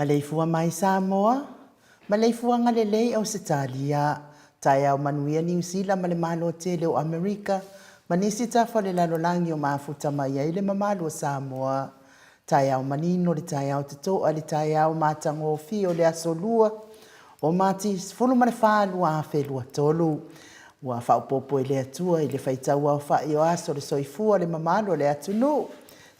Maleifua mai Samoa, maleifuaga lelei Ausetalia, taeao manuia Niu Sila ma le Malo tele o Amerika ma nisi tafa o le lalolagi o mafuta mai ai le mamalu o Samoa. Taeao manino le taeao totoa le taeao matagofie o le aso Lua o Mati 14 2023. Ua faaopoopo e le Atua i le faitau aofai o aso le soifua o le mamalu o le atunuu.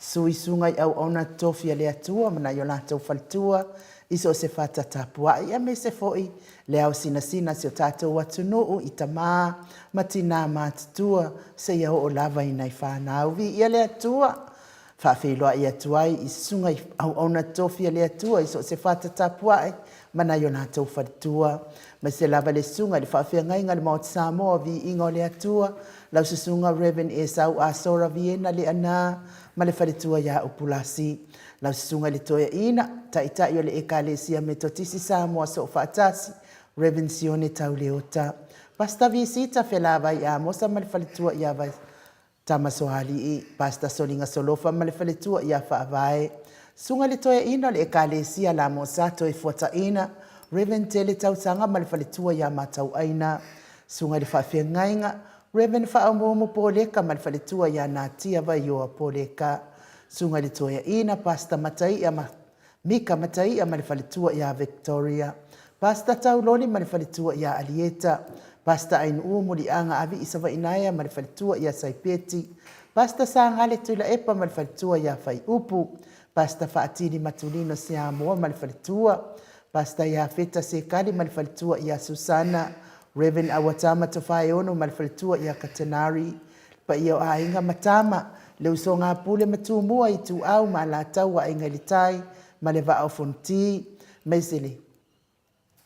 Sui susuga i auauna totofi a le Atua ma nai o latou faletua i so o se fata tapuai aemaise foi le ao sinasina si o tatou atunuu i tama ma tina matutua seia oo lava i nai fanau. Viia le Atua! Faafeiloai atu ai i susuga i auauna totofi a le Atua i so o se fata tapuai ma nai o latou faletua. Aemaise lava le susuga i le faafeagaiga a le Maota Samoa o Viiga o le Atua, lau susuga Rev. Esau Asora Viena Leaana ma le faletua ia Upulasi. Lau susuga i le Toeaina, Taitai o le Ekalesia Metotisi Samoa Soofaatasi, Rev. Sione Tauleota. Pastor Visita Felavai Amosa ma le faletua ia Tamasoalii, Pastor Soliga Solofa ma le faletua ia Faavae, Susuga i le Toeaina o le Ekalesia Lamosa Toefuataina, Rev. Tele Tausaga ma le faletua ia Matauaina, Susuga i le Faafeagaiga, Rev. Faaumuumu Poleka ma le faletua ia Natia Vaioa Poleka, Susuga i le Toeaina, Pastor Mataia ma Mika Mataia ma le faletua ia Victoria, Pastor Tauloli ma le faletua ia Alieta, Pastor Ainuu Muliaga Avii Savainaea ma le faletua ia Saipeti, Pastor Sagale Tuilaepa ma le faletua ia Faiupu, Pastor Faatili Matulino Siamoa ma le faletua, Pastor Iafeta Sekali ma le faletua ia Susana, Rev. Auatama Tofaeono ma le faletua ia Katenari, Paia o aiga ma tama, le usoga a Pule ma Tumua, Ituau ma Alataua, Aiga i le Tai ma le Vaa o Fonoti, aemaise le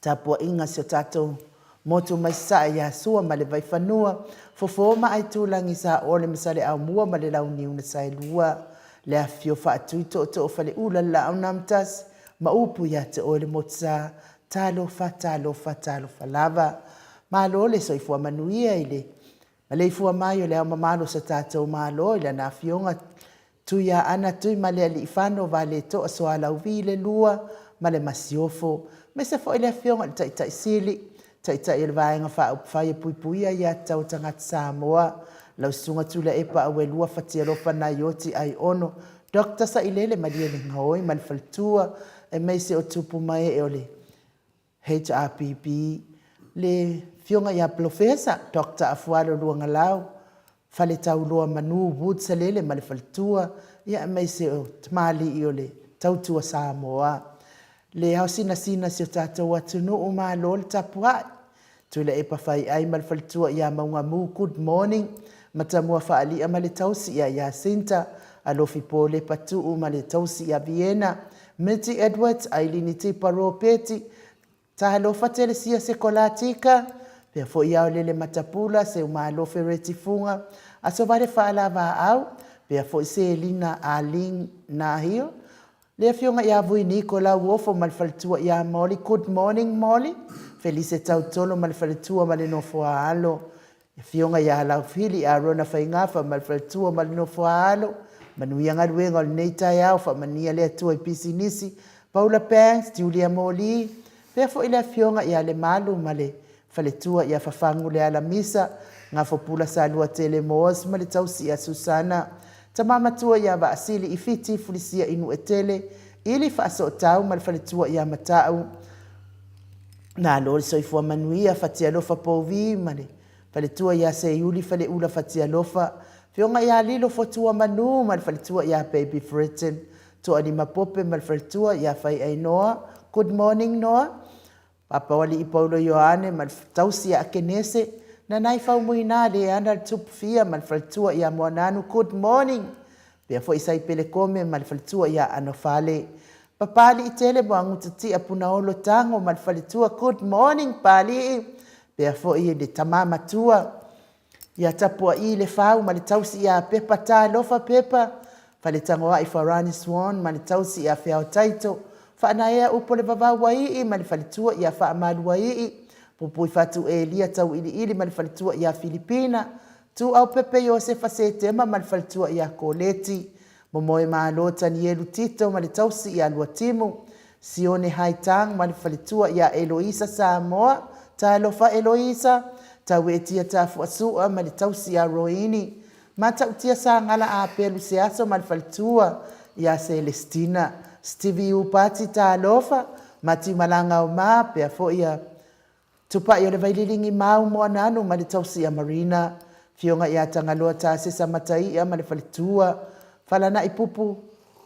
tapuaiga a si o tatou motu mai Sasae ia Sua ma le Vaifanua, Fofo ma Aitulagi, Saole ma Saleaaumua ma le Launiu na Saelua, le afifio faatui tootoo o Faleula, le Laaunaamatasi ma upu ia te oe le Motusa. Talofa, talofa, talofa lava. Malo le soifua manuia i le maleifua mai o le Ao Mamalu o so tatou Malo i lana Afioga Tuiaana Tuimalealiifano Vaaletoa Sualauvi le Lua ma le Masiofo, aemaise foi le Afioga i le Taitai Sili, Taitai o le Vaega Faaupufai e Puipuia Aia Tatau a Tagata Samoa, lau Susuga Tuilaepa Auelua Fatialofa Naioti Aiono, Dr. Sailele Malielegaoi ma le faletua, aemaise o tupu ma ee o le HRPP, le Afioga ia Polofesa Dr. Afualo Luagalau, Faletauloa Manu Wood Salele ma le faletua, ia aemaise o tamalii o le Tautua Samoa. Le ao sinasina si o tatou atunuu, malo le tapuai. Tuilaepa Faiai ma le faletua ia Maugamu, good morning. Matamua Faalia ma le tausi ia Jacinta, Alofi Polepa Tuu ma le tausi ia Viena, Mitty Edwards, Ailini Tipa Ropeti, Talofa Telesia Sekolatika, pea foi Aolele Matapula, Seumalo Fereti Fuga, Asovale Faalavaau, pea foi Selina Arlene Nahio, le Afioga ia Vui Niko Lauofo ma le faletua ia Molly, good morning Molly, Felise Tautolo ma le faletua ma le nofo a alo, Afioga ia Laufili Arona Faigafa ma le faletua ma le nofo a alo, manuia galuega o lenei taeao, faamanuia le Atua i pisinisi, Paula Banks, Julia Moli, pea foi le Afioga ia Lemalu ma le faletua ia Fafagu Lealamisa, Gafopula Saluatele Moores ma le tausi ia Susana, Tama matua ia Vaasili i Fiti, Fulisia i Nuuetele, Ili Faasootau ma le faletua ia Matau, Malo le soifua manuia, Fatialofa Pouvi ma le faletua ia Seiuli Faleula Fatialofa, Afioga ia Lilo Fotua Manu ma le faletua ia Baby Fritton, Toalima Pope ma le faletua ia Faiai Noa, Good morning Noa, Papaoalii Paulo Ioane ma le tausi ia Akenese, Nanai Faumuina Leana le Tupufia ma le faletua ia Moananu, Good morning. Pea foi Saipele Kome ma le faletua ia Anofale. Papalii Tele Moagutatia Punaolo Tago ma le faletua, Good morning Palii. Pea foi le tama matua ia Tapuaii Lefau ma le tausi ia Pepa, Talofa Pepa. Faletagoai Farani Swan ma le tausi ia Feao Taito. Faanaea Upu o le Vavau Aii ma le faletua ia Faamaluaii. Pupuifatu Elia Tauiliili ma le faletua ia Filipina. Tuuaupepe Iosefa Setema ma le faletua ia Koleti. Momoemalo Tanielu Tito ma le tausi ia Luatimu. Sione Haitang ma le faletua ia Eloisa Samoa. Talofa Eloisa. Tauetia Tafuasua ma le tausi ia Roini. Matautia Sagala Apelu Seaso ma le faletua ia Celestina. Stevie Upati Talofa. Matiu Malagaoma pea foi ia Tupai o le Vaililigi Mau Moananu ma le tausi ia Marina, Afioga ia Tagaloa Tasesa Mataia ma le faletua, Falanai Pupu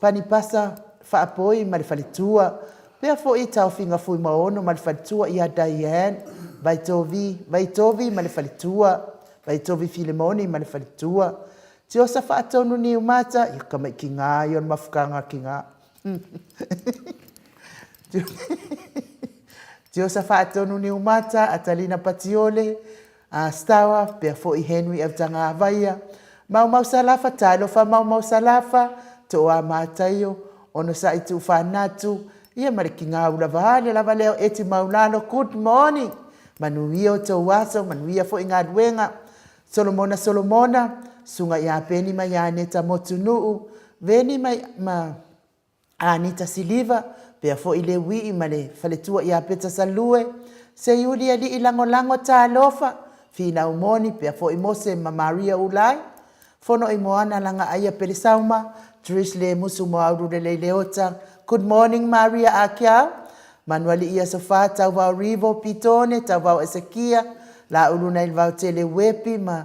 Panipasa Faapoi ma le faletua, pea foi Taofiga Fuimaono ma le faletua ia Diane Vaitovi Vaitovi ma le faletua, Vaitovi Filemoni ma le faletua, Tiosa Faatonu Niumata, ia ka mai ki ngā ia o le mafukanga ki ngā. Tiosa Faatonu Niumata, Atalina Patiole, a Stawa, pea foi Henry Autagavaia, Maumau Salafa, Talofa Maumau Salafa, Toa Mataio, Onosai Tuufanatu, ia ma le kigau lava ale lava lea o Eti Maulalo, good morning! Manuia o tou aso, manuia foi galuega. Solomona Solomona, Susuga ia Peni ma ia Aneta Motunuu, Veni ma, ma Anita Siliva, pea foi Leuii ma le faletua ia Peta Salue, Seiuli Alii Lagolago Talofa, Finau Moni, pea foi Mose ma Maria Ulai, Fono i Moana Lagaaia Pelesauma, Trish Lemusu Moaulu Lelei Leota, Good morning Maria Akiau, Manualii Aso Fa, Tauvao Rivo, Pitone, Tauvao Esekia, Laulu Nailvao Tele Uepi ma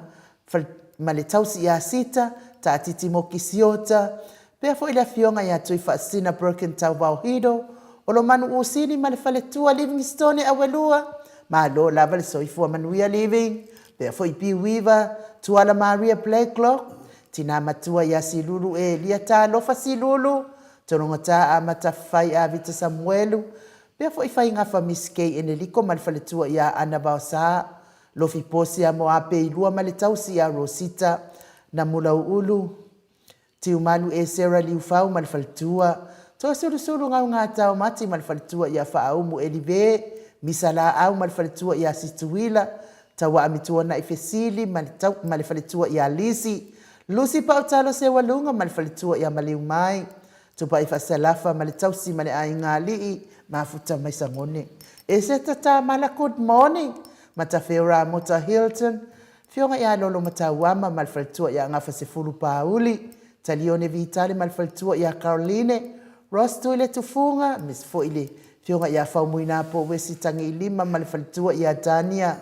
ma le tausi ia Sita, Taatiti Moki Siota, pea foi le afioga ia Tuifaasisina Broken Tauvao Hido, Olomanu Usini ma le faletua Livingstone Auelua, Malo lava le soifua manuia Living, pea foi Piu Weaver, Tuala Maria Blacklock, Tina matua ia Silulu Elia Talofa Silulu, Tologata Amata Fai Avita Samuelu, pea foi Faigafa Miss Kay Eneliko ma le faletua ia Ana Vaosa, Lofi Posia Moape i lua ma le tausi ia Rosita Namulauulu, Tiumalu Esera Liufau ma le faletua, Toasulusulu Gaugatao Mati ma le faletua ia Faaumu Elive, Misa Laau ma le faletua ia Situila, Tauaami Tuanai Fesili ma le ma le faletua ia Lisi, Lusi Pautalo Seualuga ma le faletua ia Maliumai, Tupai Faasalafa ma le tausi ma le aiga alii, Mafuta mai Sagone. Eseta Tamala Good morning Matafeo Ramota Hilton, Afioga ia Lolo Matauama ma le faletua ia Gafasefulu Pauli, Talione Vitale ma le faletua ia Caroline, Ross Tuile Tufuga, aemaise foi le Afioga ia Faumuinapo Wesi Tagiilima ma le faletua ia Tania,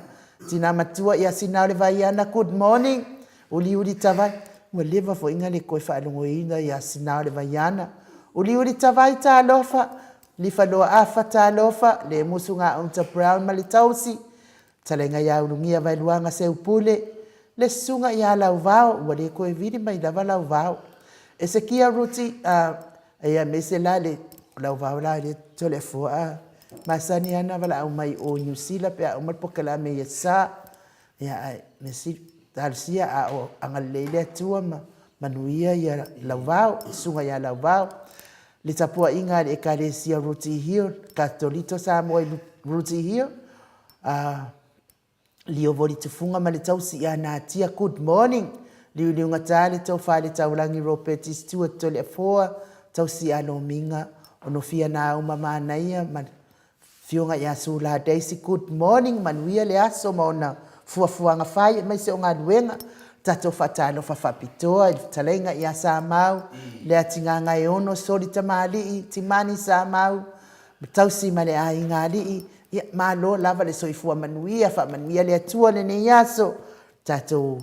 Tina Matua ia Sinaole Vaiana, good morning, Uliuli Tavai, ua leva foi na le toe faalogoina ia Sinaole Vaiana, Uliuli Tavai talofa, Lifaloa Afa talofa, Lemusu Gaunta Brown ma le tausi, Talaiga ia Ulugia Vaeluaga Seupule, le susuga ia Lauvao, ua le toe vili mai lava Lauvao. Esekia Ruti, a, ia aemaise la le Lauvao la lea Toleafoa a masani lava ona valaau mai o Niu Sila pe a uma le polokalame ia Sa. Ia ae mea sili, talosia a o agalelei le Atua ma manuia ia Lauvao, le susuga ia Lauvao. Le tapuaiga a le Ekalesia Rooty Hill, Katolito Samoa i Rooty Hill, a Liovoli Tufuga ma le tausi ia Natia, good morning. Liuliugata le tofa i le taulagi Ropeti Stewart Toleafoa, tausi ia Lomiga, Onofia Nauma Manaia ma le Afioga ia Sula Daisy, good morning, manuia le aso ma ona fuafuaga fai aemaise o galuega. Tatou faatalofa faapitoa i le fetalaiga ia Samau, Leatigagaeono, Soli Tamalii, Timani Samau, Tausi ma le aiga alii, ia malo lava le soifua manuia, faamanuia le Atua lenei aso, tatou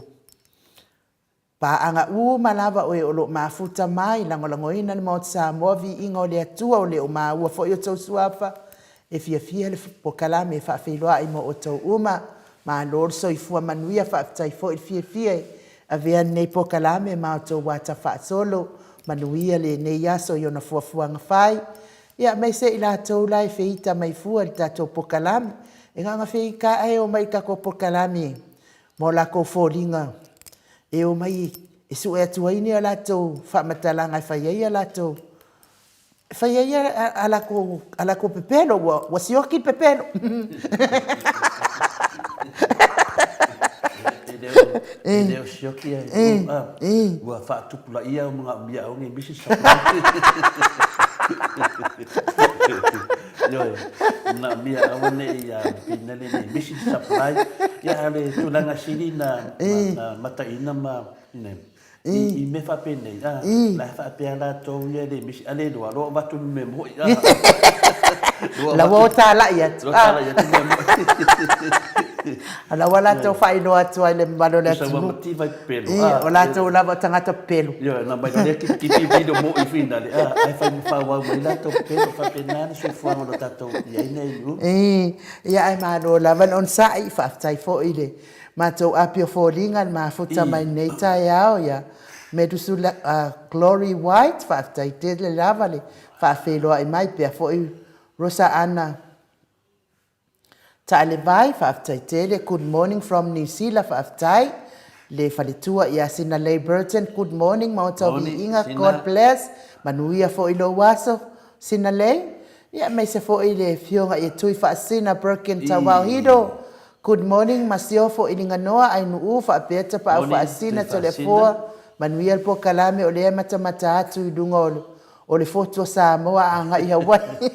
paaga uma lava o e o lo o mafuta mai, lagolagoina le Maota Samoa, viiga o le Atua, o le o maua foi outou suafa, e fiafia le polokalame e faafeiloai mo outou uma, malo le soifua manuia, faafetai foi le fiafia e avea lenei polokalame ma outou ata faasolo, manuia lenei aso i ona fuafuaga fai. Ia aemaise i latou la e feita mai fua i le tatou polokalame. E na ona feita lava ae omai i le tatou polokalame ma o latou foliga e omai e sue atu ai ni a latou faamatalaga e fai ai a latou e fai ai a latou a latou pepelo ua sioki le pepelo. E le o sioki ai, ua faatupulaia au manaomia aua ne i misi se supply. Ioe, manaomia aua ne i pinale ne i misi se supply. Ia, a o le tulaga sili na mataina ma i mea faapenei, a, la e faapea latou ia e le misi, a le iloa, loa avatu le mea moi, a. La ua o talai atu. Ua talai atu mea moi. La ua latou faailoa atu ai le mamalu o le atunuu. Tusa ua mativa i pepelo, a. O latou lava o tagata pepelo. Ioe, na mai lea kitikiti video moi finale, a, ae fai ma faaauau mai latou pepelo, faapena le soifuaga o lo tatou i ai nei nu. Ia ae malo lava le onosai, faafetai foi i le Matou api o foliga le mafuta mai lenei taeao ia Medusula Glory White faafetai tele lava le faafeiloai mai pea foi Rosa Anna Taalevai faafetai tele good morning from New Zealand faafetai le faletua ia Sinalei Burton good morning maota o viiga God bless manuia foi lou aso Sinalei ia aemaise foi le afioga ia Tui Faasina Birkin Tauao Hido Good morning Masiofo Iliganoa Ainuu faapea Tapaau Faasina Toleafoa Manuia le polokalame o lea e matamata atu i luga o o le fotu o Samoa agai Hawaii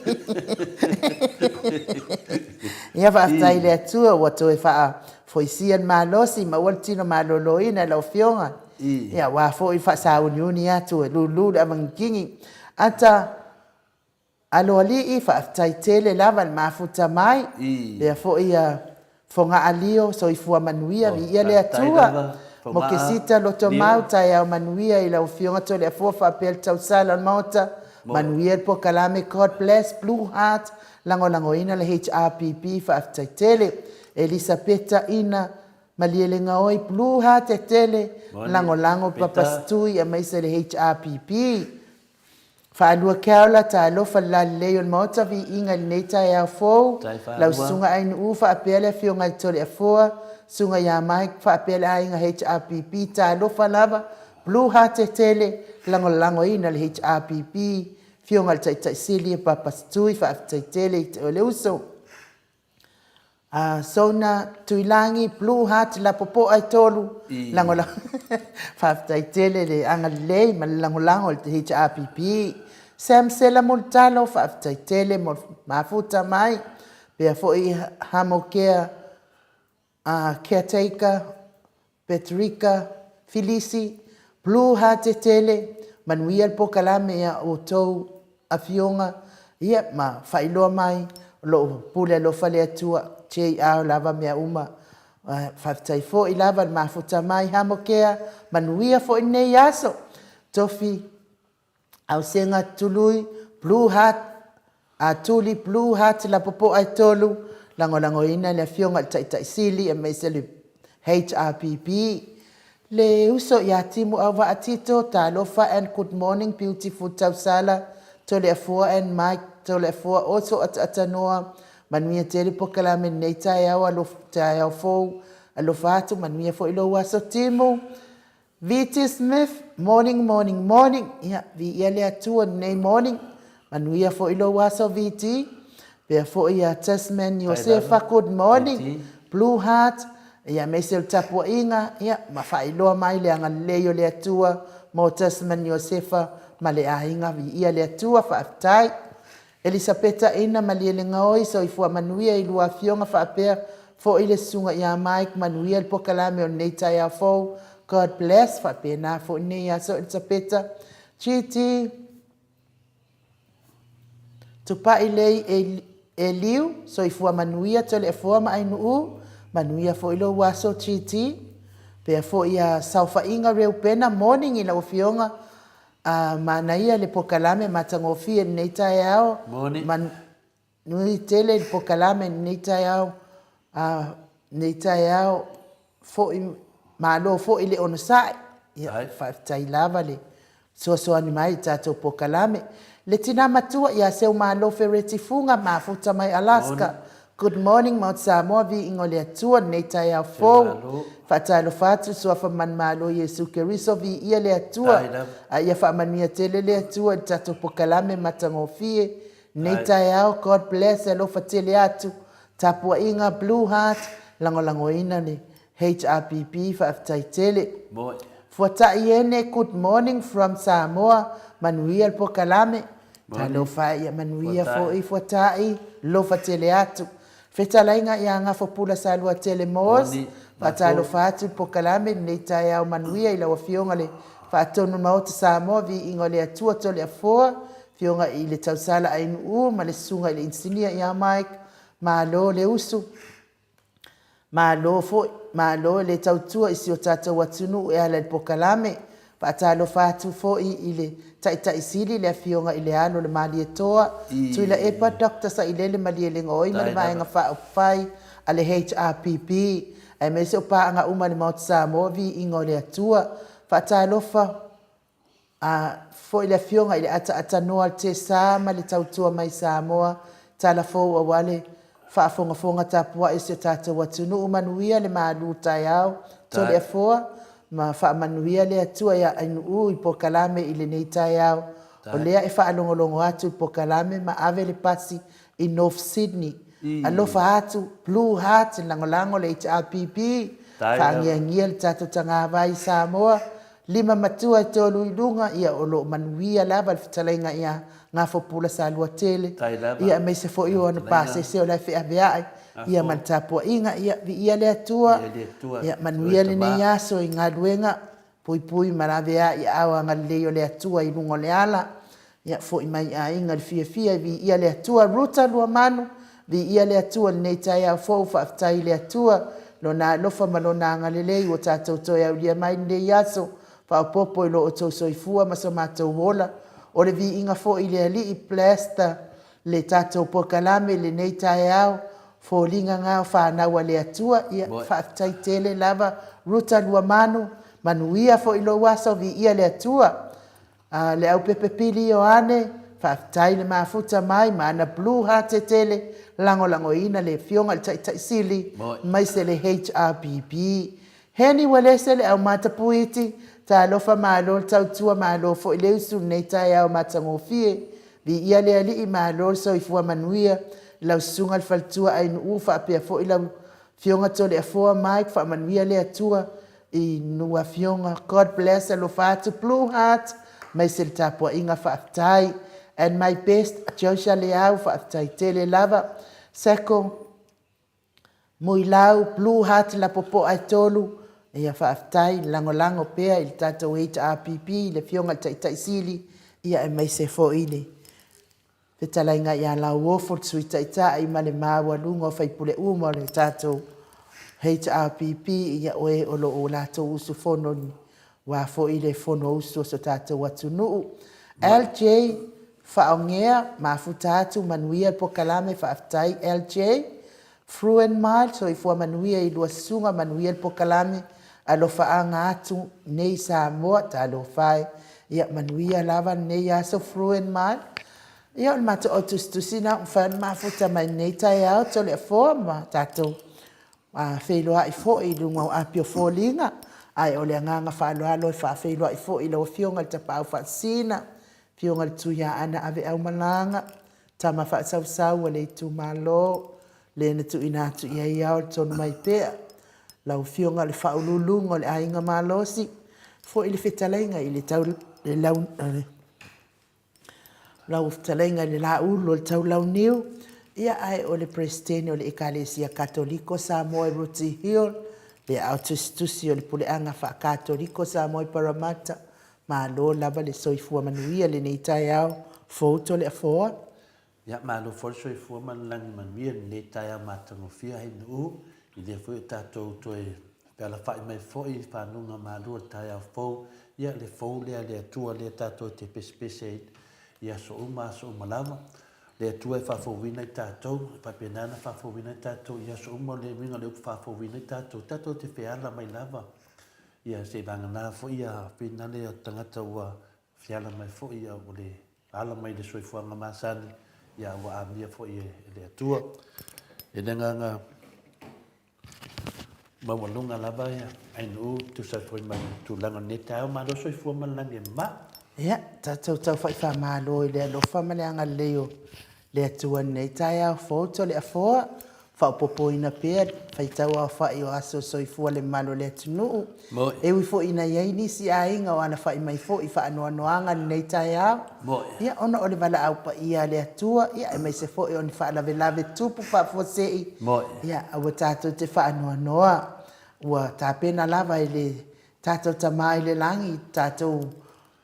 Ia faafetai i le Atua ua toe faafoisia le malosi maua le tino maloloina i lau Afioga ia aua foi le faasauniuni atu e lulu le avagigigi Ata Aloalii, faafetai tele lava le mafuta mai, lea foi ia Fogaalio, soifua manuia, viia le Atua. Mokesita Lotomau, taeao manuia i lau Afioga Toleafoa faapea le tausala o le Maota, manuia le polokalame God bless Blue Heart, lagolagoina le HRPP, faafetai tele. Elisapeta Ina Malielegaoi, Blue Heart e tele, lagolago Papa Stui aemaise le HRPP. Faalua Keaola, Talofa le lalelei o le Maota Viiga i lenei taeao fou, lau Susuga Ainuu faapea le Afioga i Toleafoa, Susuga ia Mike faapea le aiga HRPP, talofa lava, Blue Heart e tele, lagolagoina le HRPP, Afioga i le Taitai Sili Papa Setui, faafetai tele i te oe le uso. Sona Tuilagi, Blue Heart Lapopoa e tolu, lagolago faafetai tele le agalelei ma le lagolago i le HRPP. Sam Sela Mulitalo, faafetai tele mo le mafuta mai, faapea foi Hamokea Caretaker, Patrica Filisi, Blue Heart tele, manuia le polokalame a outou afioga, ia ma faailoa mai o lo o pule alofa le Atua, JR lava mea uma. Faafetai foi lava le mafuta mai Hamokea, manuia foi lenei aso. Tofi Ausega Tului, Blue Heart Tuli Blue Heart Lapopoa e tolu, lagolagoina le Afioga i le Taitai Sili aemaise le HRPP. Le uso ia Timu Auvaa Tito, talofa and good morning beautiful Tausala Toleafoa and Mike Toleafoa, oso ataatanoa, manuia tele polokalame i lenei taeao, taeao fou, alofa atu, manuia foi lou aso Timu. VT Smith, morning, morning, morning. Ia, viia le Atua i lenei morning. Manuia foi lou aso VT. Pea foi ia Tasman Iosefa, good morning. Blue Heart, ia aemaise o le tapuaiga, ia ma faailoa mai le agalelei o le Atua mo Tasman Iosefa ma le aiga, viia le Atua, faafetai. Elisapeta Ina Malielegaoi, soifua manuia i lua afioga faapea foi le susuga ia Mike, manuia le polokalame o lenei taeao fou. God bless, faapena foi lenei aso Elisapeta. GT Tupai Lei Eliu, soifua manuia Toleafoa ma Ainuu, manuia foi lou aso GT. Pea foi ia Saofaiga Reupena, morning i lau afioga, manaia le polokalame matagofie i lenei taeao. Morning. Nui tele le polokalame i lenei taeao, lenei taeao foi, malo foi le onosai. Ia, faafetai lava le fesoasoani mai i le tatou polokalame. Le tina matua ia Seumalo Fereti Fuga, mafuta mai Alaska. Good morning Mount Samoa, viiga o le Atua i lenei taeao fou. Faatalofa atu i Suafa manumalo o Iesu Keriso, viia le Atua. A ia faamanuia tele le Atua i le tatou polokalame matagofie lenei taeao. God bless, alofa tele atu. Tapuaiga Blue Heart, lagolagoina le HRPP, faafetai tele. Fuatai Ene, good morning from Samoa, manuia le polokalame. Talofa e, ia manuia foi Fuatai, alofa tele atu. Fetalaiga ia Gafopula Saluatele Moss, faatalofa atu i le polokalame i lenei taeao manuia i lau Afioga le Faatonu Maota Samoa, viiga o le Atua Toleafoa, Afioga i le Tausala Ainuu ma le Susuga i le Inisinia ia Mike, malo le usu. Malo foi, malo le tautua i si o tatou atunuu e ala i le polokalame. Faatalofa atu foi i le Taitai Sili le Afioga i le Alo o le Malietoa, Tuilaepa Doctor Sailele Malielegaoi ma le Vaega Faaupufai a le HRPP, aemaise o paaga uma a le Maota Samoa, viiga o le Atua. Faatalofa foi le Afioga i le Ataatatanoa o le Tesa ma le tautua mai Samoa, tala fou aua le faafogafoga tapuai a si o tatou atunuu. Manuia le malu taeao, Toleafoa, ma faamanuia le Atua ia Ainuu i polokalame i lenei taeao. O lea e faalogologo atu i polokalame ma ave le pasi i North Sydney. Alofa atu, Blue Heart, lagolago le HRPP, faagiagia le tatou tagavai i Samoa, lima matua e tolu i luga, ia o lo o manuia lava le fetalaiga ia Gafopula Saluatele, ia aemaise foi o ana pasese o la e feaveai, ia ma le tapuaiga, ia viia le Atua, ia manuia lenei aso i galuega, puipui ma laveai i aao agalelei o le Atua i luga o le ala, ia foi mai i aiga i le fiafia e viia le Atua. Ruta Luamanu, viia le Atua i lenei taeao fou, faafetai i le Atua, Lona alofa ma Lona agalelei ua tatou toe aulia mai lenei aso, faaopoopo i lo outou soifua ma so matou ola. O le viiga foi i le Alii, bless the le tatou polokalame i lenei taeao, foliga na o fanau a le Atua. Ia, faafetai tele lava Ruta Luamanu, manuia foi lou aso, viia le Atua. Le Aupepe Pili Ioane, faafetai le mafuta mai ma ana blue heart tele, lagolagoina le Afioga i le Taitai Sili aemaise le HRPP. Heni Uelese le Aumata Puiti, talofa malo le tautua, malo foi le usu i lenei taeao matagofie. Viia le Alii, malo le soifua manuia i lau susuga le faletua Ainuu faapea foi lau Afioga Toleafoa Mike, faamanuia le Atua i lua afioga. God bless, alofa atu Blue Heart aemaise le tapuaiga faafetai. And my best Joshua Leau, faafetai tele lava. Sako Muilau, Blue Heart Lapopoa e tolu, ia faafetai le lagolago pea i le tatou HRPP i le afioga i le Taitai Sili, ia aemaise foi le fetalaiga ia Lauofo le Sui Taitai ma le maualuga o sui usufono uma o le tatou HRPP, ia o e o lo o latou usufono aua foi le Fonousu a si o tatou atunuu. LJ Faaogea, mafuta atu, manuia le polokalame, faafetai LJ. Fruin Mile, soifua manuia i lua susuga, manuia le polokalame, alofaaga atu nei Samoa, talofa e, ia manuia lava lenei aso Fruin Mile. Ia o le matou au tusitusi lena ua mafai ona mafuta mai lenei taeao Toleafoa ma tatou feiloai foi i luga o api o foliga, ae o le agaga faaaloalo e faafeiloai foi i lau Afioga i le Tapaau Faasisina, Afioga i le Tuiaana Aveaumalaga, tama faasausau a le itumalo, le na tuuina atu i ai ao le tonu mai pea, lau Afioga i le Faauluuluga o le Aiga Malosi, foi le fetalaiga i le tau le lau lau fetalaiga i le Laulu o le Taulauniu, ia ae o le Peresetene o le Ekalesia Katoliko Samoa i Rooty Hill, le aao tusitusi o le Puleaga Faa-Katoliko Samoa i Parramatta, malo lava le soifua manuia i lenei taeao fou Toleafoa. Ia, malo foi le soifua ma le lagi manuia i lenei taeao matagofie Ainuu, i lea foi ua tatou toe fealafai mai foi i fanuga malu o le taeao fou, ia le fou lea le Atua lea tatou te pesepese ai i aso uma aso uma lava. Le Atua e faafouina i tatou, e faapena ona faafouina i tatou i aso uma, o le uiga o le upu faafouina i tatou, tatou te feala mai lava, ia seivagana foi ia finale o tagata ua feala mai foi ia ua le ala mai le soifuaga masani, ia ua amia foi e le Atua. E le agaga maualuga lava ia Ainuu tusa ai foi ma le tulaga o lenei taeao. Malo soifua ma le lagi e mama. Ia, tatou taufa'i faamalo i le alofa ma le agalelei o le Atua i lenei taeao fou Toleafoa, faaopoopoina pea le faitau aofa'i o aso soifua le mamalu o le atunuu. E ui foi ina i ai nisi aiga o alafa'i mai foi i faanoanoaga i lenei taeao, ia ona o le valaau paia a le Atua, ia aemaise foi o ni faalavelave tupu faafuasei, ia aua tatou te faanoanoa. Ua tapena lava e le tatou Tama i le Lagi tatou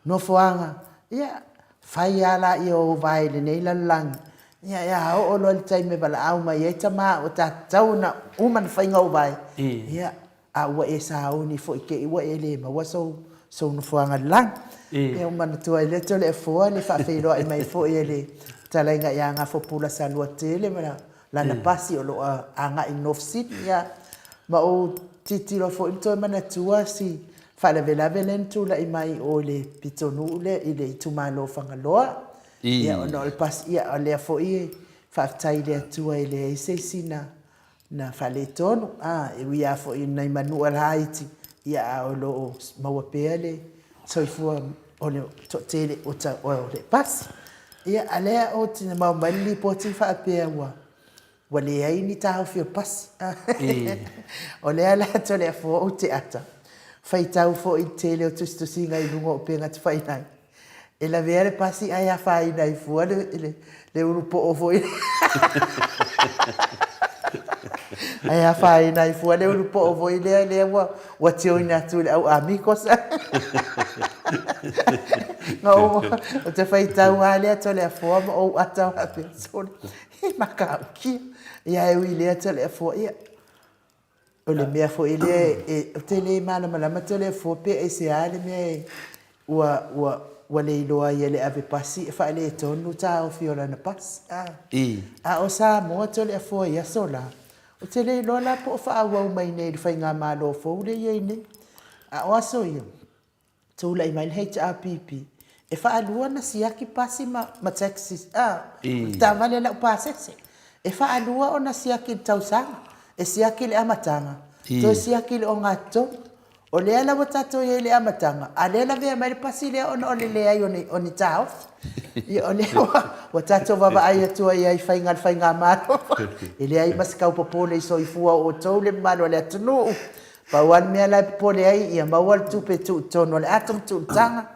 nofoaga, ia, fai lava laia o ou vae i lenei lalolagi, ia, e a oo loa i le taimi e valaau mai ai tama ua tatau ona uma ona faiga ou vae, ia, a ua e sauni foi te i ua e le maua sou, sou nofoaga i le lagi. Ia, ua manatua ai lea Toleafoa le faafeiloai mai foi e le fetalaiga ia Gafopula Saluatele ma lana pasi o lo o agai i North Sydney, ia, ma ou tilotilo foi ma toe manatua si faalavelave lea na tulai mai i o i le pitonuu lea i le itumalo o Fagaloa. Ia, ona o le pasi, ia, o lea foi e faafetai i le Atua e leai se isi na na faaletonu, a, e ui lava foi i nai manua laiti, ia, a o lo o maua pea le soifua o le toatele o le pasi. Ia, a lea ou te maua mai le lipoti faapea ua ua leai ni taofi o pasi. O lea la Toleafoa ou te ata, faitau foi i le tele o tusitusiga i luga o upega tafailagi, e lavea le pasi ae afaina ai fua le ulu poo foi ae afaina ai fua le ulu poo foi lea lea ua ua join atu i le au Amigos. Na ou ou te faitau lava lea Toleafoa ma ou ata faapea, sole, he matautia. Ia e ui i lea Toleafoa, ia, O le mea foi lea e, ou te le malamalama Toleafoa pe aisea le mea e, ua, ua, ua le iloa ai e le ave pasi e faaletonu taofi o lana pasi. A, a o Samoa Toleafoa i aso la, ou te le iloa la po o faaauau mai nei i le faigamalo fou lea e i ai nei. A o aso ia, tulai mai le HRPP, e faalua ona siaki pasi ma, ma taxis, a, taavale laupasese. E faalua ona siaki i le tausaga. E siaki i le amataga, toe siaki i le ogatotonu. O lea la ua tatou i ai i le amataga, a o lea e lavea mai le pasi lea ona o le leai o ni, o ni taofi. Ia, o lea ua, ua tatou vaavaai atu ai i faiga a le Faigamalo, e leai ma se tau popole i soifua o outou le mamalu o le atunuu. Pau lava le mea la e popole ai, ia maua le tupe e tuu i totonu o le ato ma tuu i le taga.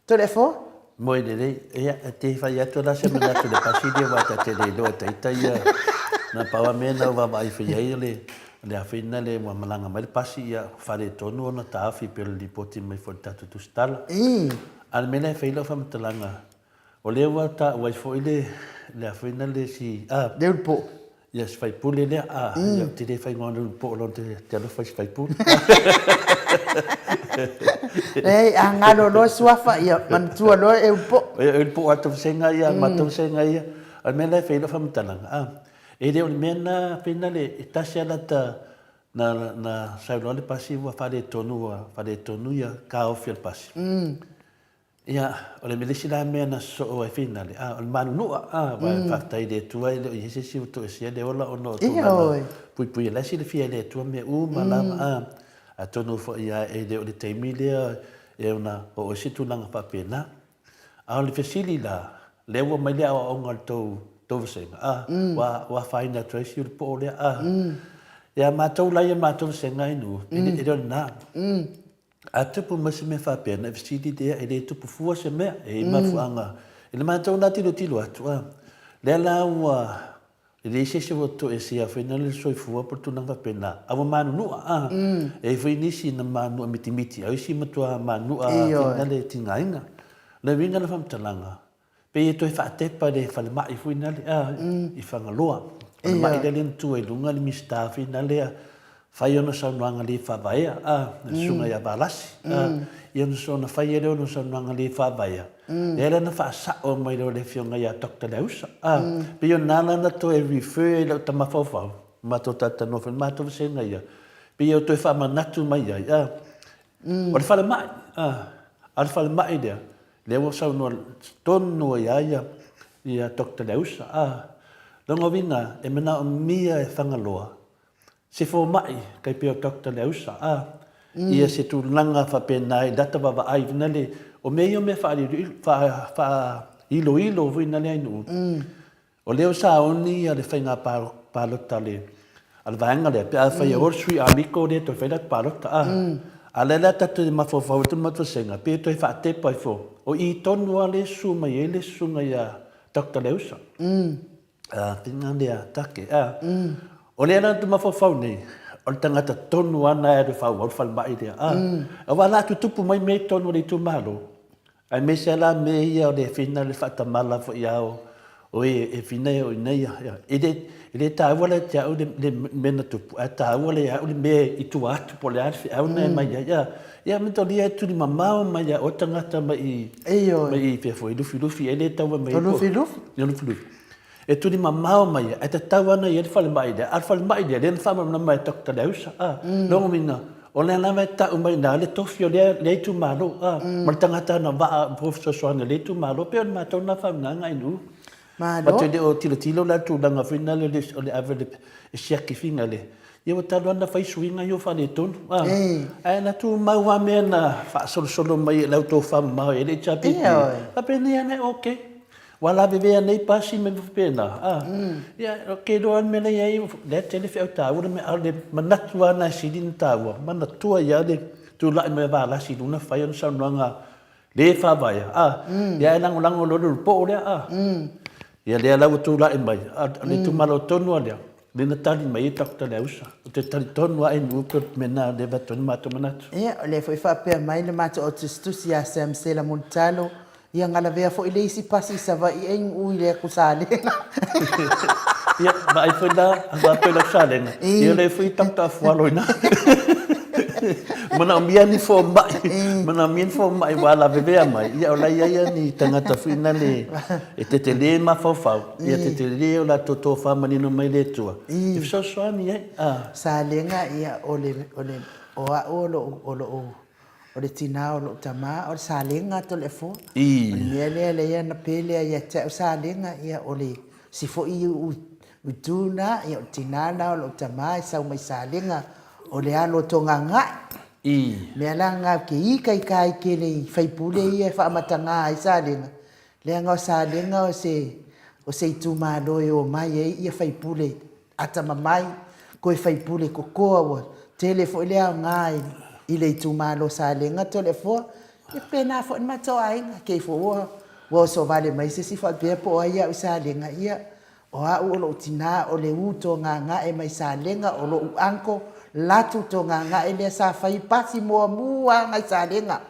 Toleafoa? Moe lelei. Ia, e te fai atu la se manatu i le pasi lea aua ta te le iloa e taita ia. Na pau lava mea na ou vaavaai foi i ai o le le afeina lea ua malaga mai le pasi, ia faaletonu ona taofi pei o le lipoti mai foi i le tatou tusitala. A o le mea lea e fai lau faamatalaga, o lea ua taua ai foi le le afeina le isi a Le ulupo. Ia si faipule lea, a ia ou te le faigona le ulupo lona te, te alofa i si faipule. Leai, a galo loa suafa, ia manatua loa e ulupo. Ia e ulupo atu vasega ia, matou vasega ia. O le mea la e fai ai lau faamatalaga, a, e le o le mea na pei na le, e tasi lava lata na, na saunoa le pasi ua faaletonu, ua faaletonu ia taofi o le pasi. Ia, o le isi la mea na sosoo ai finale, a, o le manunua, a, aua e faafetai i le Atua e le o i ai se isi ua toesea le ola ona o tulaga puipui, o la e silafia e le Atua mea uma lava, a, atonu foi lava e le o le taimi lea e ona oo ai se tulaga faapena. A o le fesili la, lea ua mai le aoaoga a le tou, tou vasega, a, ua, ua afaina atu ai si ulupo lea, a. Ia matou la ia matou vasega i Nuu, e le, e le o lena. A tupu mai se mea faapea, ona e fesili lea, e le tupu fua se mea, e i ai mafuaaga. I le matou la tilotilo atu, a, lea la ua, e leai se isi ua toesea foi na le soifua po o le tulaga faapena, a ua manunua, a. E i ai foi nisi na manunua mitimiti, a o isi matua manunua foi na le tigaina. O le uiga o le faamatalaga, Pei e toe faatepa i le falemai foi nale a i Fagaloa. Falemai lea lea na tu ai i luga le Minisita foi nale a fai ona saunoaga le faavaea a le Susuga ia Valasi a ia ona fai ai lea o lona saunoaga le faavaea lea la na faasao mai loa e le Afioga ia Doctor Leausa a pei o lena la na toe refer ai lau tama faufau matou talatalanoa foi le matou vasega ia pei e toe faamanatu mai ai a o le falemai a a le falemai lea Lea ua saunoa tonu ai lava ia, ia Doctor Leausa. A, lona uiga e manaomia e Fagaloa se fomai tai pei o Doctor Leausa, a, ia se tulaga faapena i lata vaavaai foi lea, o mea ia o mea faailoilo foi lea i nuu. O lea ua sauni le faiga palota a le vaega lea, pe afai e o le sui Amigo lea e toe fai lata palota, a. A o lea la tatou te mafaufau atu le matou vasega, pe toe faatepa ifo, o i tonu lava lea e susu mai ai le susuga ia Doctor Leusa. A, faiga lea take, a. O lea la ou te mafaufau nei, o le tagata tonu lava lena e alu e faaauau le falemai lea, a. Aua o le a tutupu mai mea i totonu o le itumalo, Aemaise lava la mea ia o le fina le faatamala foi a o e e fina e o ina ia. E le e le taua la ia te au le le mea na tupu, ae taua la ia au le mea i tua atu po o le a le feau na e aumai ai. Ia, ia metolia e tulimamao mai ia oe tagata mai i mai i fea foi Lufilufi e le tau mai ai. O Lufilufi? O Lufilufi. E tulimamao mai ae tatau lava ona i ai le falemai lea. A o le falemai lea, lea na faamalamalama e Doctor Leausa, a, lona uiga, o lea lava e tau mai i ina le tofi o lea, lea itumalo, a, ma le tagata na vaa po fesoasoani a lea itumalo. E pei o le matou lena faauigaga i nuu. Malo. Matou te le o tilotilo la i le tulaga foi lea o le ave e siaki fina le, ia ua talu lava ona fai suiga ia ua faaletonu, a, ae na tumau lava mea na faasolosolo mai e lau tofa mamao i ai le HRPP, faapena lava e okay. Ua lavevea nei pasi ma mea faapena, a. Ia, ou te iloa lava le mea la e i ai, o lea e tele feau taua le mea, a o le manatu lava lena e sili ona taua, manatua ai lava le tulai mai o Valasi i luna fai ana saunoaga le faavaea, a. Ia ae lagolago loa le poo lea, a. Ia lea la ua tulai mai, a o le itumalo tonu lava lea, lea na tali mai ai Doctor Leausa. Ou te talitonu lava i nuu pei o le mea lena lea e avatu ai le matou manatu. Ia, o lea foi e faapea mai le matou autusitusi ia Sam Sela Mulitalo, Ia na lavea foi le isi pasi i Savaii e inu i le atu Salega. Ia, vaai foi la, faapea lau Salega, ia lea foi tau afualo i ina. Manaomia ni fomai, manaomia ni fomai ua lavevea mai, ia o la e i ai ni tagata foi na le, e tetele mafaufau, ia tetele o latou tofa manino mai le Atua, e fesoasoani ai. Salega, ia, o le, o le, o au o lou, o lou O le tina o lou tama o le salega Toleafoa. O le mea lea lea na pele ai ia te au salega, ia o le si foi itu na, ia o le tina na o lou tama e sau mai salega, o le alo o Togagae. Mea la na ke ikaika ai tele i faipule ia e faamataga ai salega. Leaga o Salega o se o se itumalo e omai ai ia faipule atamamai, toe faipule kokoa ua tele foi le aoga i le itumalo o Salega Toleafoa. Ia faapena foi le matou aiga, te i foi ua oso vale mai se isi faapea po o ai au i Salega, ia o au o lou tina o le u togagae mai Salega, o lou uncle latu togagae lea sa fai pasi muamua lava i Salega.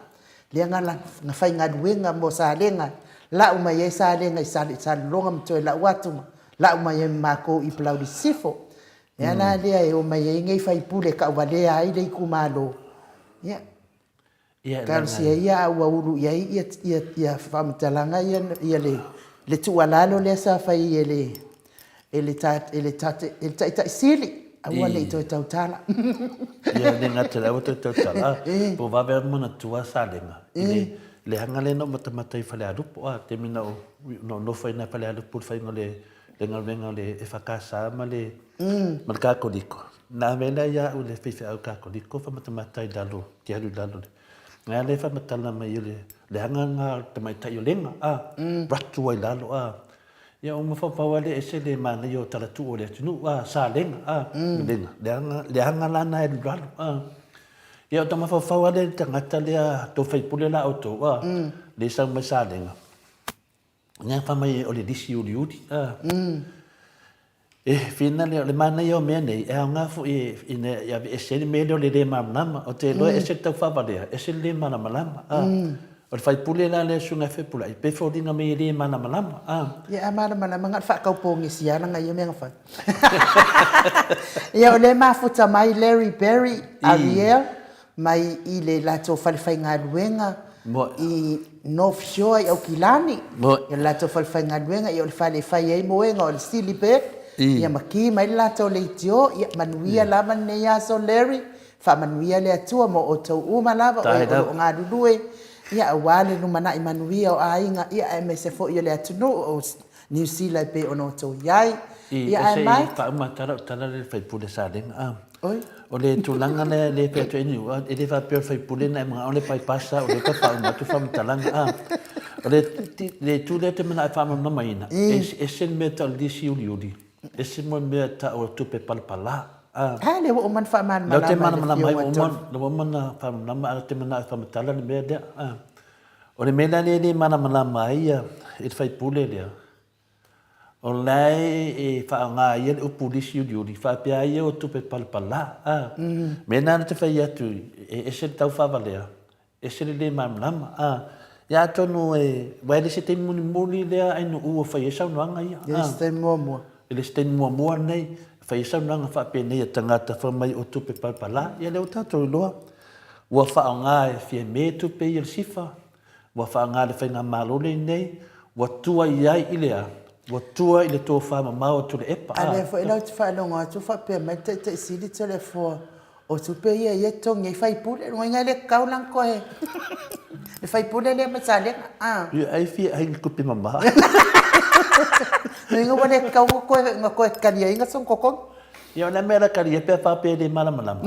Lea na faigaluega mo Salega, lau mai ai Salega i Salelologa ma toe lau atu ma lau mai ai ma matou i Palauli Sisifo. O le mea la lea e omai ai nei sui usufono e tauvalea ai le itumalo, ia, talosia ia a ua ulu i ai ia faamatalaga ia, le tuualalo lea sa fai e le e le Taitai Sili, aua ne i toe tautala. Ia, le gata i le aua toe tautala, ua vave lava manatua Salega i le leaga lea na ou matamata ai i Falealupo, a, taimi na ou nofo ai i ina i Falealupo i le faiga o le galuega o le EFKS ma le Kakoliko. Na ave ai lea ia au e le faifeau Kakoliko faamatamata i lalo, te alu i lalo i le Ae lea e faamatala mai o le leaga lena o le tamaitai o Lega, a, ratu ai i lalo, a. Ia ua mafaufau lava lea e ese le manaia o talatuu o le atunuu, a, Salega, a, Lega, leaga, leaga la na e alu i lalo, a. Ia o ta mafaufau lava lea i le tagata lea, tou faipule la outou, a, lea e sau mai Salega, Ina fai mai o le lisi uliuli. E whina lea, o le manaia o mea nei, e aoga foi ina ia aveese ai le mea lea o le le malamalama. Ou te iloa e ese le taufaavalea, ese le le malamalama. O le faipule la lea Susuga ia Fepuleai, pei e foliga mai e le malamalama. Ia a malamalama na o le faatau pogisi lava lana ia mea na fai. Ia o lea e mafuta mai Larry Berry Ariel mai i le latou falefaigaluega i North Shore i Aukilani, i le latou falefaigaluega, ia o le fale e fai ai moega o le Silly Bird, ia ma ki mai le latou leitio, ia manuia lava lenei aso Larry, faamanuia le Atua mo outou uma lava o e o lo o galulue, ia aua le lumanai manuia o aiga, ia aemaise foi o le atunuu o Niu Sila e pei ona outou i ai. Ia ae Mike. Se i faauma atu lau tala lea i le sui usufono Salega. A. Oi. O le tulaga lea lea e fai atu ai Niu, e le faapea o le sui usufono na e manao le bypass au lea e tau faauma atu faamatalaga. A. O le le itu lea ou te manao e faamalamalamaina, e ese le mea e tau o le lisi uliuli, ese mo le mea e tau o le tupe palapala. A. A lea ua uma ona faamalamalama. Lea ou te malamalama ai, ua uma ona faamalamalama ae ou te manao e faamatala le mea lea. A. O le mea la lea e le malamalama ai ia le faipule lea, o la e faaaoga ai ia le upu lisi uliuli, faapea ai ia o tupe palapala. A, mea na ou te fai atu, e ese le taufaavalea, ese le le malamalama. A, ia atonu e, aua e le se taimi mulimuli lea Ainuu e fai ai saunoaga ia. E le se taimi muamua. E le se taimi muamua lenei e fai ai saunoaga faapenei a tagata fai mai o tupe palapala. Ia lea ua tatou iloa, Ua faaaoga e Fiame tupe ia le SIFA, ua faaaoga e le Faigamalo lenei, ua tua i ai i le a? Ua tua i le tofa mamao a Tuilaepa. A lea foi la ou te faalogo atu faapea mai le Taitai Sili Toleafoa, o tupe ia ia e totogi ai faipule, lona uiga e le tatau la ona toe le faipule lea mai Salega. A. Ia ai fia ai ni tupe mama. Lona uiga ua le tatau ona toe taliaina sona totogi. Ia o le mea la kari e pea faapea e le malamalama.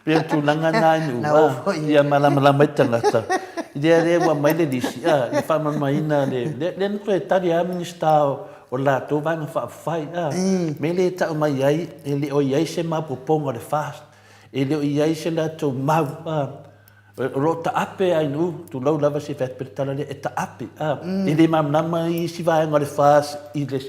Pea tulaga na i ua ia malamalama i tagata. Lea lea ua mai le lisi a i faamalamalamaina le lea na toe tali a Minista o latou vaega faaupufai a me le tau mai ai e le o i ai se maopoopoga o le FAST e le o i ai se latou mau a O lo o taape a inu, tulou lava se fai atu pea le tala lea, e taape, a. E le malamalama i isi vaega o le FAST i le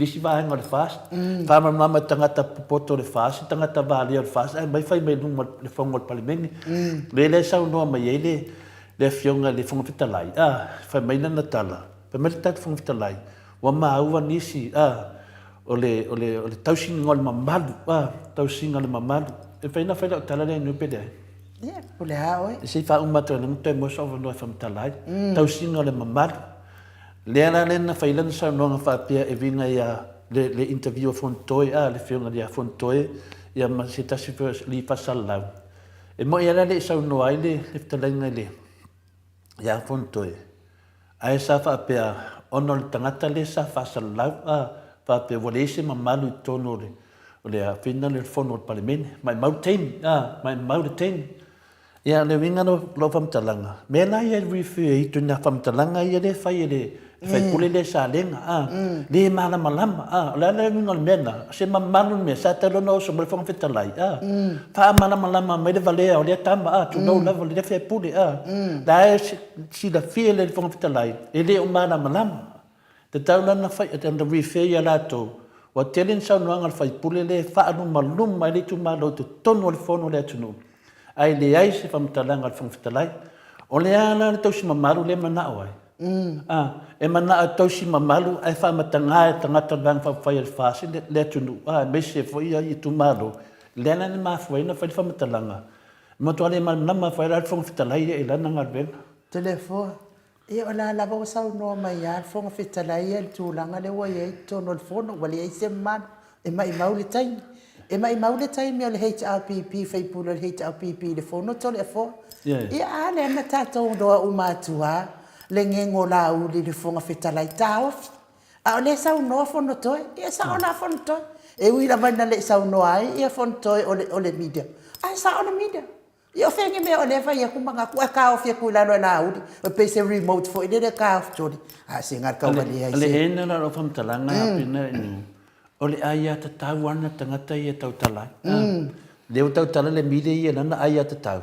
isi vaega o le FAST. Faamalamalama e tagata popoto o le FAST, tagata valea o le FAST, ae aumai fai mai i luma o le Fono a le Palemene. O le mea lea e saunoa mai ai le Afioga i le Fofoga Fetalai, a, fai mai lana tala, fai mai le tatou Fofoga Fetalai, ua maua nisi, a, o le, o le, o le tausiga o le mamalu, a, tausiga o le mamalu. E mafai ona fai lau tala lea inu pe leai? Ia, po le a oe. Se i faauma atu ai lea toe maua sou avanoa e faamatala ai. Tausiga o le mamalu. Lea la lea na fai lana saunoaga faapea e uiga ia le, le interview a Fonotoe, a, le afioga ia Fonotoe, ia ma se tasi foi o alii faasalalau. E moni lava la e le i saunoa ai le, le fetalaiga i le, ia Fonotoe, Ae sa faapea, ona o le tagata lea sa faasalalau, a, faapea ua leai se mamalu i totonu o le, o le afina lea o le fono o le Palemene. Maimau le taimi, a, maimau le taimi. Ia, o le uiga o lau faamatalaga, mea la ia e refer ai i ituaiga faamatalaga ia lea e fai e le faipule lea e Salega, a, le malamalama, a. O le a le uiga o le mea lena? O se mamalu le mea, sa tatau loa ona oso mai le Fofoga Fetalai, a, faamalamalama mai le valea o lea tama, a, tulou lava lea faipule, a. La e silafia e le Fofoga Fetalai, e le o malamalama. Tatau la ona fai, ona refer ia latou, ua tele ni saunoaga a le faipule lea e faalumaluma ai le itumalo i totonu o le fono a le atunuu, ae leai se faamatalaga a le Fofoga Fetalai. O le a la le tausi mamalu lea e manao ai? A, e manao e tausi mamalu ae faamataga e tagata o le Vaega Faaupufai a le FAST le atunuu, a, aemaise foi itumalo, lea la na mafua ai ona fai le faamatalaga. E matua le malamalama foi la le Fofoga Fetalai ia i lana galuega. Toleafoa, Ia o la lava ua saunoa mai lava le Fofoga Fetalai ia i le tulaga lea ua i ai i totonu o le Fono, ua leai se mamalu, e maimau le taimi. E maimau le taimi o le HRPP, faipule o le HRPP i le Fono Toleafoa. Ia a lea na tatou iloa uma atu lava le gego lauli i le Fofoga Fetalai, taofi. A o lea e saunoa Fonotoe, ia e sao la Fonotoe. E ui lava ina le i saunoa ai ia Fonotoe o le media, ae sao le media. Ia o fea ni mea o lea e fai atu manatu ae taofi atu i lalo e Laauli, e pei se remote foi lele e taofi toli. A se gata ua leai se. O le ena la o lau faamatalaga Abena inu, o le aiatatau lava lena tagata ia e tautala ai. Lea ua tautala le media ia i lana aiatatau,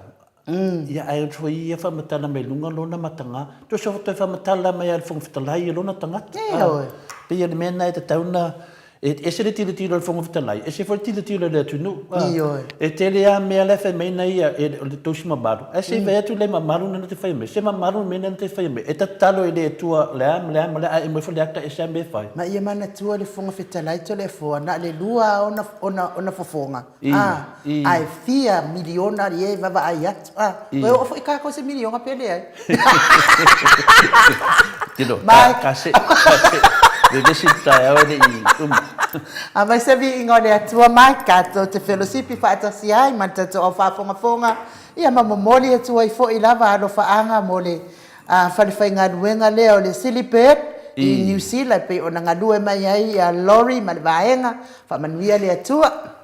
ia ae foi ia faamatala mai luga lona mataga. Toe toe faamatala mai lava e le Fofoga Fetalai ia lona tagata. Ioe. Pei o le mea lena e tatau ona E ese le tilotilo a le Fofoga Fetalai, ese foi le tilotilo a le atunuu. Ioe. E tele lava mea la e fai mai na ia, o le tausi mamalu, ae se i fai atu le mamalu lena na te faia mai, se mamalu le mea lena na te faia mai. E tatalo i le Atua o le a ma le a ma le a, ae aumai foi le ata ese lava mea e fai. Ma ia manatua le Fofoga Fetalai Toleafoa, na o le lua lava ona fofoga, a, ae fia miliona ia e vaavaai atu, a, toe oo foi tatou i se miliona pe leai. Tino, ka se, ka se, vevesi le taeao e le i uma. Aumai se viiga o le Atua mai, tatou te felosipi faatasi ai ma le tatou au faafogafoga, ia ma momoli atu ai foi lava alofaaga mo le falefaigaluega lea o le Silly Bird i Niu Sila e pei ona galue mai ai ia Laurie ma le vaega. Faamanuia le Atua.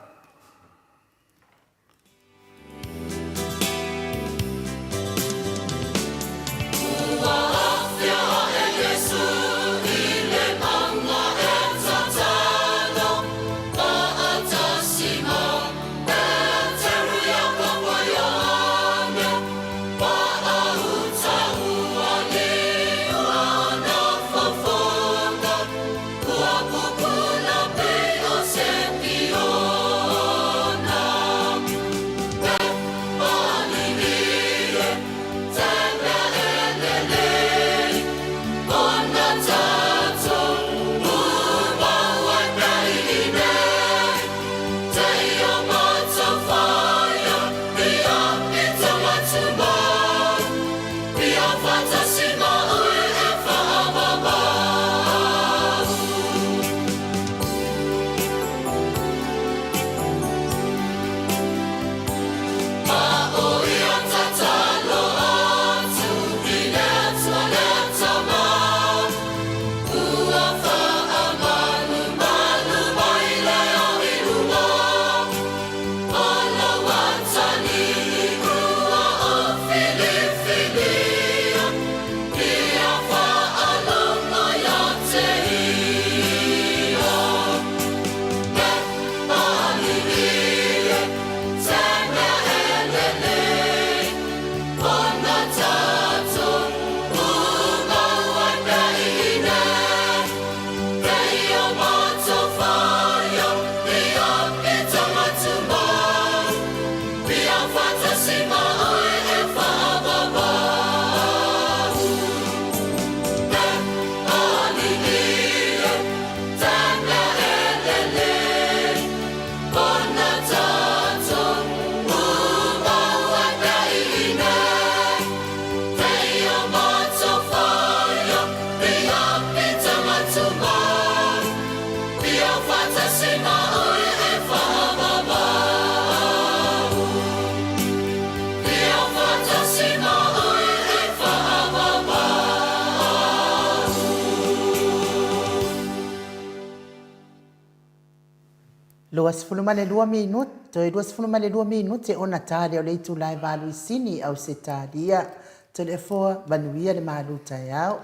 22 minute, toe 22 minute ona ta lea o le itula e valu i Sini, Ausetalia. Toleafoa, manuia le malu taeao.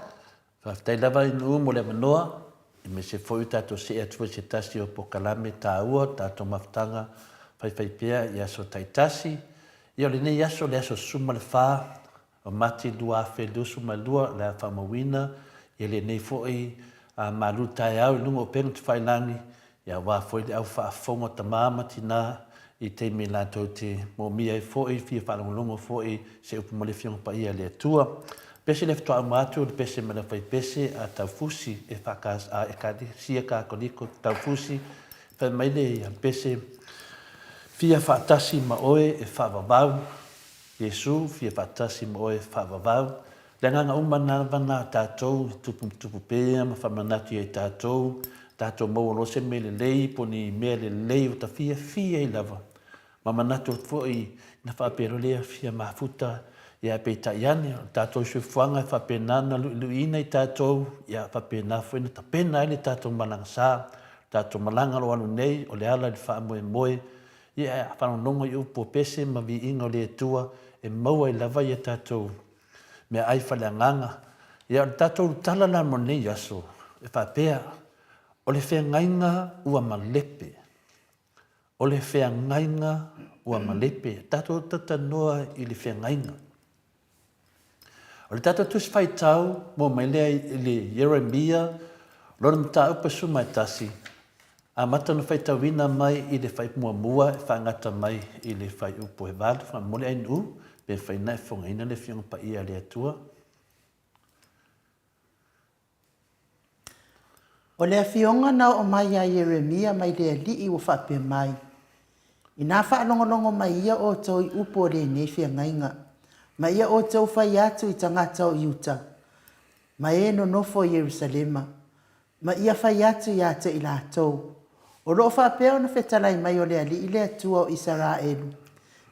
Faafetai lava i Nuu mo le avanoa, aemaise foi o tatou see atu foi i se tasi o polokalame taua o le tatou mafutaga faifaipea i aso taitasi. Ia o lenei aso, le aso 14 o Mati 2022, o le a faamauina ia lenei foi malu taeao i luga o upega tafailagi, Ia aua foi le au faafofoga tama ma tina i taimi latou te moomia ai foi, fia faalogologo foi i se upu ma le Afioga Paia a le Atua. Pese le faatoa uma atu le pese ma le aufaipese a Taufusi EFKS a Ekalesia Katoliko Taufusi, fai mai le pese, Fia faatasi ma oe e faavavau, Iesu, fia faatasi ma oe faavavau. Le agaga uma lava na a tatou e tuputupu pea ma faamanatu ia i tatou, tatou maua loa se mea lelei po o ni mea lelei ua ta fiafia ai lava. Ma manatu atu foi na faapea loa lea fia mafuta, ia peitai ane, o le tatou soifuaga e faapena ona luiluiina i tatou, ia faapena foi ona tapena ai le tatou malaga sa. Le tatou malaga o lo o alu nei, o le ala i le faamoemoe Ia, a faalogologo i upu o pese ma viiga o le Atua, e maua ai lava ia tatou meaai faaleagaga. Ia, o le tatou tala la mo lenei aso, e faapea, o le feagaiga ua malepe. O le feagaiga ua malepe. Tatou talanoa i le feagaiga. O le tatou Tusi Faitau mua mai lea i le Ieremia, lona mataupu 11, amata ona faitauina mai i le fuaiupu muamua e faagata mai i le fuaiupu e valu, faamolemole ainuu, pe mafai ona e fofogaina le Afioga Paia a le Atua. O le afioga na oo mai ia Ieremia mai le Alii ua faapea mai, Inā faalogologo mai ia outou i upu o lenei feagaiga, ma ia outou fai atu i tagata o Iuta, ma e nonofo i Ierusalema, ma ia fai atu ia te i latou, O lo o faapea ona fetalai mai o le Alii le Atua o Isaraelu,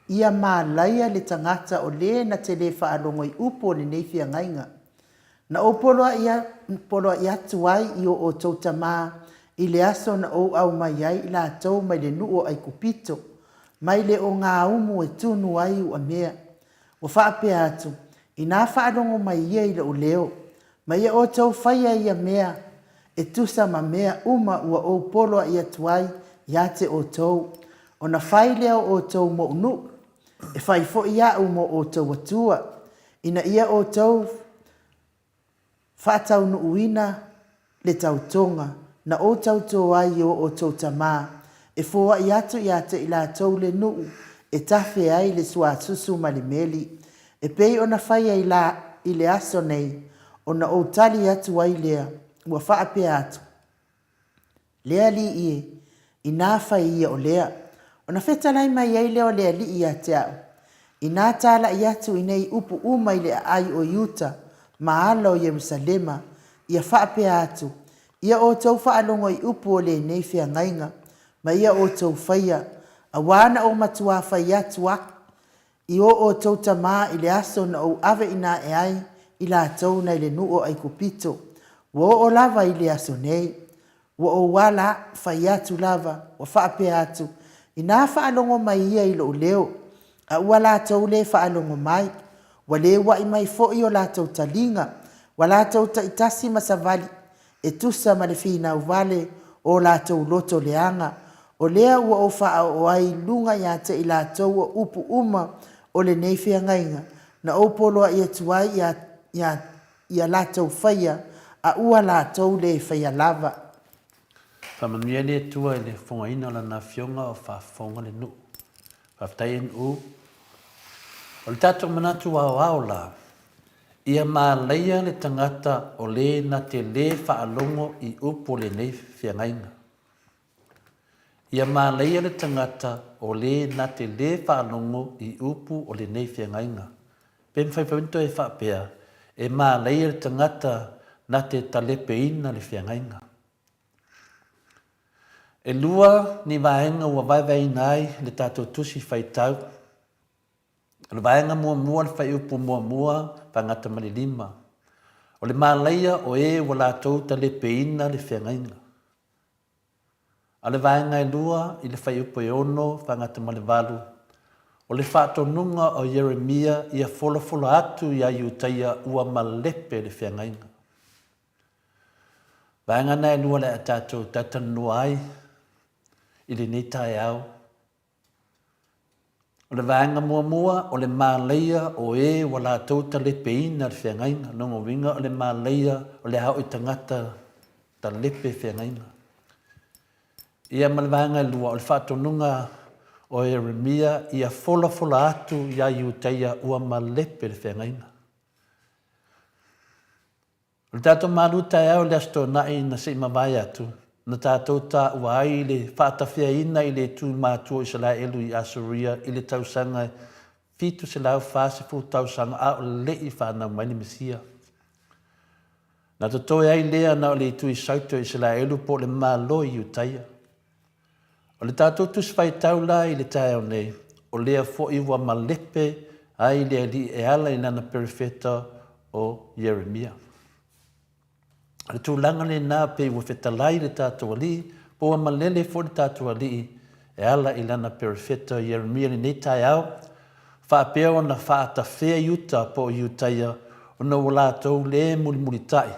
Ia malaia le tagata o le na te lē faalogo i upu o lenei feagaiga, Na ou poloai atu ai i o outou tamā i le aso na ou aumai ai i latou mai le nuu o Aikupito, mai le ogāumu e tunu ai uamea. Ua faapea atu, Inā faalogo mai ia i lou leo, ma ia outou faia ia mea e tusa ma mea uma ua ou poloai atu ai ia te outou, ona fai lea o outou mou nuu, e fai foi aʻu mo outou Atua, ina ia outou faataunuuina le tautoga na ou tautō ai i o outou tamā, e foai atu ia te i latou le nuu e tafe ai le suasusu ma le meli, e pei ona fai ai la i le aso nei, ona ou tali atu ai lea, ua faapea atu, Le Alii e, inā fai ia o lea. Ona fetalai mai ai lea o le Alii ia te a'u, Inā tālaʻi atu i nei upu uma i le aai o Iuta ma ala o Ierusalema, ia faapea atu, Ia outou faalogo i upu o lenei feagaiga, ma ia outou faia, auā na ou matuā fai atu a i o outou tamā i le aso na ou ave ina ae ai i latou nai le nuu o Aikupito, ua oo lava i le aso nei. Ua ou ala fai atu lava, ua faapea atu, Inā faalogo mai ia i lou leo, a ua latou lē faalogo mai, ua lē uaʻi mai foi o latou taliga, ua latou taitasi ma savali e tusa ma le finau vale o latou loto leaga, o lea ua ou faaoo ai i luga ia te i latou o upu uma o lenei feagaiga na ou poloai atu ai ia, ia, ia latou faia, a ua latou lē faia lava. Faamanuia le Atua i le fofogaina o Lana Afioga o faafofoga le nuu. Faafetai NU. O le tatou manatu aoao la, Ia malaia le tagata o le na te lē faalogo i upu o lenei feagaiga. Ia malaia le tagata o le na te lē faalogo i upu o lenei feagaiga. Pe mafai foi ona toe faapea, e malaia le tagata na te talepeina le feagaiga. E lua ni vaega ua vaevaeina ai le tatou tusi faitau. O le vaega muamua, le fuaiupu muamua, faagata ma le lima. O le malaia o e ua latou talepeina le feagaiga. A o le vaega e lua i le fuaiupu e 6 faagata ma le 8, o le faatonuga o Ieremia ia folafola atu iā Iutaia ua malepe le feagaiga. Vaega na e lua o le a tatou talatalanoa ai i lenei taeao. O le vaega muamua, o le malaia o e ua latou talepeina le feagaiga. Lona uiga o le malaia o le ao'i tagata talepe feagaiga. Ia ma le vaega e lua, o le faatonuga o Ieremia ia folafola atu iā Iutaia ua malepe le feagaiga. O le tatou malu taeao i le Aso Toonai na se i mavae atu, na tatou taua ai le faatafeaina i le itu matua o Isaraelu i Asuria i le tausaga 740 tausaga a o le i fanau mai le Mesia. Na totoe ai lea na o le itu i Saute o Isaraelu po o le Malo i Iutaia. O le tatou Tusi Faitau la i le taeao nei, o lea foi ua malepe ai le Alii e ala i lana perofeta o Ieremia. O le tulaga lena pei ua fetalai le tatou Alii, po ua malele foi le tatou Alii e ala i lana perofeta o Ieremia i lenei taeao, faapea ona faatafea Iuta po o Iutaia ona ua latou le mulimulitai,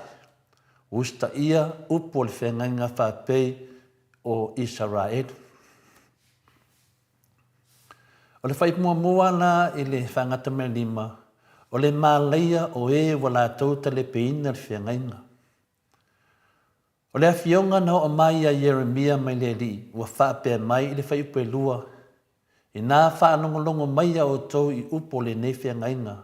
usitaia upu o le feagaiga faapei o Isaraelu. O le fuaiupu muamua la i le faagata mai lima, o le malaia o e ua latou talepeina le feagaiga. O le afioga na oo mai ia Ieremia mai le Alii, ua faapea mai i le fuaiupu e lua, Inā faalogologo mai a outou i upu o lenei feagaiga,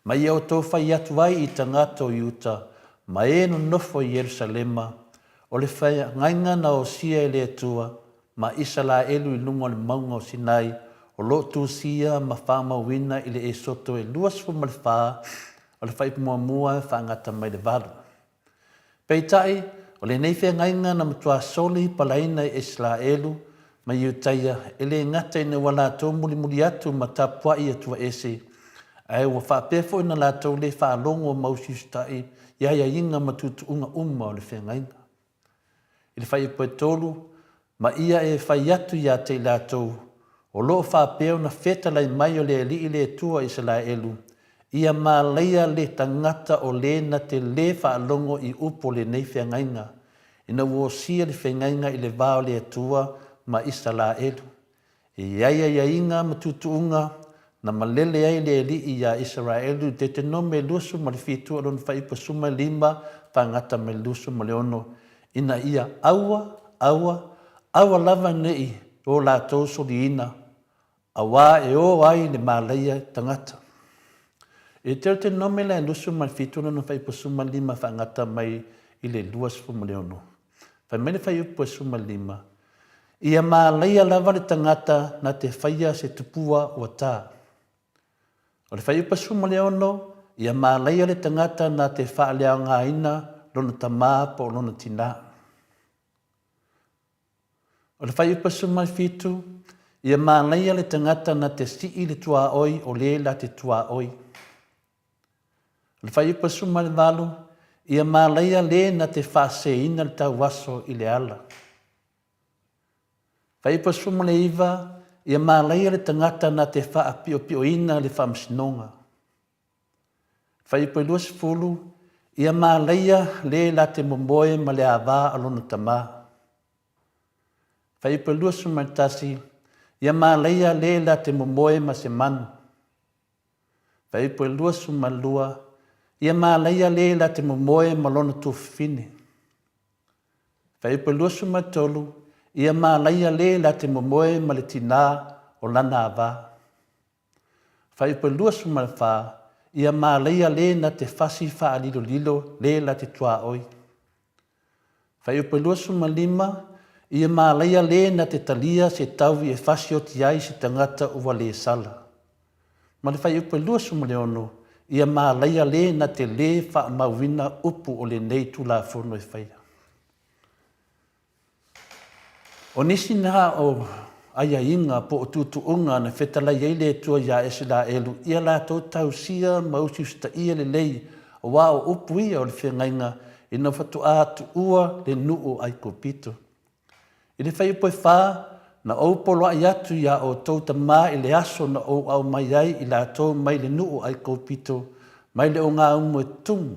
ma ia outou fai atu ai i tagata o Iuta ma e nonofo i Ierusalema, o le feagaiga na osia e le Atua ma Isalaelu i luga o le mauga o Sinai, o lo o tusia ma faamauina i le Esoto e 24 o le fuaiupu muamua e faagata mai le 8. Peitai, o lenei feagaiga na matua soli palaina i Isaraelu ma Iutaia, e le gata ina ua latou mulimuli atu ma tapuai Atua ese, ae ua faapea foi ona latou le faalogo ma usiusitai i aiaiga ma tuutuuga uma o le feagaiga. I le fuaiupu e 3, ma ia e fai atu ia te i latou, o lo o faapea ona fetalai mai o le Alii le Atua o Isaraelu, ia malaia le tagata o le na te lē faalogo i upu o lenei feagaiga, ina ua osia le feagaiga i le va o le Atua ma Isaraelu. E i ai aiaiga ma tuutuuga na malele ai le Alii iā Isaraelu i Deutenome 27 o lona fuaiupu 15 faagata mai le 26, ina ia aua, aua, aua lava ne i o latou soliina, auā e ō ai le malaia tagata. I Deutenome la e 27 lona fuaiupu 15 faagata mai i le 26. Fai mai le fuaiupu e 15, Ia malaia lava le tagata na te faia se tupua ua tā. O le fuaiupu 16, Ia malaia le tagata na te faaleaogaina lona tamā po o lona tinā. O le fuaiupu 17, Ia malaia le tagata na te sii le tuaoi o le la te tuaoi. O le fuaiupu 18, Ia malaia le na te faasēina le tauaso i le ala. Fuaiupu 19, Ia malaia le tagata na te faapiopioina le faamasinoga. Fuaiupu 20, Ia malaia le la te momoe ma le avā a lona tamā. Fuaiupu 21, Ia malaia le la te momoe ma se manu. Fuaiupu e 22, Ia malaia le la te momoe ma lona tuafafine. Fuaiupu e 23, Ia malaia le la te momoe ma le tinā o lana avā. Fuaiupu e 24, Ia malaia le na te fasi faalilolilo le la te tuaoi. Fuaiupu e 25, Ia malaia le na te talia se taui e fasioti ai se tagata ua le sala. Ma le fuaiupu e 26, Ia malaia le na te lē faamauina upu o lenei Tulafono e faia. O nisi na o aiaiga po o tuutuuga na fetalai ai le Atua iā Iseraelu ia latou tausia ma usiusitaia lelei, auā o upu ia o le feagaiga ina faatoa tuua le nuu o Aikupito. I le fuaiupu e fa, na ou poloaʻi atu iā ʻoutou tamā i le aso na ou aumai ai i latou mai le nuu o ʻAikopito, mai le ogāumu e tumu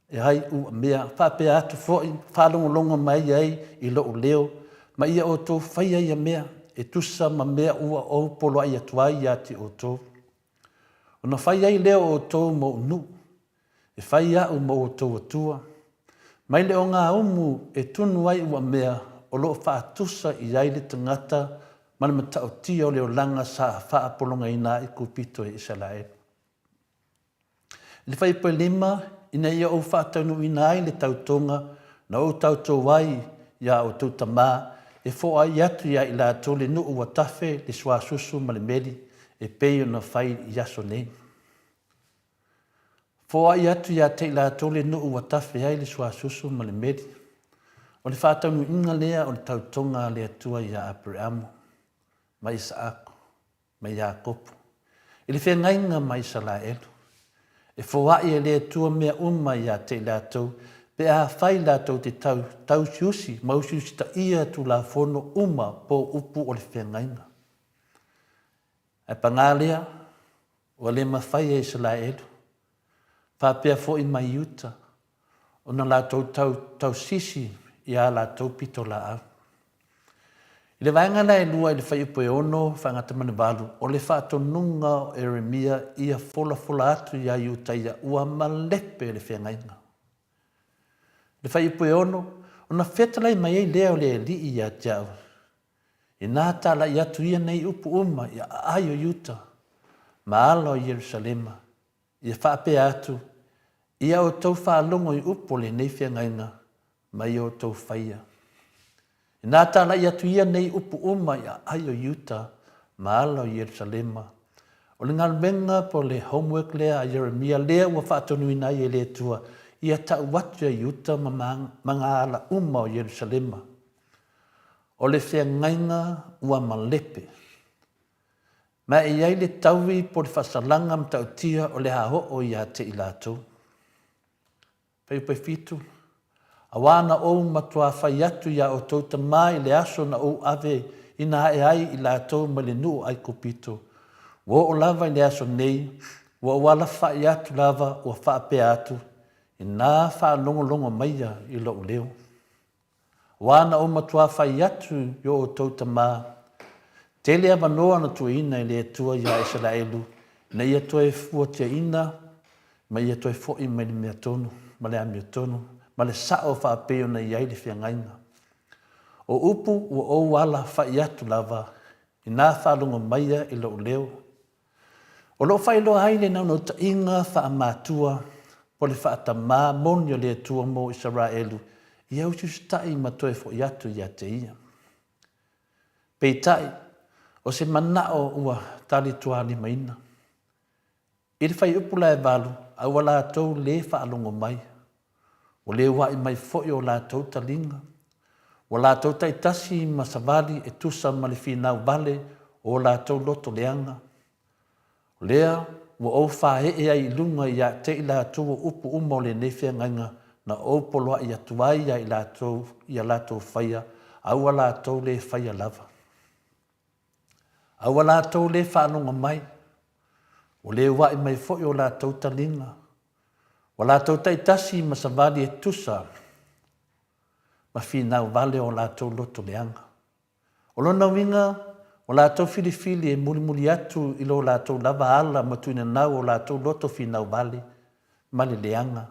e ai ua mea faapea atu foi faalogologo mai ai i loʻu leo, ma ia ʻoutou faia ia mea e tusa ma mea ua ou poloaʻi atu ai iā te ʻoutou. Ona fai ai lea o ʻoutou ma oʻu nuu, e fai aʻu ma ʻoutou Atua. Mai le ogāumu e tunu ai ua mea o lo o faatusa i ai le tagata ma le matautia o le olaga sa faapologaina ai Kupito e Isaraelu. I le fuaiupu e 5, ina ia ou faataunuuina ai le tautoga na ou tautō ai iā outou tamā, e foai atu iā i latou le nuu ua tafe le suasusu ma le meli, e pei ona fai i aso nei. Foai atu iā te i latou le nuu ua tafe ai le suasusu ma le meli. O le faataunuuina lea o le tautoga a le Atua iā Apereamo, ma Isaako, ma Iakopo, i le feagaiga ma Isaraelu, e foai e le Atua mea uma iā te i latou, pe a fai latou te tau tausiusi ma usiusitaia tulafono uma po o upu o le feagaiga. Ae pagā lea, ua le mafai e Isaraelu, faapea foi ma Iuta, ona latou tau tausisi i ā latou pitolaau. I le vaega la e lua i le fuaiupu e 6 faagata ma le 8, o le faatonuga o Ieremia ia folafola atu iā Iutaia ua malepe le feagaiga. I le fuaiupu e 6, ona fetalai mai ai lea o le Alii ia te au, Inā tālaʻi atu ia nei upu uma i aai o Iuta ma ala o Ierusalema, ia faapea atu, Ia outou faalogo i upu o lenei feagaiga ma ia outou faia. Inā tālaʻi atu ia nei upu uma i aai o Iuta ma ala o Ierusalema, o le galuega po o le homework lea a Ieremia lea ua faatonuina ai e le Atua, ia tau atu ia Iuta ma ma ala uma o Ierusalema. O le feagaiga ua malepe. Ma e i ai le taui po o le faasalaga matautia o le a oo ia te i latou. Fuaiupu e 7, Auā na ou matuā fai atu iā outou tamā i le aso na ou ave ina ae ai i latou mai le nuu o ʻAikupito, ua oo lava i le aso nei, ua ou alafaʻi atu lava ua faapea atu, Inā faalogologo maia i loʻu leo. Auā na ou matuā fai atu i o outou tamā, tele avanoa na tuuina e le Atua iā Isaraelu ina ia toe fuatiaina ma ia toe foʻi mai le mea tonu ma le amiotonu ma le saʻo faapei ona i ai le feagaiga. O upu ua ou ala faʻi atu lava, inā faalogo maia i loʻu leo. O lo o faailoa ai le naunautaiga faamatua po o le faatamā moni o le Atua mo Isaraelu ia usiusitaʻi ma toe foʻi atu ia te ia. Peitai, o se manaʻo ua talituālimaina. I le fuaiupu la e 8, a ua latou lē faalogo mai, ua le uaʻi mai foi o latou taliga, ua latou taitasi ma savali e tusa ma le finau vale o o latou loto leaga. O lea ua ou fāeʻe ai i luga iā te i latou o upu uma o lenei feagaiga na ou poloaʻi atu ai iā i latou ia latou faia, a ua latou lē faia lava. A ua latou lē faalogo mai, ua le uaʻi mai foi o latou taliga, ua latou taitasi ma savali e tusa ma finau vale o latou loto leaga. O lona uiga, ua latou filifili e mulimuli atu i lo latou lava ala ma tuinanau o latou loto finau vale ma le leaga,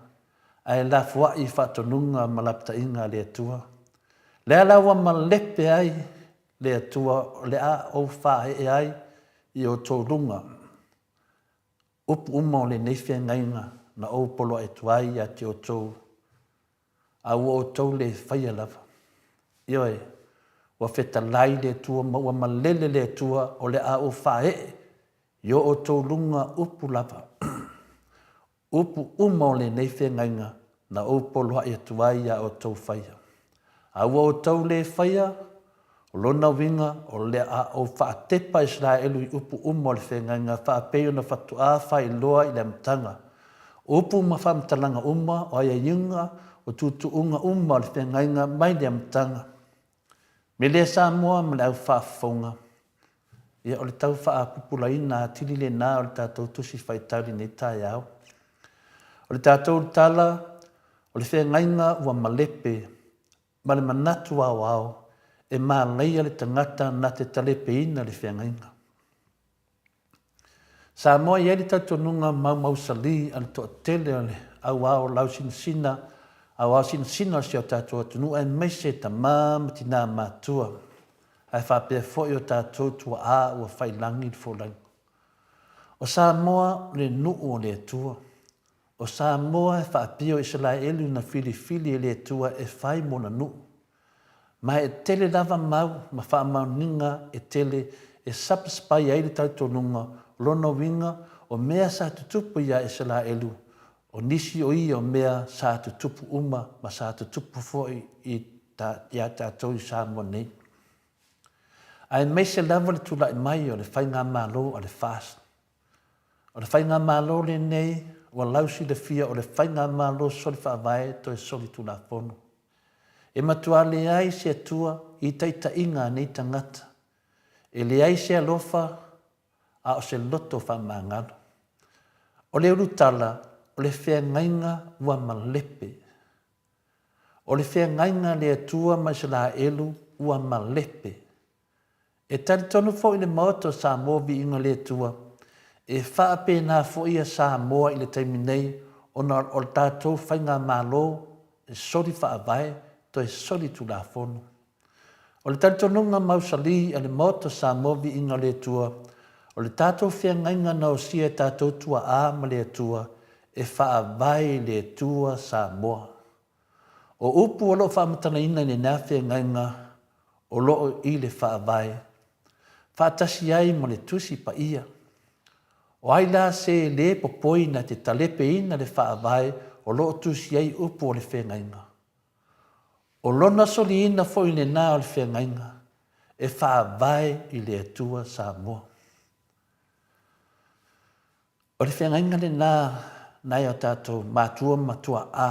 ae lafoai i faatonuga ma lapataiga a le Atua. Lea la ua malepe ai le Atua o le a ou faaee ai i outou luga upu uma o lenei feagaiga na ou poloai atu ai ia te outou, a ua outou le faia lava. Ioe, ua fetalai le Atua ma ua malele le Atua o le a ou faaee i o outou luga upu lava. Upu uma o lenei feagaiga na ou poloai atu ai iā outou faia. A ua outou lē faia, o lona uiga o le a ou faatepa Isaraelu i upu uma o le feagaiga faapei ona faatoa faailoa i le amataga. Upu ma faamatalaga uma o aiaiga o tuutuuga uma o le feagaiga mai le amataga. Mea lea Samoa ma le au faafofoga, ia o le tau faapupulaina atili lena o le tatou Tusi Faitau i lenei taeao. O le tatou tala, o le feagaiga ua malepe ma le manatu aoao e malaia le tagata na te talepeina le feagaiga. Samoa e i ai le talitonuga maumausali a le toatele o le au ao lausinasina, au ao sinasina o si o tatou atunuu aemaise tama ma tina matua, ae faapea foi o tatou tuaa ua faiilagi le folauga. O Samoa o le nuu o le Atua. O Samoa e faapia o Isalaelu na filifili e le Atua e fai mona nuu. Ma e tele lava mau ma faamaoniga e tele e sapasapai ai le talitonuga o lona uiga o mea sa tutupu iā Isalaelu, o nisi o ia o mea sa tutupu uma ma sa tutupu foi i iā tatou i Samoa nei. Aemaise lava le tulai mai o le Faigamalo a le FAST. O le Faigamalo lenei ua lausilafia o le Faigamalo soli faavae toe soli tulafono. E matua leai se Atua i taitaiga a nei tagata. E leai se alofa a o se loto faamagalo. O le ulutala, o le feagaiga ua malepe. O le feagaiga a le Atua ma Isaraelu ua malepe. E talitonu foi le Maota o Samoa Viiga le Atua, e faapena foi ia Samoa i le taimi nei ona o le tatou faigamalo e soli faavae toe soli tulafono. O le talitonuga mausali a le Maota o Samoa Viiga le Atua, o le tatou feagaiga na osia e tatou tuaa ma le Atua e faavae i le Atua Samoa. O upu o lo o faamatalaina i lena feagaiga o lo o i le Faavae, faatasi ai ma le Tusi Paia. O ai la se lē popoi na te talepeina le Faavae o lo o tusi ai upu o le feagaiga? O lona soliina foi lena o le feagaiga e faavae i le Atua Samoa. O le feagaiga lena nai o tatou matua ma tuaa.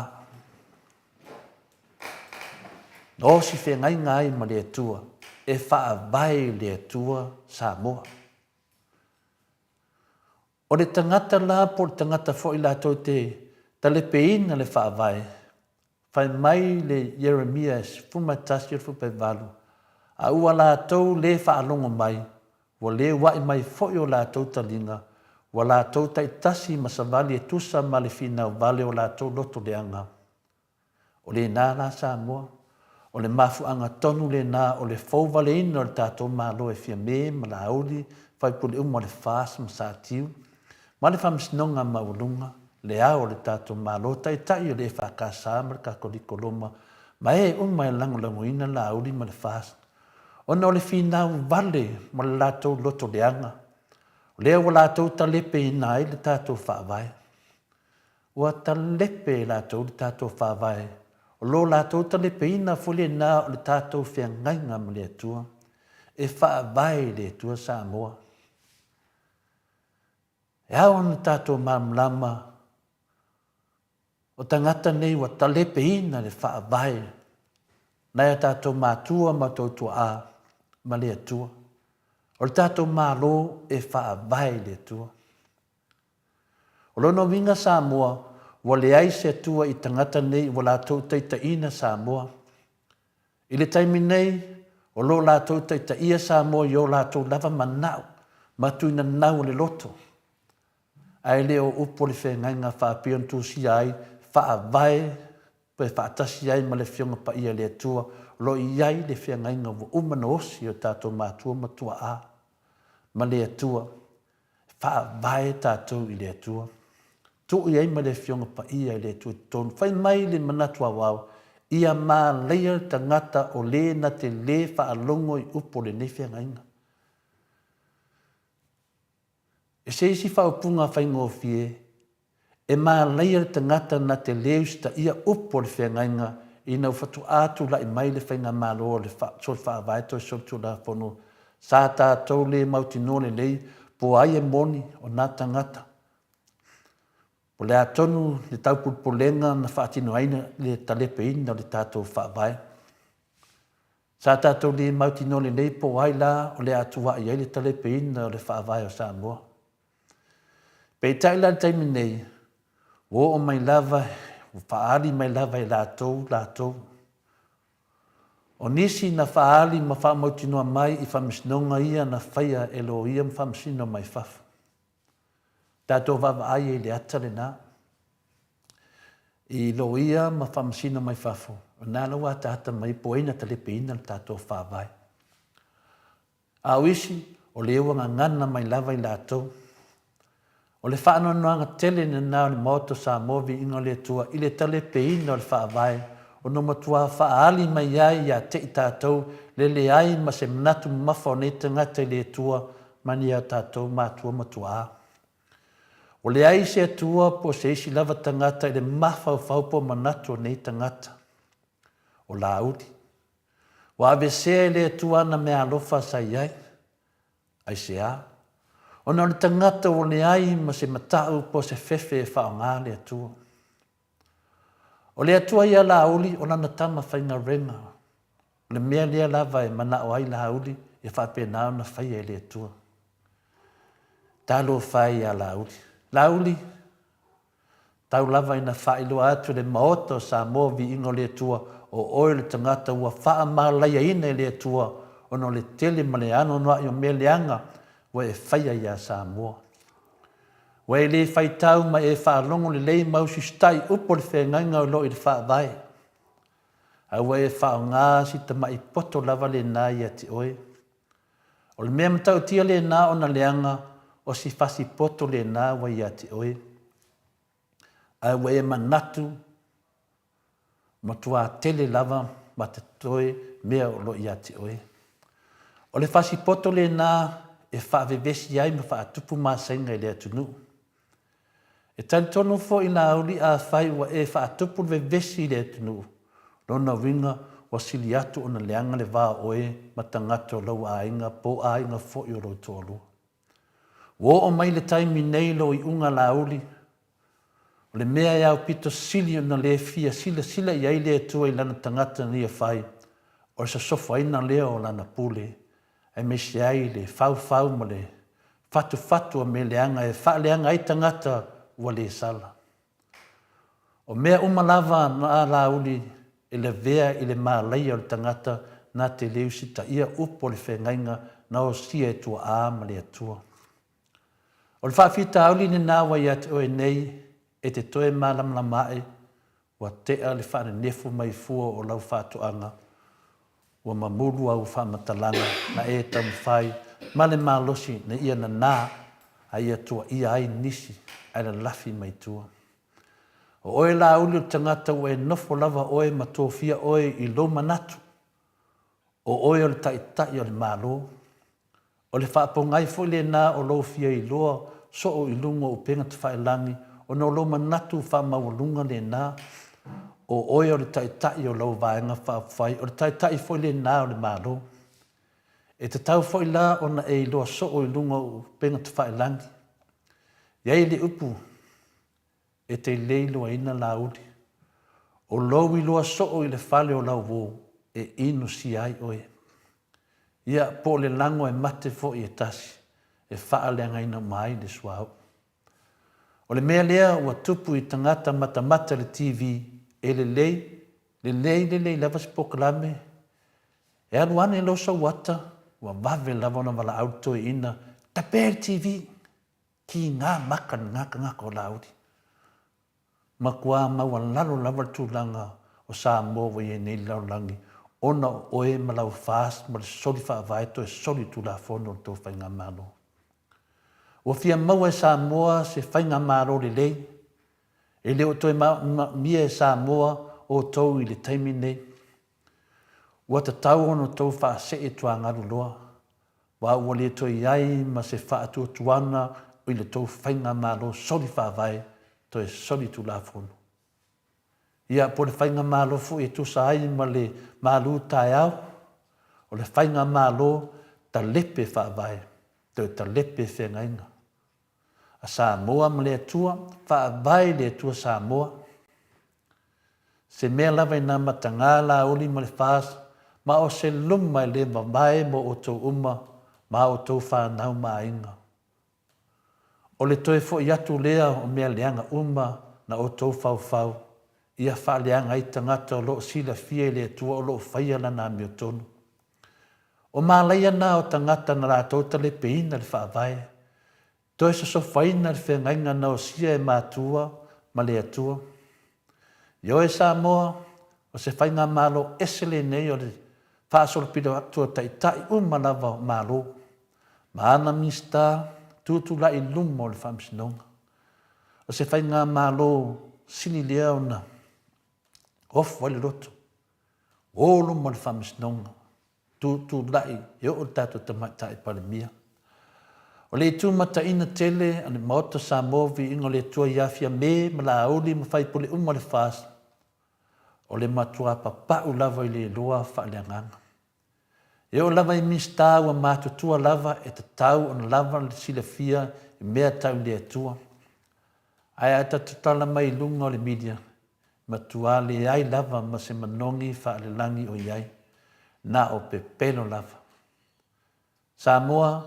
Na osi feagaiga ai ma le Atua e faavae i le Atua Samoa. O le tagata la po o le tagata foi latou te talepeina le faavae, Fai mai le Ieremia 11 8, A ua latou lē faalogo mai, ua lē uaʻi mai foi o latou taliga, ua latou taitasi ma savali e tusa ma le finau vale o latou loto leaga. O lena la Samoa, o le mafuaaga tonu lena o le fou valeina o le tatou Malo e Fiame ma Laauli, faipule uma o le FAST ma Satiu, ma le Faamasinoga Maualuga, le Ao o le tatou Malo, Taitai o le EFKS ma le Katoliko Roma, ma e uma e lagolagoina Laauli ma le FAST, ona o le finau vale ma le latou loto leaga, o lea ua latou talepeina ai le tatou Faavae. Ua talepe e latou le tatou Faavae, o lo latou talepeina foi lena o le tatou feagaiga ma le Atua, e faavae i le Atua Samoa. E ao ona tatou malamalama o tagata nei ua talepeina le faavae nai a tatou matua ma tou tuaa ma le Atua. O le tatou Malo e faavae i le Atua. O lona uiga Samoa, ua leai se Atua i tagata nei ua latou taitaiina Samoa. I le taimi nei, o lo o latou taitaia Samoa i o latou lava manao ma tuinanau o le loto, ae le o upu o le feagaiga faapea ona tusia ai faavae pe faatasi ai ma le Afioga Paia i le Atua o lo o i ai le feagaiga ua uma ona osi e o tatou matua ma tuaa ma le Atua. Faavae tatou i le Atua. Tuu i ai ma le Afioga Paia i le Atua i totonu. Fai mai le manatu aoao, ia malaia le tagata o le na te lē faalogo i upu o lenei feagaiga. E se isi faaupuga faigofie, E malaia le tagata na te lē usitaia upu o le feagaiga ina ua faatoa tulai mai le faigamalo o le soli faavae toe soli tulafono sa tatou lē mautinoa lelei po o ai e moni o na tagata. Po o le a tonu le taupulepulega na faatino ai le talepeina o le tatou faavae. Sa tatou le mautinoa lelei po o ai la o le a tuuai ai le talepeina o le Faavae o Samoa. Peitai la i le taimi nei, ua oo mai lava, ua faaali mai lava e latou latou. O nisi na faaali ma faamautinoa mai i faamasinoga ia na faia e loia ma faamasino mai fafo. Tatou vaavaai ai i le ata lena. I loia ma faamasino mai fafo, o lena la ua ataata mai po o ai na talepeina le tatou Faavae. A o isi, o lea ua gagana mai lava i latou. O le faanoanoaga tele lena o le Maota o Samoa Viiga o le Atua i le talepeina o le Faavae ona matua faaali mai ai ia te i tatou le leai ma se manatu mamafa o nei tagata i le Atua ma ni a tatou matua ma tuaa. Ua leai se Atua po o se isi lava tagata i le mafaufau po o manatu o nei tagata. O Lāuli. Ua aveesea e le Atua ana meaalofa sa i ai. Aisea? Ona o le tagata ua leai ma se matau po o se fefe e faaaoga le Atua. O le Atua ia Lāuli o lana tama faigaluega. O le mea lea lava e manao ai Lāuli ia faapena ona faia e le Atua. Talofa e ia Lāuli. Lāuli, Tau lava ina faailoa atu e le Maota o Samoa viiga o le Atua, o oe o le tagata ua faamalaiaina e le Atua ona o le tele ma le anoanoai o mea leaga ua e faia iā Samoa. Ua e le faitau ma e faalogo lelei ma usisitai upu o le feagaiga o lo o i le Faavae. A ua e faaaoga si tamai poto lava lena ia te oe. O le mea matautia lena ona leaga o si fasipoto lena ua ia te oe. Ae ua e manatu matuā tele lava ma te toe mea o lo o ia te oe. O le fasipoto lena e faavevesi ai ma faatupu masaiga i le atunuu. E talitonu foi Laauli afai ua e faatupu le vevesi i le atunuu, lona uiga ua sili atu ona leaga le va o oe ma tagata o lou aiga po o aiga foi o lou toalua. Ua oo mai le taimi nei lou iuga Laauli, o le mea e aupito sili ona le fia silasila i ai le Atua i lana tagata na ia fai, o le sosofaina lea o lana pule, aemaise ai le faufau ma le fatufatu o mea leaga e faaleaga ai tagata ua le sala. O mea uma lava na Laauli e lavea i le malaia o le tagata na te le usitaia upu o le feagaiga na osia e tuaa ma le Atua. O le faafitauli lena ua ia te oe nei e te toe malamalama ae ua tea le faanenefu mai fua o lau faatoaga, ua mamulu au faamatalaga na e taumafai ma le malosi na ia nanā a ia tuaia ai nisi ae lalafi mai tua. O oe Laauli o le tagata ua e nofo lava oe ma tofia oe i lou manatu, o oe o le Taitai o le Malo, O le faapogai foi lena o lou fia iloa soo i luga o upega tafailagi ona o lou manatu faamaualuga lena, o oe o le Taitai o lau Vaega Faaupufai, o le Taitai foi lena o le Malo. E tatau foi la ona e iloa soo i luga o upega tafailagi. E i ai le upu e te le iloaina Laauli, o lou iloa soo i le fale o lau uo e inusia ai oe. Ia, po o le lago e mate foi e tasi e faaleagaina uma ai le suauu. O le mea lea ua tupu i tagata matamata i le TV, e lelei, lelei lelei lava se polokalame, e alu ane loa sou ata, ua vave lava ona valaau le toeaina, Tape le TV! Kīngā maka le gagagata o Laauli. Matua maualalo lava le tulaga o Samoa ua i ai nei i le lalolagi ona o oe ma lau FAST ma le soli faavae toe soli Tulafono o le tou Faigamalo. Ua fia maua e Samoa se Faigamalo lelei. E le o toe manaomia e Samoa outou i le taimi lenei. Ua tatau ona outou faasee tuagalu loa, aua ua le toe i ai ma se faatuatuaga i le tou faigamalo soli faavae toe soli tulafono. Ia, po o le faigamalo foi e tusa ai ma le malu taeao, o le faigamalo talepe faavae toe talepe feagaiga a Samoa ma le Atua, faavae i le Atua Samoa. Se mea lava ina mataga Laauli ma le FAST, ma o se luma e le mavae mo outou uma ma a outou fanau ma aiga. O le toe foi atu lea o mea leaga uma na outou faufau, ia faaleaga ai tagata o lo o silafia i le Atua o lo o faia Lana amiotonu. O malaia na o tagata na latou talepeina le Faavae, toe sosofaina le feagaiga na osia e matua ma le Atua. Ioe Samoa, o se faigamalo ese lenei o le faasolopito atu o taitai uma lava o Malo ma ana Minisita tutulai i luma o le Faamasinoga. O se faigamalo sili lea ona ofo ai le loto, o luma o le Faamasinoga, tutulai e oo le tatou Tamaitai Palemia. O le itu mataina tele a le Maota Samoa Viiga o le Atua ia Fiame ma Laauli ma faipule uma o le FAST, o le matua papau lava i le iloa faaleagaga. E oo lava i Minisita ua matutua lava e tatau ona lava le silafia i mea tau i le Atua. Ae a ta tatala mai i luga o le media, matua leai lava ma se manogi faalelagi o i ai, na o pepelo lava. Samoa,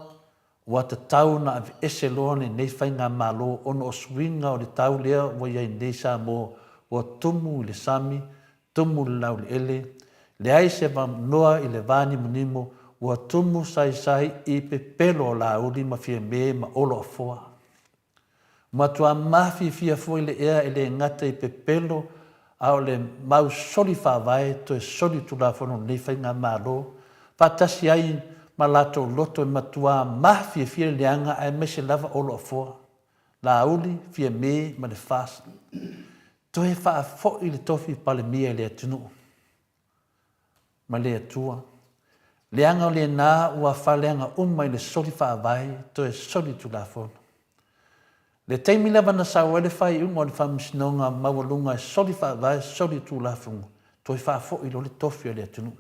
ua tatau ona aveese loa lenei faigamalo ona o suiga o le tau lea ua i ai nei Samoa ua tumu i le sami, tumu i le laueleele, leai se avanoa i le va nimonimo, ua tumu saisai i pepelo o Laauli ma Fiame ma Olo Afoa. Matua mafiafia foi le ea e le gata i pepelo a o le mau soli faavae toe soli tulafono o lenei faigamalo faatasi ai ma latou loto e matua mafiafia le leaga aemaise lava Olo Afoa, Laauli, Fiame ma le FAST. Toe faafoi le tofi Palemia i le atunuu. ma le Atua. Leaga o lena ua faaleaga uma i le soli faavae toe soli tulafono. Le taimi lava na sau ai le faaiuga o le Faamasinoga Maualuga e soli faavae soli tulafono, toe faafoi loa le tofi o le atunuu.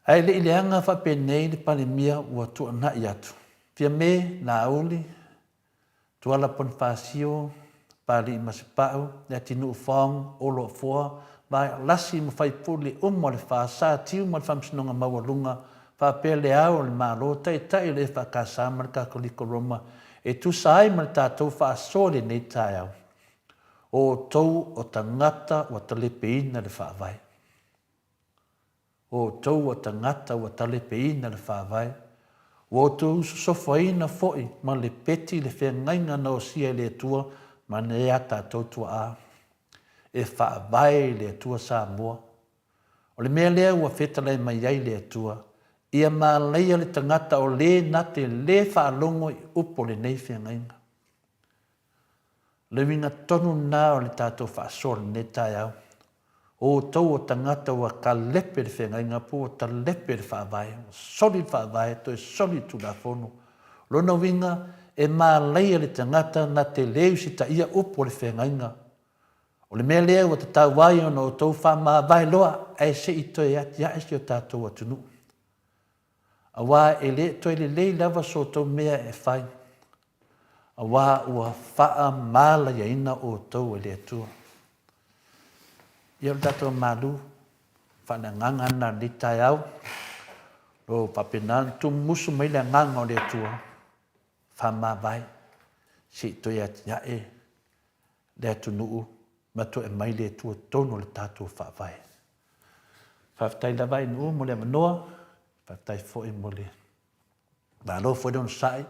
Ae le i leaga faapenei le Palemia ua tuanai atu. Fiame, Laauli, Tuala Ponifasio, Papalii Masepau, Leatinuu Fong, Olo Afoa, Vaelasi ma faipule uma o le FAST, Satiu ma le Faamasinoga Maualuga, faapea Le Ao o le Malo, Taitai o le EFKS ma le Katoliko Roma e tusa ai ma le tatou faasoa i lenei taeao. O outou o tagata ua talepeina le Faavae. O outou o tagata ua talepeina le Faavae, ua outou sosofaina foi ma le peti le feagaiga na osia e le Atua ma nai a tatou tuaa. E faavae i le Atua Samoa. O le mea lea ua fetalai mai ai le Atua, ia malaia le tagata o le na te le faalogo i upu o lenei feagaiga. O le uiga tonu lena o le tatou faasoa i lenei taeao. O outou o tagata ua talepe le feagaiga po ua talepe le Faavae, ua soli le Faavae, toe soli le Tulafono. O lona uiga, e malaia le tagata na te le usitaia upu o le feagaiga. O le mea lea ua tatau ai ona outou faamavae loa ae se i toe atiae si o tatou atunuu. Aua e le toe lelei lava so outou mea e fai, aua ua faamalaiaina outou e le Atua. Ia o le tatou malu faaleagaga lena i lenei taeao, o lo o faapena ona tumusu mai le agaga o le Atua, faamavae se i toe atiae le atunuu ma toe aumai le Atua totonu o le tatou Faavae. Faafetai lava Ainuu mo le avanoa, faafetai foi mo le malo foi le onosai,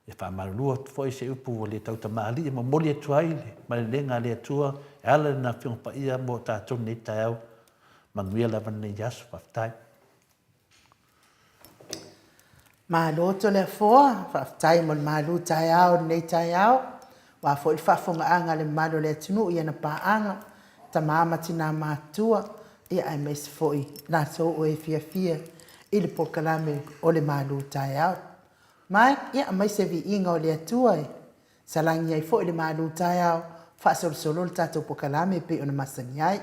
e faamalulu atu foi se upu ua le tautamalii e momoli atu ai le malelega a le Atua e ala i Lana Afioga Paia mo tatou lenei taeao. Manuia lava lenei aso. Faafetai. Malo Toleafoa, faafetai mo le malu taeao i lenei taeao. Aua foi le faafofogaaga a le mamalu o le atunuu i ana paaga, tama ma tina matutua, ia aemaise foi latou o e fiafia i le polokalame o le malu taeao. Ma, ia aumai se viiga o le Atua e Salani ai foi le malu taeao, faasolosolo le tatou pokalame e pei ona masani ai.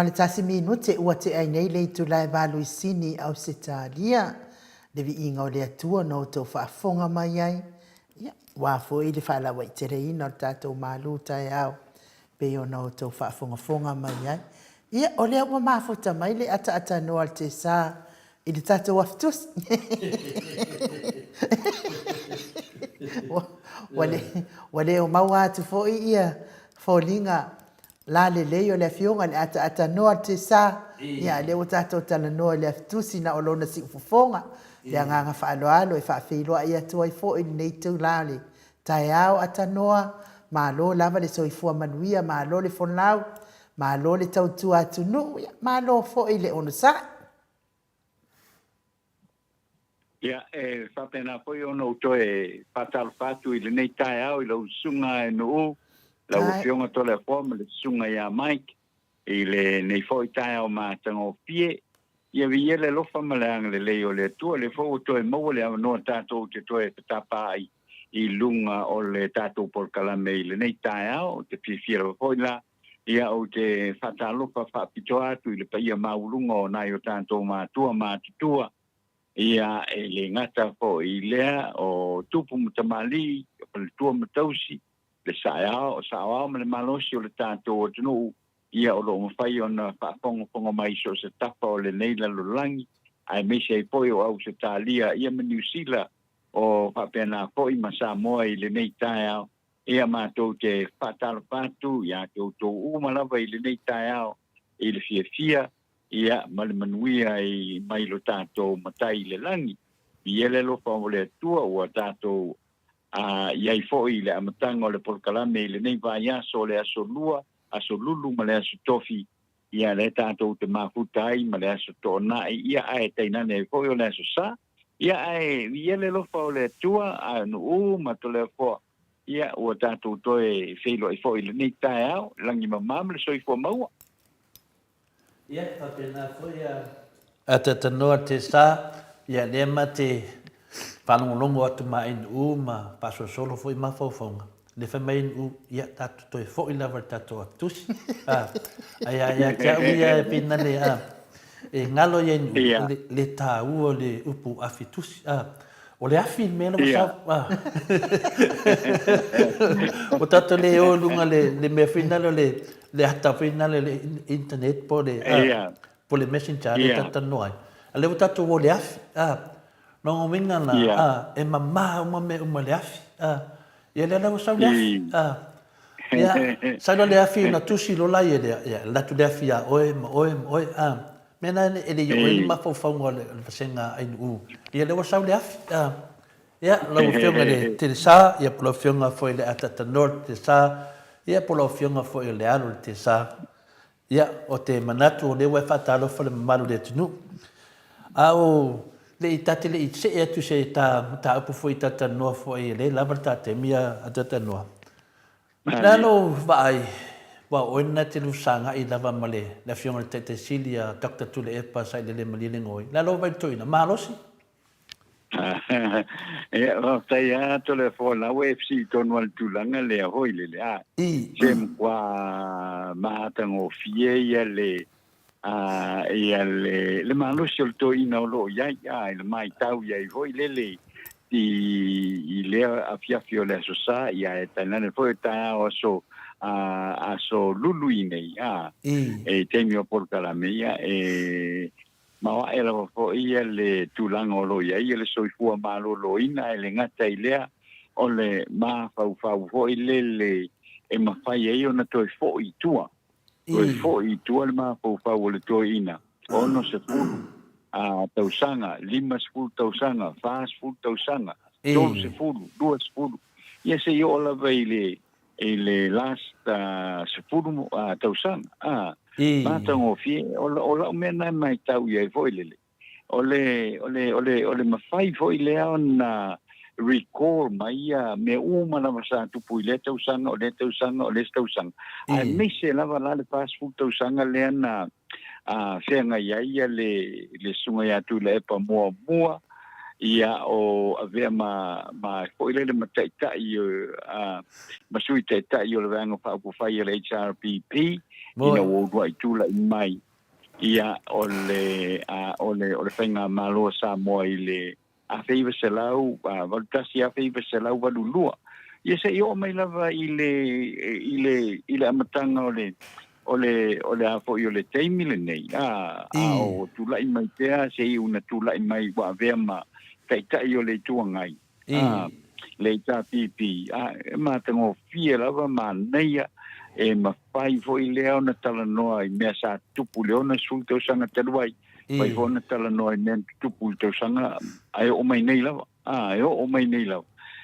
31 minute ua tea ai nei le itula e 8 i Sini, Ausetalia. Le viiga o le Atua na outou faafofoga mai ai, ia, aua foi le faalauaiteleina o le tatou malu taeao pei ona outou faafogafoga mai ai. Ia, o lea ua mafuta mai le ataatanoa a le Tesa i le tatou afi tusi. Ua le o maua atu foi ia foliga lalelei o le afioga i le ataatanoa a le Tesa. Ia, lea ua tatou talanoa i le afi tusi na o lona siufofoga. Le agaga faaaloalo e faafeiloai atu ai foi i lenei itula o le taeao atanoa. Malo lava le soifua manuia, malo le folau, malo le tautua atunuu, ia, malo foi le onosai. Ia, e faapena foi ona ou toe faatalofa atu i lenei taeao i lau susuga e Nuu, lau Afioga Toleafoa ma le susuga ia Mike, i lenei foi taeao matagofie. Ia viia le alofa ma le agalelei o le Atua, o lea foi ua toe maua le avanoa tatou te toe fetapa ai i luga o le tatou polokalame i lenei taeao. Ou te fiafia lava foi la Ia, ou te faatalofa faapitoa atu i le paia maualuga o nai o tatou matua matutua, ia, e le gata foi i lea, o tupu ma tamalii, o faletua ma tausi, le saeao, saoao ma le malosi o le tatou atunuu, ia, o lo o mafai ona faafogafoga mai i so o se tafa o lenei lalolagi, aemaise ai foi o Ausetalia, ia ma Niu Sila, o faapena foi ma Samoa i lenei taeao. Ia matou te faatalofa atu iā te outou uma lava i lenei taeao i le fiafia, ia, ma le manuia i mai lo tatou Matai i le lagi. Viia le alofa o le Atua ua tatou a i ai foi i le amataga o le polokalame i lenei vaiaso o le Aso Lua, Aso Lulu ma le Aso Tofi, ia lea tatou te mafuta ai ma le Aso Toonai, ia ae tainane ai foi o le Aso Sa. Ia ae viia le alofa o le Atua, a Nuu ma Toleafoa, ia ua tatou toe feiloai foi i lenei taeao, lagi mama ma le soifua maua. Ia, faapena foi a Atatanoa Tesa, ia lea ma te faalogologo atu ma Nuu ma faasolosolo foi mafaufauga. Le fai mai Nuu, ia tatou toe foi lava i le tatou afitusi. A, ae a ia te au ia e pinale, a, e galo ia i Nuu, le, le taua o le upu afitusi. A, o le afi le mea lea ua sau. A. Ua tatou le o i luga le, le mea foi nale o le, le ata foi nale le internet po o le, a, po o le messenger lea tatou talanoa ai. A lea ua tatou o i le afi. A, Lona uiga la, a, e mama uma mea uma i le afi, a. Ia lea la ua sau le afi, a. Ia, sau loa le afi ona tusi loa laia lea, ia, alu atu le afi ia oe ma oe ma oe, a. Mea na e le i oo i ai le mafaufauga o le vasega a Nuu. Ia lea ua sau le afi, a. Ia, lau Afioga i le Telesa, ia po o lau Afioga foi i le Ataata North Telesa, ia po o lau Afioga foi o le Alo o le Telesa, Ia, o te manatu o lea ua e faatalofa le mamalu o le atunuu. A o le i ta te le i see atu i se ta mataupu foi ta talanoa foi e le lava le ta taimi a ta talanoa. O le a lou vaai, aua o oe lena e te lusagai lava ma le Afioga i le Taitai Sili a Doctor Tuilaepa Sailele Malielegaoi. O le a lou vaai i le toeaina? Malosi? Ia, faafetai lava Toleafoa, o la ua e fesili tonu lava i le tulaga lea foi lele, a, se matua matagofie ia le, a, ia le, le malosi o le toeaina o lo o i ai, a, i le matau i ai foi lele i, i lea afiafi o le Aso Sa, ia e tainane foi o taeao aso, a, aso Lulu i nei, a, e taimi o polokalame, ia, e, Maoae lava foi ia le tulaga o lo o i ai le soifua maloloina, e le gata i lea, o le mafaufau foi lele e mafai ai ona toe foi i tua, toe foi i tua le mafaufau o le toeaina, 60 tausaga, 50 tausaga, 40 tausaga, 30, 20, ia se i oo lava i le i le last 10 tausaga, a, matagofie, o, o lau mea na e maitau i ai foi lele, o le, o le, o le, o le mafai foi lea ona recall mai ia mea uma lava sa tupu i lea tausaga, o lea tausaga, o le isi tausaga. Aemaise lava la le 40 tausaga lea na feagai ai ia le, le susuga ia Tuilaepa muamua, ia o avea ma, ma foi lele ma taitai, ma sui taitai o le Vaega Faaupufai a le HRPP, Ina ua ulua'i tula'i mai ia o le o le o le Faigamalo a Samoa i le 1981, 1982, ia se'i oo mai lava i le i le i le amataga o le o le o le a foi o le taimi lenei, a a o tula'i mai pea seia una tula'i mai ua avea ma Taitai o le Itu Agai, a le HRPP, a e matagofie lava manaia e mafai foi lea ona talanoa i mea sa tutupu i le 60 tausaga talu ai, mafai foi ona talanoa i mea na tutupu i le tausaga ae oo mai nei lava, a e oo mai nei lava.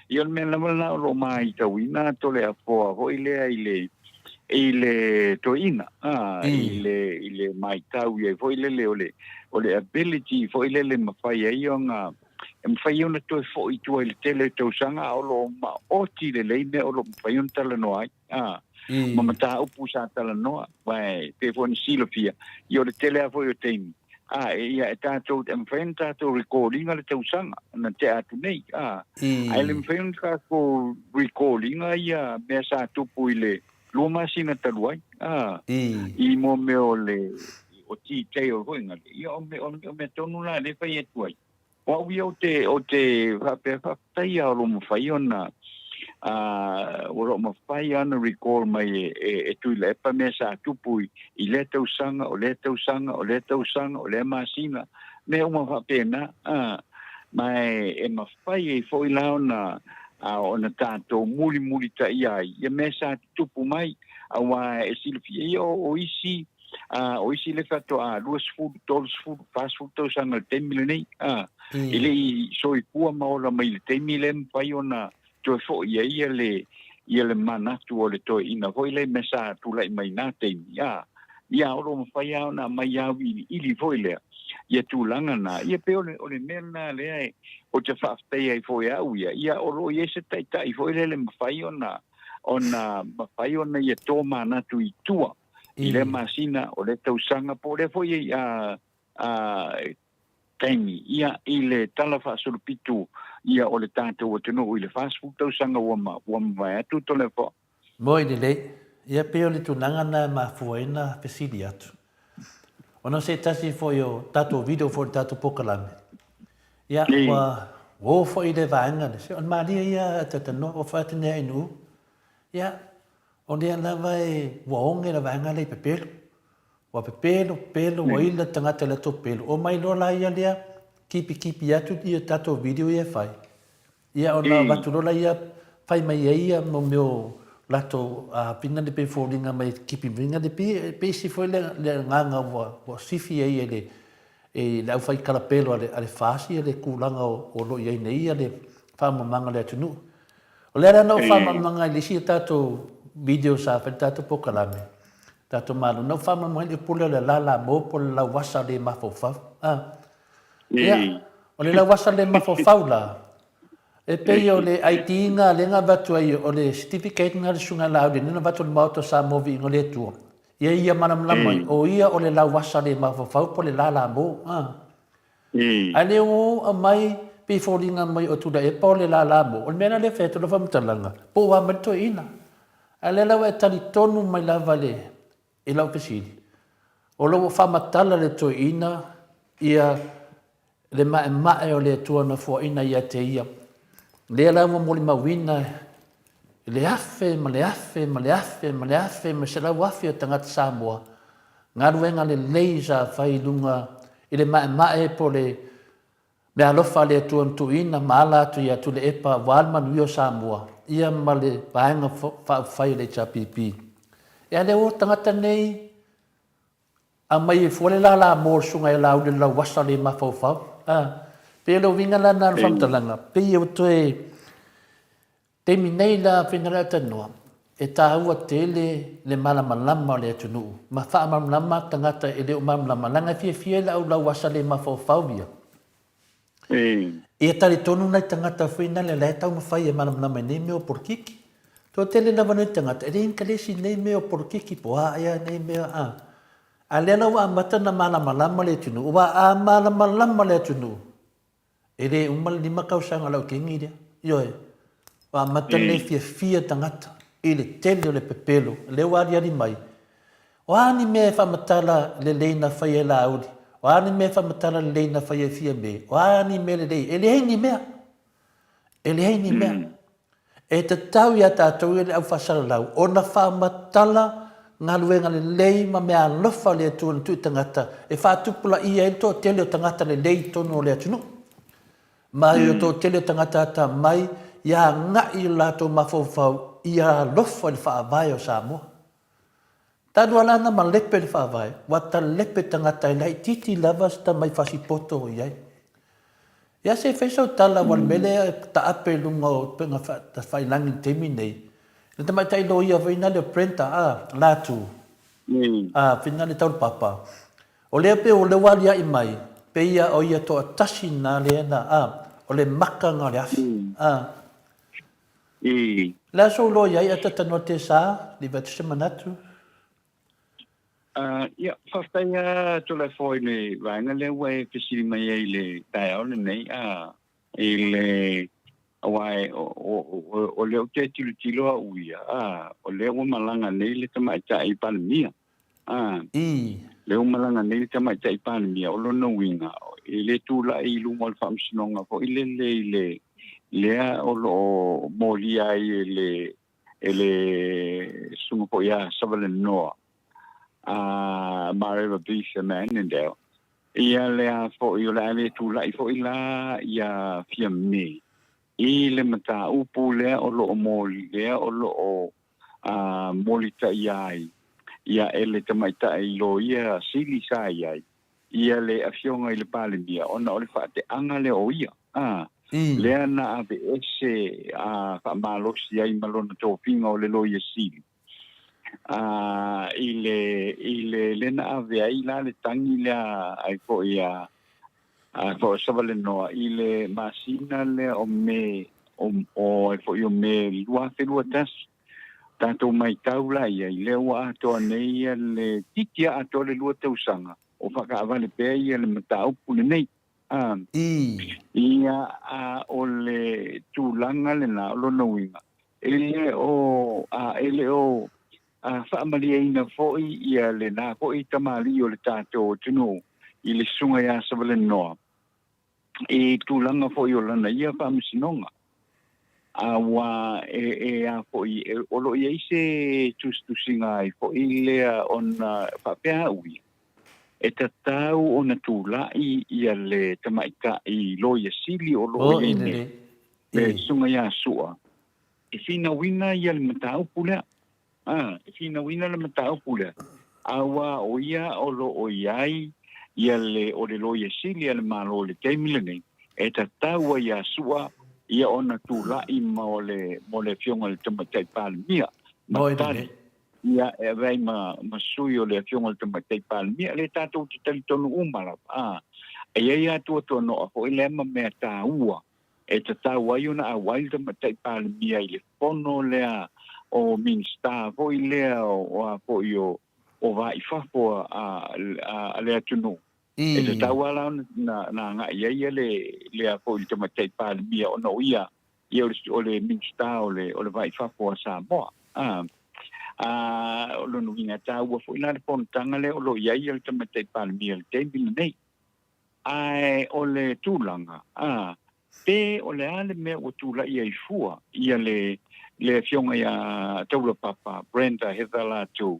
Ia o le mea lava lena o lo o maitauina Toleafoa foi lea i le i le toeaina, a i le i le maitau i ai foi lele o le o le ability foi lele e mafai ai ona e mafai ai ona toe foi i tua i le tele o tausaga a o lo o maoti lelei mea o lo o mafai ona talanoa ai, a, ma mataupu sa talanoa, aua e pei foi ona silafia, ia o le tele lava foi o taimi, a, e, ia, e tatou, e mafai ona tatou record ina le tausaga na tea atu nei, a, ae le mafai ona tatou record ina ia mea sa tupu i le 2 masina talu ai, a, i mo mea o le, o detail foi na, ia o mea, o mea tonu la lea e fai atu ai. O au ia ou te, ou te faapea faafetai lava o lo o mafai ona, o lo o mafai lava ona recall mai e, e, e Tuilaepa mea sa tupu i, i lea tausaga, o lea tausaga, o lea tausaga, o lea masina, mea uma faapena, ma e, e mafai ai foi la ona, ona tatou mulimulitaia ai ia mea sa tutupu mai, aua e silafia ia o, o isi, A, o isi le faatoa 20, 30, 40 tausaga i le taimi lenei, a, e le i soifua ma ola mai i le taimi lea e mafai ona toe foi ai ia le, ia le manatu o le toeaina foi lea i mea sa tulai mai i na taimi, a, ia o lo o mafai lava ona aumai auiliili foi lea ia tulaga na. Ia pei o le, o le mea lena lea e, ou te faafetai ai foi e au ia, ia o lo o i ai se taitai foi lea e mafai ona, ona mafai ona ia tomanatu i tua i lea masina, o lea tausaga, po o lea foi a, a, taimi, ia, i le tala faasolopito ia o le tatou atunuu i le 40 tausaga ua, ma, ua mavae atu Toleafoa. Moi lelei. Ia pei o le tulaga lena e mafua ai ona fesili atu. Ona o se tasi foi o tatou video foi o le tatou polokalame, ia ua o foi le vaega lea, se o le malie ia a talanoa, ua fai atu nei a Nu'u, ia O lea lava e ua oge le vaega lea i pepelo. Ua pepelo, pepelo, ua ila le tagata i le latou pepelo. Omai loa la ia lea, kipikipi atu ia tatou video ia e fai. Ia ona avatu loa laia fai mai ai ia mo mea o latou pina le pei foliga mai kipi mai le pei pei isi foi le le agaga ua ua sifi ai e le e le aufai kalapelo a le a le FAST ia le tulaga o o lo o i ai nei ia le faamamaga o le atunuu. O le ala na ou faamalamalamaga ai i le isi o tatou video sa fai le tatou polokalame, tatou malo, na ou faamalamalamaga ai le upu lea o le lala mo po o le lauasa le mafaufau. A. Ia, o le lauasa le mafaufau la, e pei o le ID na lea na avatu ai, o le certificate na le Susuga ia Laauli lea na avatu i le Maota o Samoa Viiga o le Atua, ia ia malamalama ai, o ia o le lauasa le mafaufau po o le lala mo. A. Ae le o aumai pei foliga mai o Tuilaepa o le lala mo. O le mea la lea e fai atu lau faamatalaga, po ua mai le toeaina. Ae o lea la ua e talitonu mai lava i le, i lau fesili, o lo o ua faamatala le toeaina ia le maemae o le Atua na fuaina ia te ia. Lea la ua molimauina i le afe ma le afe ma le afe ma le afe ma 100,000 o tagata Samoa Galuega lelei sa fai i luga i le maemae po o le meaalofa a le Atua na tuuina ma ala atu ia Tuilaepa aua le manuia o Samoa ia ma le Vaega Faaupufai o le HRPP. E a le o tagata nei aumai e fua le lala mo le susuga ia Laauli le Lauasa le mafaufau. A, pei o le uiga la lena o le faamatalaga, pei ua toe Taimi nei la Finagalo Tanoa, e taua tele le malamalama o le atunuu ma faamalamalama tagata e le o malamalama leaga e fiafia i lau lauasa le mafaufau ia. Ia talitonu nai tagata foi nale la e taumafai e malamalama i nei mea o polokiki. Toatele lava nei tagata e le inkalesi i nei mea o polokiki po o a ea nei mea a. A lea la ua amata ona malamalama le atunuu, aua a malamalama le atunuu, E le uma le 5 tausaga o lau kegi lea. Ioe. Ua amata le fiafia tagata i le tele o le pepelo lea ua aliali mai. O a ni mea e faamatala lelei na faia e Laauli? O a ni mea e faamatala lelei na faia e Fiame? O a ni mea lelei? E leai ni mea. E leai ni mea. E tatau iā tātou ia le au faasalalau ona faamatala galuega lelei ma mea alofa a le Atua na tuu i tagata e faatupulaia ai le toatele o tagata lelei i totonu o le atunuu. Ma i o toatele o tagata atamai ia agai o latou mafaufau ia alofa i le Faavae o Samoa. Talu a la na malepe le Faavae, ua talepe tagata e laitiiti lava se tamai fasipoto o i ai. Ia se i fai sau tala aua o le mea lea e taape i luga o upega tafailagi i le taimi nei, le tamaitai loia foi lena lea o Brenda a, Latu, a, foi lena lea Taulapapa, o lea pei o lea ua aliaʻi mai, pei a o ia toatasi lena lea na, a, o le makaga o le afi, a. Le a sou loia ai a ta noa te sa, li vatu se manatu. Ia, faafetai lava Toleafoa i le vaega lea ua e fesili mai ai i le taeao lenei, i le, aua o lea ou te tilotilo au ia, o lea ua malaga nei le Tamaitai Palemia, lea ua malaga nei le Tamaitai Palemia, o lona uiga, e le tulai i luma o le Faamasinoga foi lele i le, lea o lo o molia ai e le e le susuga foi ia Savalenoa a Mareva Bisa Manandale, ia le a foi o le a le tulai foi la ia Fiame i le mataupu lea o lo o moli lea o lo o molitaia ai ia e le tamaitai loia sili sa i ai ia le Afioga i le Palemia ona o le faateaga lea o ia, a, lea na aveese a faamalosi ai ma lona tofiga o le Loia Sili, a, i le, i le, lea na ave ai la le tagi lea ai foi a, a foi o Savalenoa i le masina lea o Me, o, o ai foi o Me 2021. Tatou maitau la i ai, lea ua atoa nei ia le titi a atoa le 2 tausaga o faakaavale pea ia le mataupu lenei. A, ia, a o le tulaga lena o lona uiga, e le o, a, e le o a, faamalieina foi ia lena foi tamalii o le tatou atunuu i le susuga ia Savalenoa i tulaga foi o lana ia faamasinoga. Aua e, e a foi, e, o lo o i ai se tusitusiga ai foi lea ona faapea au ia, e tatau ona tulai ia le tamaitai loia sili o lo o i ai nei, le Susuga ia Sua, e finauina ia le mataupu lea. A, e finauina le mataupu lea, aua o ia o lo o i ai ia le, o le Loia Sili a le Malo i le taimi lenei, e tatau ai ia Sua ia ona tulai ma o le, mo le Afioga i le Tamaitai Palemia, ma tali ia e ave ai ma, ma sui o le Afioga i le Tamaitai Palemia, lea tatou te talitonu uma lava, a, e i ai atuatuanoa foi lea ma mea taua e tatau ai ona auai le Tamaitai Palemia i le fono lea o Minisita foi lea o a foi o o va i fafo a le atunuu. E tatau lava la ona agai ai le le a foi le Tamaitai Palemia ona o ia ia o le Minisita o le o le va i fafo a Samoa. A o lona uiga e taua foi la le fonotaga lea o lo o i ai le Tamaitai Palemia i le taimi lenei. Ae o le tulaga, a, pe o le a le mea ua tulai ai fua ia le, le Afioga ia Taulapapa Brenda Heather Latu, o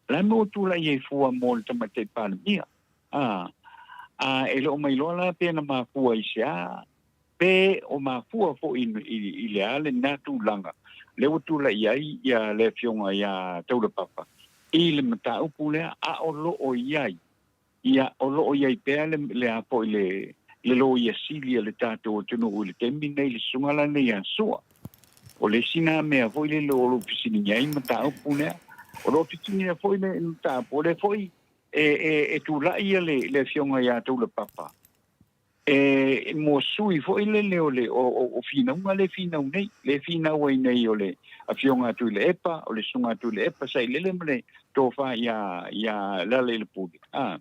le a le mea ua tulai ai fua mo le Tamaitai Palemia? A, a e le o mailoa la pe na mafua i se a, pe o mafua foi i, i, i le a lena tulaga lea ua tulai ai ia le Afioga ia Taulapapa i le mataupu lea, a o lo o i ai Ia, o lo o i ai pea le, le a foi le, le loia sili a le tatou atunuu i le taimi lenei, le susuga la lenei ia Sua. O le isi na mea foi lele o lo o fesiligia ai mataupu lea. O lo o fesiligia foi le mataupu, o lea foi e, e, e tulai ia le, le afioga ia Taulapapa e mo sui foi lele o le o, o, o finauga le finau nei, le finau ai nei o le afioga a Tuilaepa, o le susuga a Tuilaepa Sailele ma le tofa ia ia Lealailepule. A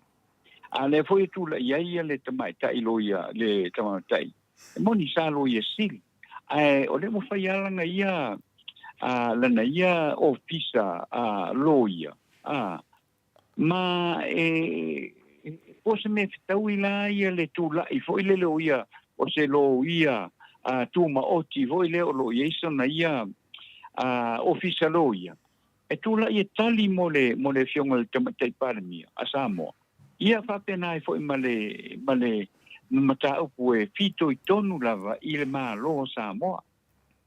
a lea foi e tulai ai ia le tamaitai loia, le tamaitai e moni sa loia sili, ae o lea ua fai lava lana ia a lana ia ofisa a loia. A. Ma e po o se mea fetaui la ia le tula'i foi lele o ia o se loia tumaoti foi lea o lo o i ai sona ia ofisa loia e tula'i e tali mo le mo le Afioga i le Tamaitai Palemia a Samoa. Ia faapena ai foi ma le ma le mataupu e fitoitonu lava i le Malo o Samoa.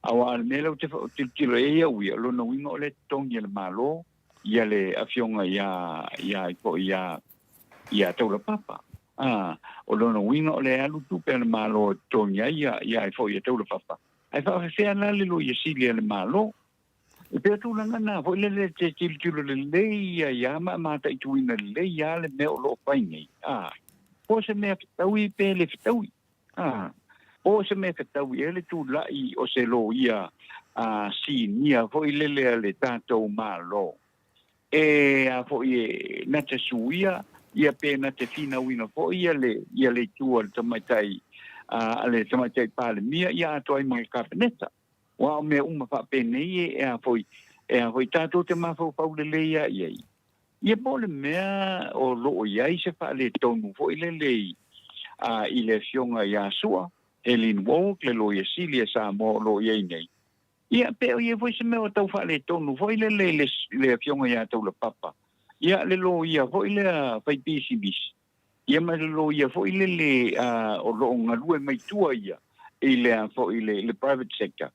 Aua o le mea lea ou te tilotilo i ai au ia, o lona uiga o lea e totogi e le Malo ia le Afioga ia ia foi ia ia Taulapapa. A, o lona uiga o lea e alu tupe a le Malo e totogi ai ia ia foi ia Taulapapa. Ae faafefea la le Loia Sili a le Malo? E pei o tulaga na foi lele e te tilotilo lelei ia ia ma mataituina lelei ia le mea o lo o fai nei. A, po o se mea fetaui pe le fetaui. A, po o se mea fetaui e le tula'i o se loia a sinia foi lele a le tatou Malo. E a foi e na te suia ia pe na te finauina foi ia le ia le itu a le tamaitai a le tamaitai Palemia ia atoa ai ma le Kapeneta. Aua o mea uma faapenei e a foi e a foi tatou te mafaufau lelei lava i ai. Ia po o le mea o lo o i ai se faaletonu foi lele i a i le Afioga ia Sua, Helene Wald, le Loia Sili a Samoa o lo o i ai nei. Ia pe o i ai foi se mea o tau faaletonu foi lele i le le Afioga ia Taulapapa, ia le loia foi lea faipisinisi, Ia ma le loia foi lele o lo o galue mai tua ia i le a foi le, le private sector.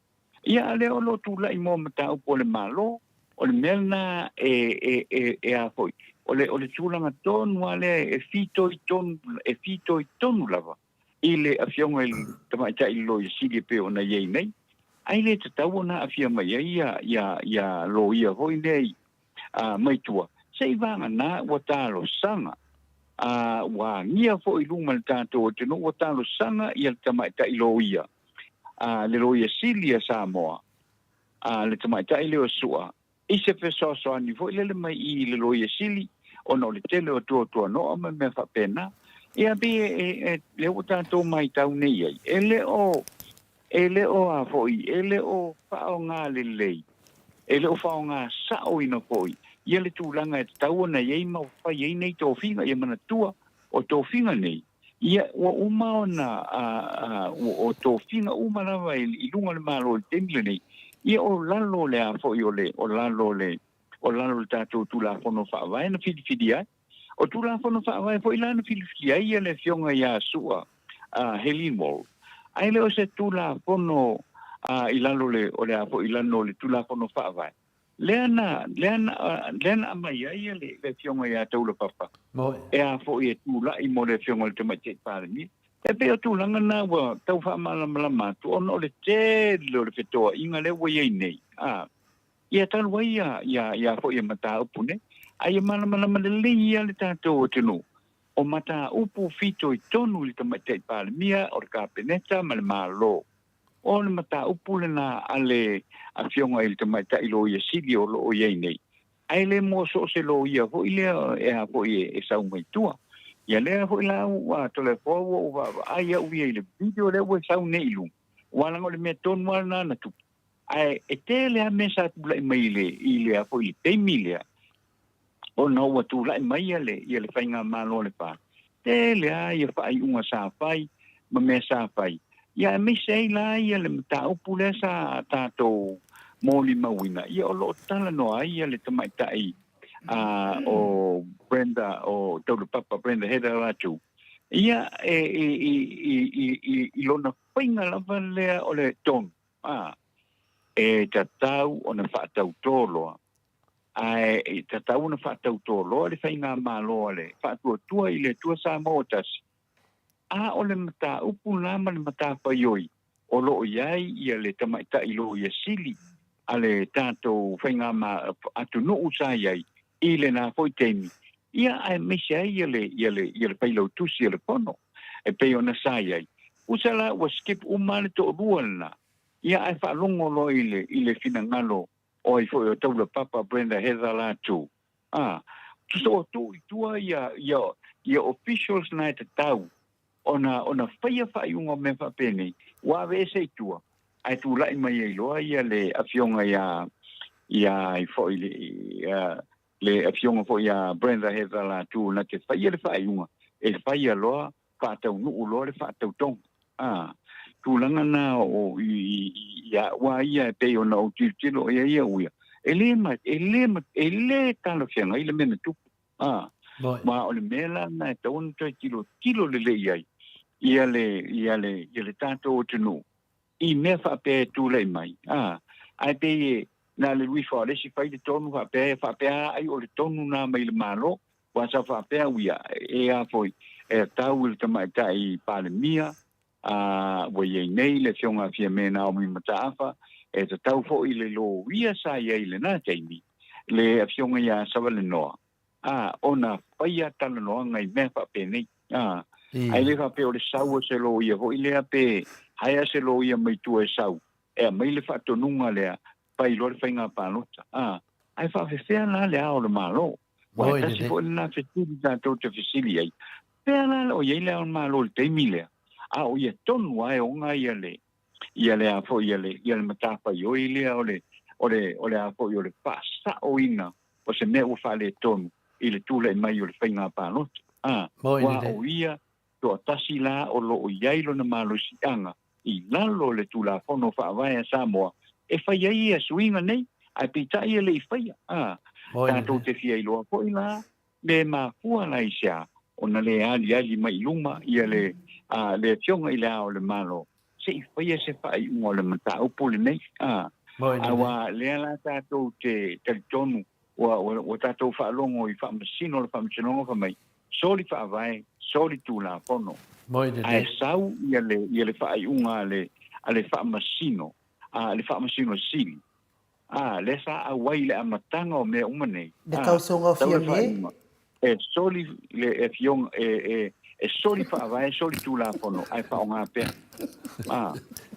Ia a lea o lo o tulai mo mataupu a le Malo, o le mea lena e, e, e, e a foi, o le, o le tulaga tonu lava lea e fitoitonu, e fitoitonu lava i le Afioga i le Tamaitai Loia Sili e pei ona i ai nei. Ai le tatau ona aafia mai ai ia, ia, ia loia foi nei mai tua, se i vagana ua talosaga, a ua agia foi i luma le tatou atunuu, ua talosaga ia le tamaitai loia, a le Loia Sili a Samoa, a le tamaitai lea o Sua, i se fesoasoani foi lele mai i le Loia Sili, ona o le tele o tuatuanoa ma mea faapena. Ia pei e, e, lea ua tatou matau nei ai, e le o, e le o a foi, e le o faaaoga lelei, e le o faaaoga saoina foi ia le tulaga e tatau ona i ai ma fai ai nei tofiga. Ia manatua, o tofiga nei, ia ua uma ona o tofiga uma lava i luga o le Malo i le taimi lenei, ia o lalo o le a foi o le o lalo o le o lalo o le tatou Tulafono Faavae na filifilia ai. O Tulafono Faavae foi la na filifilia ai ia le Afioga ia Sua Helene Wald, ae le o se Tulafono i lalo le o le a foi i lalo o le Tulafono Faavae lea na lea na lea na aumai ai ia le Afioga ia Taulapapa e a foi e tulai mo le Afioga i le Tamaitai Palemia. E pei o tulaga na ua tau faamalamalama atu ona o le tele o le fetoaiga lea ua i ai nei. A Ia talu ai ia, ia, ia foi e mataupu nei, a ia malamalama lelei ia le tatou atunuu, o mataupu fitoitonu i le Tamaitai Palemia, o le Kapeneta ma le Malo. O le mataupu lena a le Afioga i le Tamaitai Loia Sili o lo o i ai nei, ae le mo so o se loia foi lea e a foi e sau mai tua. Ia lea foi la ua Toleafoa ua ou vaavaai au ia i le video lea ua sau nei i luga, aua leaga o le mea tonu lava lena na tupu. Ae e tele lava mea sa tulai mai i le, i le, a foi i le taimi lea, ona ua tulai mai ia le, ia le faigamalo a le FAST. Tele lava ia faaiuga sa fai ma mea sa fai. Ia aemaise ai la ia le mataupu lea sa tatou molimauina, ia o lo o talanoa ai ia le tamaitai a o Brenda, o Taulapapa Brenda Heather Latu, ia e, i, i, i, i, i, i lona faiga lava lea o le tonu. Ā, e tatau ona faatautō loa, ae e tatau ona faatautō loa le faigamalo a le Faatuatua i le Atua Samoa ua Tasi, a o le mataupu la ma le matafaioi o lo o i ai ia le tamaitai loia sili a le tatou faigama atunuu sa i ai i lena foi taimi, ia aemaise ai ia le, ia le, ia le failautusi o le Fono e pei ona sa i ai. Usa la ua skip uma le toalua lena, ia ae faalogo loa i le, i le finagalo o ai foi o Taulapapa Brenda Heather latou. A, tusa ua tuu i tua ia, ia, ia officials na e tatau ona, ona faia faaiuga o mea faapenei, ua aveese i tua, ae tulai mai ai loa ia le afioga ia, ia ai foi le, ia, le Afioga foi ia Brenda Heather Latu na te faia le faaiuga e faia loa faataunuu loa le faatautoga. A, tulaga na o i, i, i a'u a ia e pei ona ou tilotilo i ai au ia, e le ma, e le ma, e le talafeagai le mea na tupu. A, ma o le mea la lena e tatau ona toe tilotilo lelei ai ia le, ia le, ia le tatou atunuu i mea faapea e tulai mai, a, ae pei e na o le luifa o le isi fai le tonu faapea e faapea ai o le tonu na mai le Malo, ua sa faapea uia e a foi e tau i le tamaitai Palemia, a ua i ai nei le Afioga a Fiame Naomi Mataafa, e tatau foi le loia sa i ai i lena taimi, le Afioga ia Savalenoa, a ona faia talanoaga i mea faapenei. A, ae le faapea o le sau o se loia foi lea pe haea se loia mai tua e sau e aumai le faatonuga lea, fai loa le faiga palota. A, ae faafefea la le Ao o le Malo? Aua e tasi foi lena fesili tatou te fesili ai, fea la o i ai le Ao o le Malo i le taimi lea? A o ia tonu lava e oga ia le, ia le a foi, ia le, ia le matafaioi lea o le, o le, o le a foi, o le faasaoina o se mea ua faaletonu i le tulai mai o le faiga palota. A, aua o ia toatasi la o lo o i ai lona malosiaga i lalo o le Tulafono Faavae a Samoa e fai ai ia suiga nei, ae peitai e le i faia. A, tatou te fia iloa foi la me mafua la i se a ona le aliali mai i luma ia le, a, le Afioga i le Ao o le Malo se i faia se faaiuga o le mataupu lenei. A, aua lea la tatou te talitonu ua, ua, ua tatou faalogo i faamasino o le Faamasinoga fai mai, soli faavae, soli tulafono. Ae sau ia le, ia le faaiuga a le, a le faamasino, a le faamasino sili, a, lea sa auai i le amataga o mea uma nei, Le tausoga o sau le Fiame. faaiuga, e soli le afioga, e, e, e soli faavae, soli tulafono, ae faaaoga pea. A,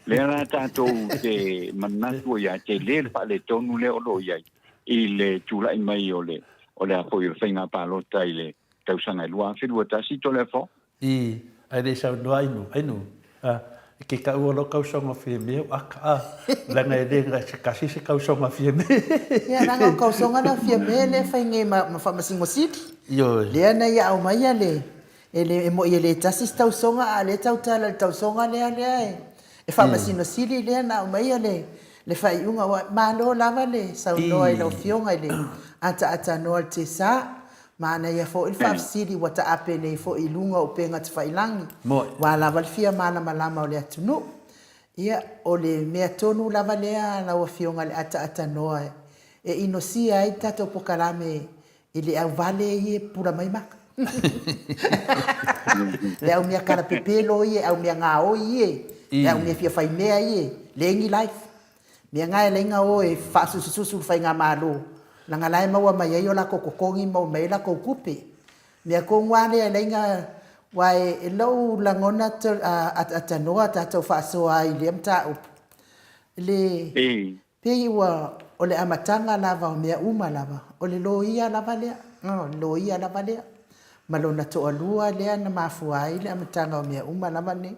lea la tatou te manatu ai lava, tele le faaletonu lea o lo o i ai i le tulai mai o le, o le a foi o le faiga palota i le tausaga e 2021, Toleafoa. I, ae le i saunoa Ainu, Ainu, a, i ke kaʻu o lou kausoga fiamē o aka, a, leaga e le ga se kasi se kausoga fiamē. Ia, leaga o kausoga lea o Fiamē lea e fai nei ma, ma Faamasino Sili. Ioe. Lea na ia aumaia le, e le, e moi e le tasi se tausoga, a o lea e tautala i le tausoga lea, lea e, e Faamasino Sili lea na aumaia le, le faaiuga. Ua, malo lava le saunoa i lau Afioga i le ataatanoa o le TSA. Manaia foi le faafesili ua taape nei foi i luga o upega tafailangi, ua lava le fia malamalama o le atunuu. Ia, o le mea tonu lava lea lau Afioga i le ataatanoa e inosia ai le tatou pokalame i le au vale ia e pupula mai maka. Le au mea kalapepelo ia, au mea gaoi ia, le au mea fia faimea ia, legi life. Mea na e laina o e faasusususu le faigamalo, laga la e maua mai ai o latou totogi maua mai ai latou tupe. Mea tonu a lea e laina aua e lou lagona atanoa tatou faasoa ai i lea mataupu. Le pei ua o le amataga lava o mea uma lava, o le loia lava lea, o le loia lava lea ma lona toalua lea na mafua ai le amataga o mea uma lava nei.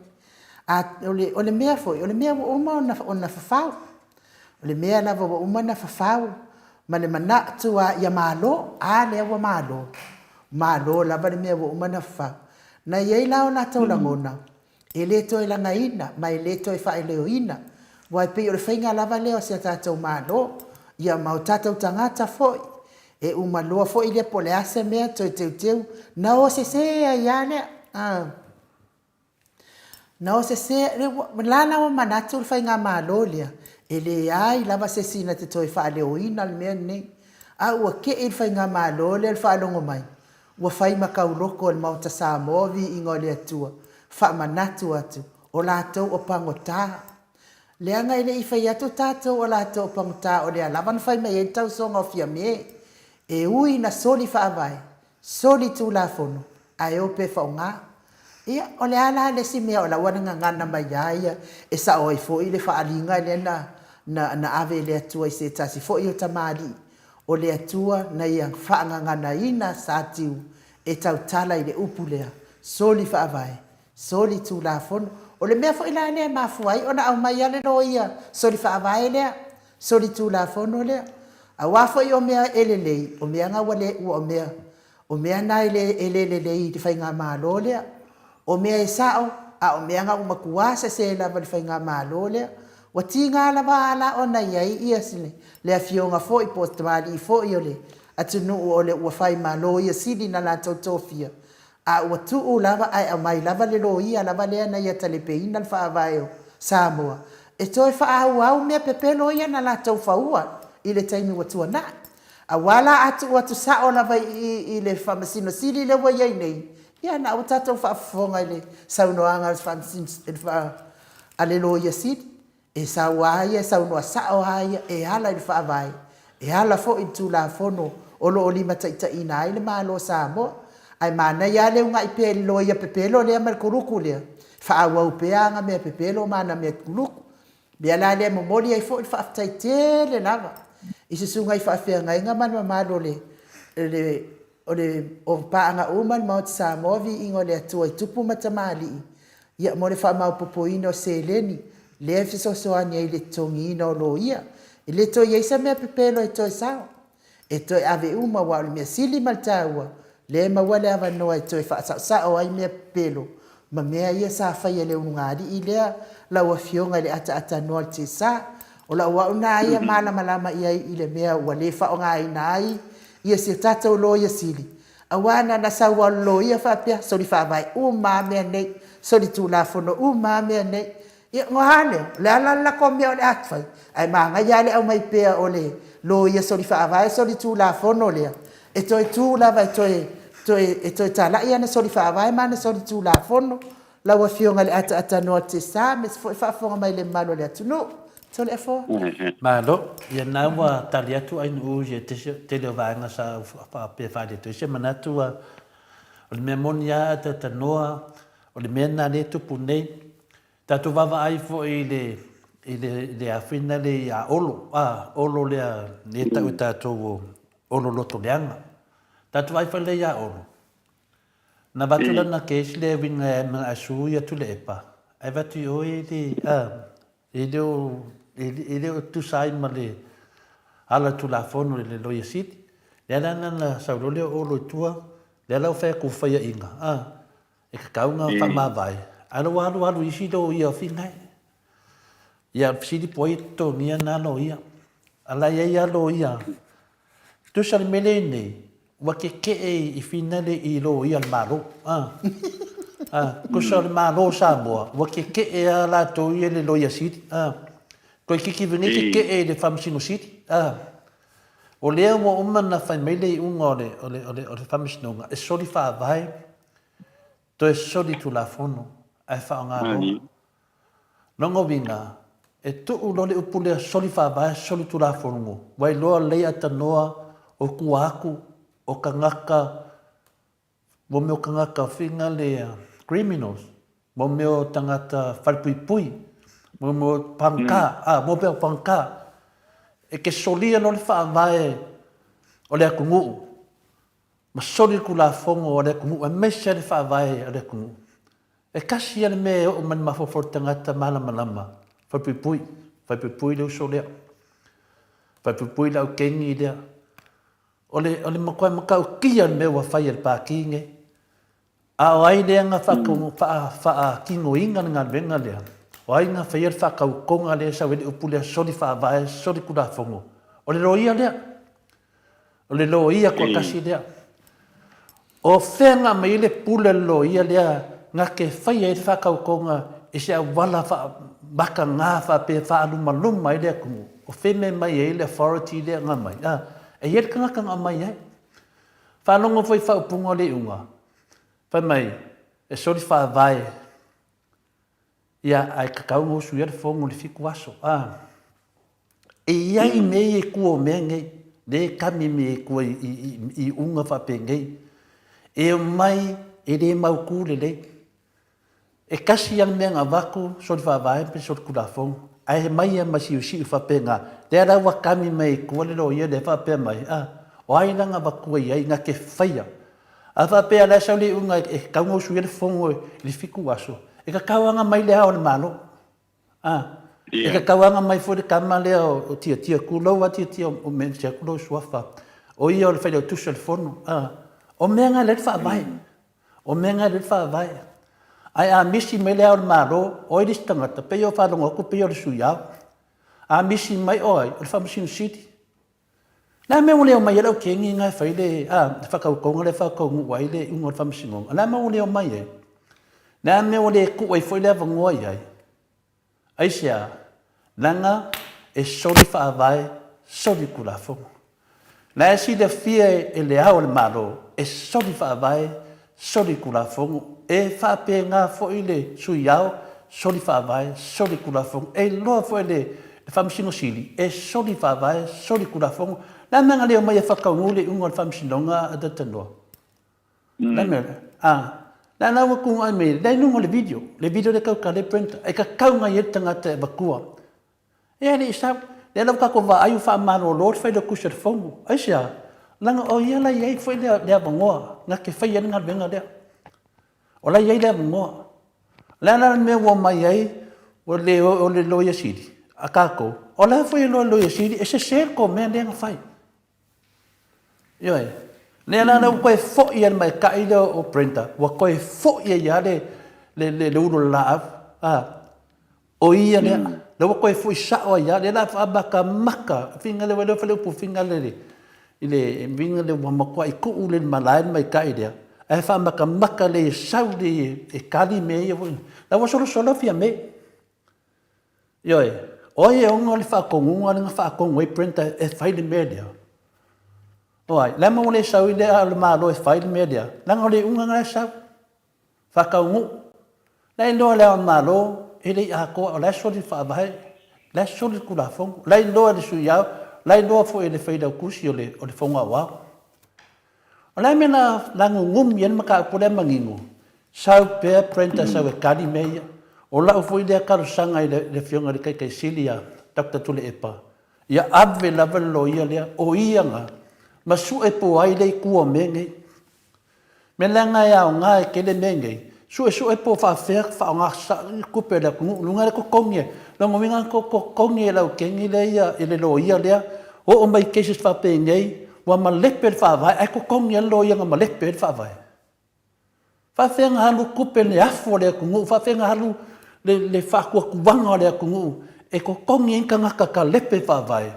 A, o le, o le mea foi, o le mea ua uma ona, ona fafau. O le mea lava ua uma ona fafau, ma le manatu a ia malo, a lea ua malo. Malo lava le mea ua uma ona fafau. Na i ai la o latou lagona, e le toe lagaina ma e le toe faaileoina, aua e pei o le faiga lava lea o si a tatou Malo, ia ma o tatou tagata foi, e uma loa foi lea po o le a se mea toe teuteu, na o sese ai lava lea. A. Na o sese, la la ua manatu le faigamalo lea, e leai lava se isi na te toe faaleoina le mea lenei. A ua kei le faigamalo lea i le faalogo mai, ua fai ma tauloko e le Maota Samoa viiga o le Atua, faamanatu atu, o latou o pagota. Leaga e le i fai atu tatou o latou o pagota o lea lava na fai mai ai le tausoga o Fiame, e ui na soli faavae, soli tulafono, ae o pe faoga. Ia, o le a la le isi mea o la ua gagana mai a ia e sao ai foi le faaaliga lea na, na, na ave e le Atua i se tasi foi o tamalii o le Atua na ia faagaganaina Satiu e tautala i le upu lea, soli faavae, soli tulafono. O le mea foi la lea e mafua ai ona aumai a le loia soli faavae lea, soli tulafono lea. Auā foi o mea e lelei, o mea na ua le, ua o mea, o mea na e le, e le lelei i le Faigamalo lea. O mea e sa'o, a o mea na ua matuā sese lava i le Faigamalo lea. Ua tiga lava a la ona i ai ia le Afioga foi po o se tamalii foi o le atunuu o le ua fai ma Loia Sili na latou tofia, a ua tuu lava ae aumai lava le loia lava lea na ia talepeina le Faavae o Samoa e toe faaauau mea pepelo ia na latou faua i le taimi ua tuanai. Aua la a tuu atu sao lava i i le Faamasino Sili lea ua i ai nei, ia na ua tatou faafofoga i le saunoaga a le Loia Sili, E sau lava ia, e saunoa sao lava ia e ala i le Faavae, e ala foi i le Tulafono o lo o limataitaiina ai le Malo o Samoa. Ae manaia lava le uunai pea i le loia pepelo lea ma le kuluku lea, faaauau pea ana mea pepelo ma ana mea kuluku. O le mea la lea e momoli ai foi le faafetai tele lava i susuga i faafeagaiga ma le mamalu o le O le o paaga uma le Maota Samoa viiga o le Atua i tupu ma tamalii ia mo le faamaopopoina o seleni lea e fesoasoani ai i le totogiina o loia. E le toe i ai se mea pepelo e toe sao, e toe ave uma aua o le mea sili ma le taua lea e maua le avanoa e toe faasaosao ai mea pepelo ma mea ia sa faia e le ulugalii lea lau Afioga i le ataaatanoa o le tiasa. O lau au na ia malamalama i ai i le mea ua le faaaogaina ai ia si a tatou Loia Sili, aua na ona sau lava o le loia faapea, soli faavae uma lava mea nei, soli tulafono uma lava mea nei. Ia ona a lea? O le a la le latou mea o le a fai? Ae manaia lava le aumai pea o le loia soli faavae soli tulafono lea, e toe tu lava e toe, e toe talai ana soli faavae ma ana soli tulafono. Lau Afioga i le ataaatanoa o le tiasa, aemaise foi le faafofoga mai a le mamalu o le atunuu. Toleafoa. Malo. Ia na ua tali atu Ainuu i le tele o vaega sa ou faapea faaletonu ai se manatu. O le mea moni lava a talatalanoa, o le mea lena lea e tupu nei. Tatou vaavaai foi i le i le i le afina lea ia Olo, a, Olo lea lea e tau e tatou o Olo loto leaga. Tatou vaai foi lea ia Olo, Na avatu lana case lea e uiga e manao e sui atu le epa, ae avatu i o e le, a, e le o, e le o tusa ai ma le ala Tulafono i le Loia Sili. Lea la na na sau loa lea o Olo i tua, lea la ua fai atu ua faiaina, a, e tatau ona faamavae, ae la ua alualu i isi loia fingai. Ia, fesili po o ai e totogia na loia. A la e i ai lava loia. Tusa le mea lea e i ai nei, ua keke'e i finale i loia a le Malo. A, a, tusa o le Malo o Samoa, ua keke'e lava latou ia i le Loia Sili. A, toeitiiti foi nei keke'e i le Faamasino Sili. A, o lea ua uma ona fai mai le iuga o le, o le, o le, o le Faamasinoga, e soli faavae, toe soli tulafono, ae faaaoga loa. Lona uiga, e tuu loa le upu lea soli faavae, soli tulafono, ua iloa lelei atanoa o tua atu o tagata, mo mea o tagata fina le criminals, mo mea o tagata falepuipui, mo mea o pagota, a, mo mea o pagota. E te solia loa le faavae o le atunuu ma soli le tulafono a le atunuu aemaise lava le faavae a le atunuu. E tasi lava le mea e oo mai i le mafaufau o le tagata malamalama, falepuipui, falepuipui le uso lea, falepuipui le aukeni lea. O le, o le matua matautia o le mea ua fai e le Pati lenei. A o ai lea na faatinoina le galuega lea? O ai na faia le faatautoga lea e sau ai le upu lea soli faavae, soli tulafono? O le loia lea. O le loia toatasi lea. O fea na aumai ai le pule a le loia lea na te faia ai le faatautoga i se auala faamataga faapea e faalumaluma ai le atunuu? O fea mea mai ai le authority lea na aumai? A, e i ai le tagata na aumai ai. Faalogo foi i faaupuga o le iuga, fai mai, e soli faavae, ia, ae tatau ona usuia le fono i le fitu aso. A, e i ai mea ia i tua o mea nei, lea e kami mai ai i tua i, i, i, i iuga faapenei. E omai, e le mautu lelei. E tasi lava le mea na avatu, soli faavae pe soli tulafono, ae aumai lava ma siusiu faapena. Lea la ua kami mai ai tua le loia lea faapea mai, a, o ai la na avatua i ai na te faia? A faapea la e sau le iuga e tatau ona usuia le fono i le fitu aso, e tatau lava ona aumai le Ao o le Malo. A. E kakauaga mai foi le tama lea o Tiatia, tulou lava Tiatia o Mense atu lou suafa, o ia o le Failautusi o le Fono. O mea na e lelei le faavae, o mea na e lelei le faavae. Ae a misi mai Le Ao o le Malo, o ai le isi tagata, pei ua faalogo atu pei o le Sui Ao. A misi mai o ai? O le Faamasino Sili. O le a le mea ua le omai ai le au kegi na e fai le faatautoga lea e faataunuu ai le iuga o le Faamasinoga? O le a le mea ua le omai ai? O le a le mea ua le tuu ai foi le avanoa i ai? Aisea? Leaga e soli faavae, soli Tulafono. La e silafia e Le Ao o le Malo, e soli faavae, soli Tulafono. E faapena foi le Sui Ao, soli faavae, soli Tulafono. E iloa foi e le Faamasino Sili, e soli faavae, soli Tulafono. O le a le mea na le omai ai e faataunuu le iuga o le Faamasinoga a Talanoa? Le mea lea, a, la la ua tuuai mai, la i luga o le video, le video lea tautala ai Brenda, e tatau ona i ai le tagata e avatua. Ia e le i sau. Lea la ua tatou vaai ua faamalolo le Failautusi o le Fono. Aisea? Leaga o ia la e i ai foi le avanoa na te faia ai le galuega lea. O la e i ai le avanoa. O le a la le mea ua omai ai o le, o le Loia Sili a tatou, o la foi e iloa e le Loia Sili e sese le tou mea lea na fai. Ioe. Lea la ua toe foi lava le maikai lea o Brenda, ua toe foi ai lava le, le, le, le ulu o le laau. A, o ia lea. Lea ua toe foi sao ai lava. Lea la faamatamata, finga le lea fale upu finga le i le finga le ua matuai tuu le malae le maikai lea. Ae faamatamata le e sau le e kali mea ia foi. La ua solosolo Fiame. Ioe, o ai e ona le faatonuga lea na faatonu ai Brenda e fai le mea lea? O ai? Le a mea ua le sau ai le Ao o le Malo e fai le mea lea? Leaga o le iuga lena e sau. Faataunuu. La e iloa e le Ao o le Malo, e le i atoa, o la e soli le Faavae, o la e soli le Tulafono, o la e iloa e le Sui Ao, o la e iloa foi e le Failautusi o le Fono Aoao. O le a le mea na nunumi ai le mataupu lea manino? Sau pea Brenda sau e tali mea ia. O lau foi lea talosaga i le Afioga i le Taitai Sili ia Doctor Tuilaepa, ia ave lava le loia lea, o ia na ma sue po o ai lea i tua o mea nei. Mea leaga e aoga e tele mea nei, suesue po o faafefea faaaoga sao tupe a le atunuu, luga le totogi e, lona uiga na totogi e le aukeni lea ia i le loia lea, oo mai i cases faapenei ua malepe le faavae ae totogi lava le loia na malepe ai le faavae. Faafefea na alu tupe le afu a le atunuu, faafefea na alu le faatuatuaga o le atunuu e totogi ai ni tagata talepe faavae.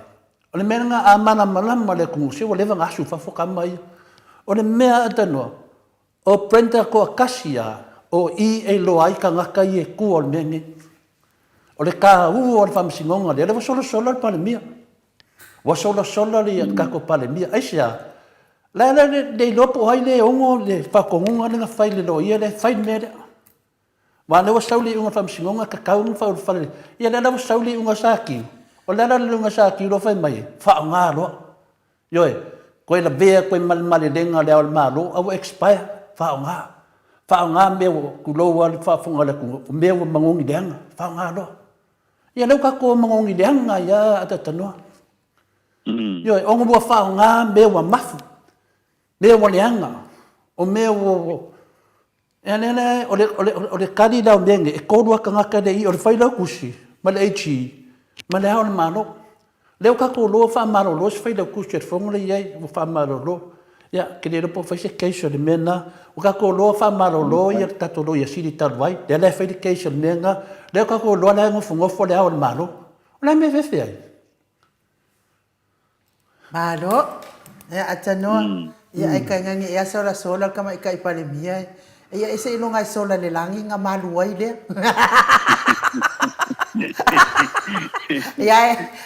O le mea lena, a malamalama le atunuu, se ua leva ona asu i fafo tama ia. O le mea a Tanoa, o Brenda toatasi lava o i e iloa ai tagata ia e tua o le mea lenei. O le taua o le faamasinoga lea, lea ua solasola le Palemia. Ua solasola le tatou Palemia. Aisea? La e le iloa po o ai lea e ono le faatonuga lea na fai i le loia lea e fai le mea lea. Aua o lea ua sau le iuga o le faamasinoga, e tatau ona faaulufale. Ia lea la ua sau le iuga a Satiu, o le a la le iuga a Satiu lea ua fai mai ai? Faaaoga loa. Ioe, toe lavea toe ma le malelega a Le Ao o le Malo, a ua expire, faaaoga. Faaaoga mea ua, tulou lava le faafofoga a le atunuu, o mea ua magogi leaga, faaaoga loa. Ia lea ua tatou magogi leaga ai lava a talanoa. Ioe, ona ua faaaoga mea ua mafu, mea ua leaga, o mea ua, Ea lea la, o le, o le, o le tali la o mea nei, e tolu lava tagata lea e i i, o le Failautusi, ma le AG, ma le Ao o le Malo. Lea ua tatou iloa ua faamalolo si Failautusi o le Fono lea e i ai, ua faamalolo. Ia, ou te le iloa po o fai se case o le mea lena. Ua tatou iloa ua faamalolo ia le tatou Loia Sili talu ai, lea la e fai le case o le mea lena. Lea ua tatou iloa la e nofonofo le Ao o le Malo. O le a le mea e fefe ai? Malo. Ia atanoa. Ia ai kai ngangi ia sola sola le tamaitai Palemia e. Ia e seiloga e sola i le lagi na malu ai lea. Ia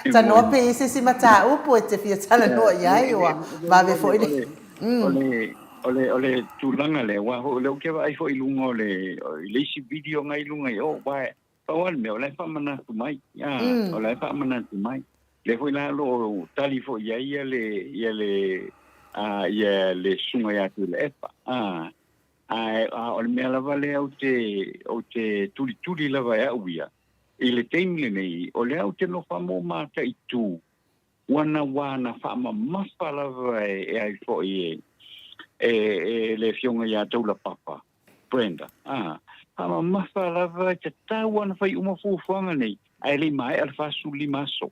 e tanoa pe i ai se isi mataupu e te fia talanoa i ai ua vave foi le. O le o le o le tulaga lea aua foi o lea ou te vaai foi i luga o le i le isi video na i luga i o aua Pau lava le mea, o la e faamanatu mai, o la e faamanatu mai. Lea foi la o lo o tali foi i ai ia le, ia le, ia le susuga ia Tuilaepa. Ae o le mea lava lea ou te, ou te tulituli lava e au ia, i le taimi lenei, o lea ou te nofo lava ma ou mataitu Ua na ua na faamamafa lava e ai foi e e le Afioga ia Taulapapa, Brenda, a, faamamafa lava e tatau ona fai uma fuafuaga nei. Ae le i maea le 45 aso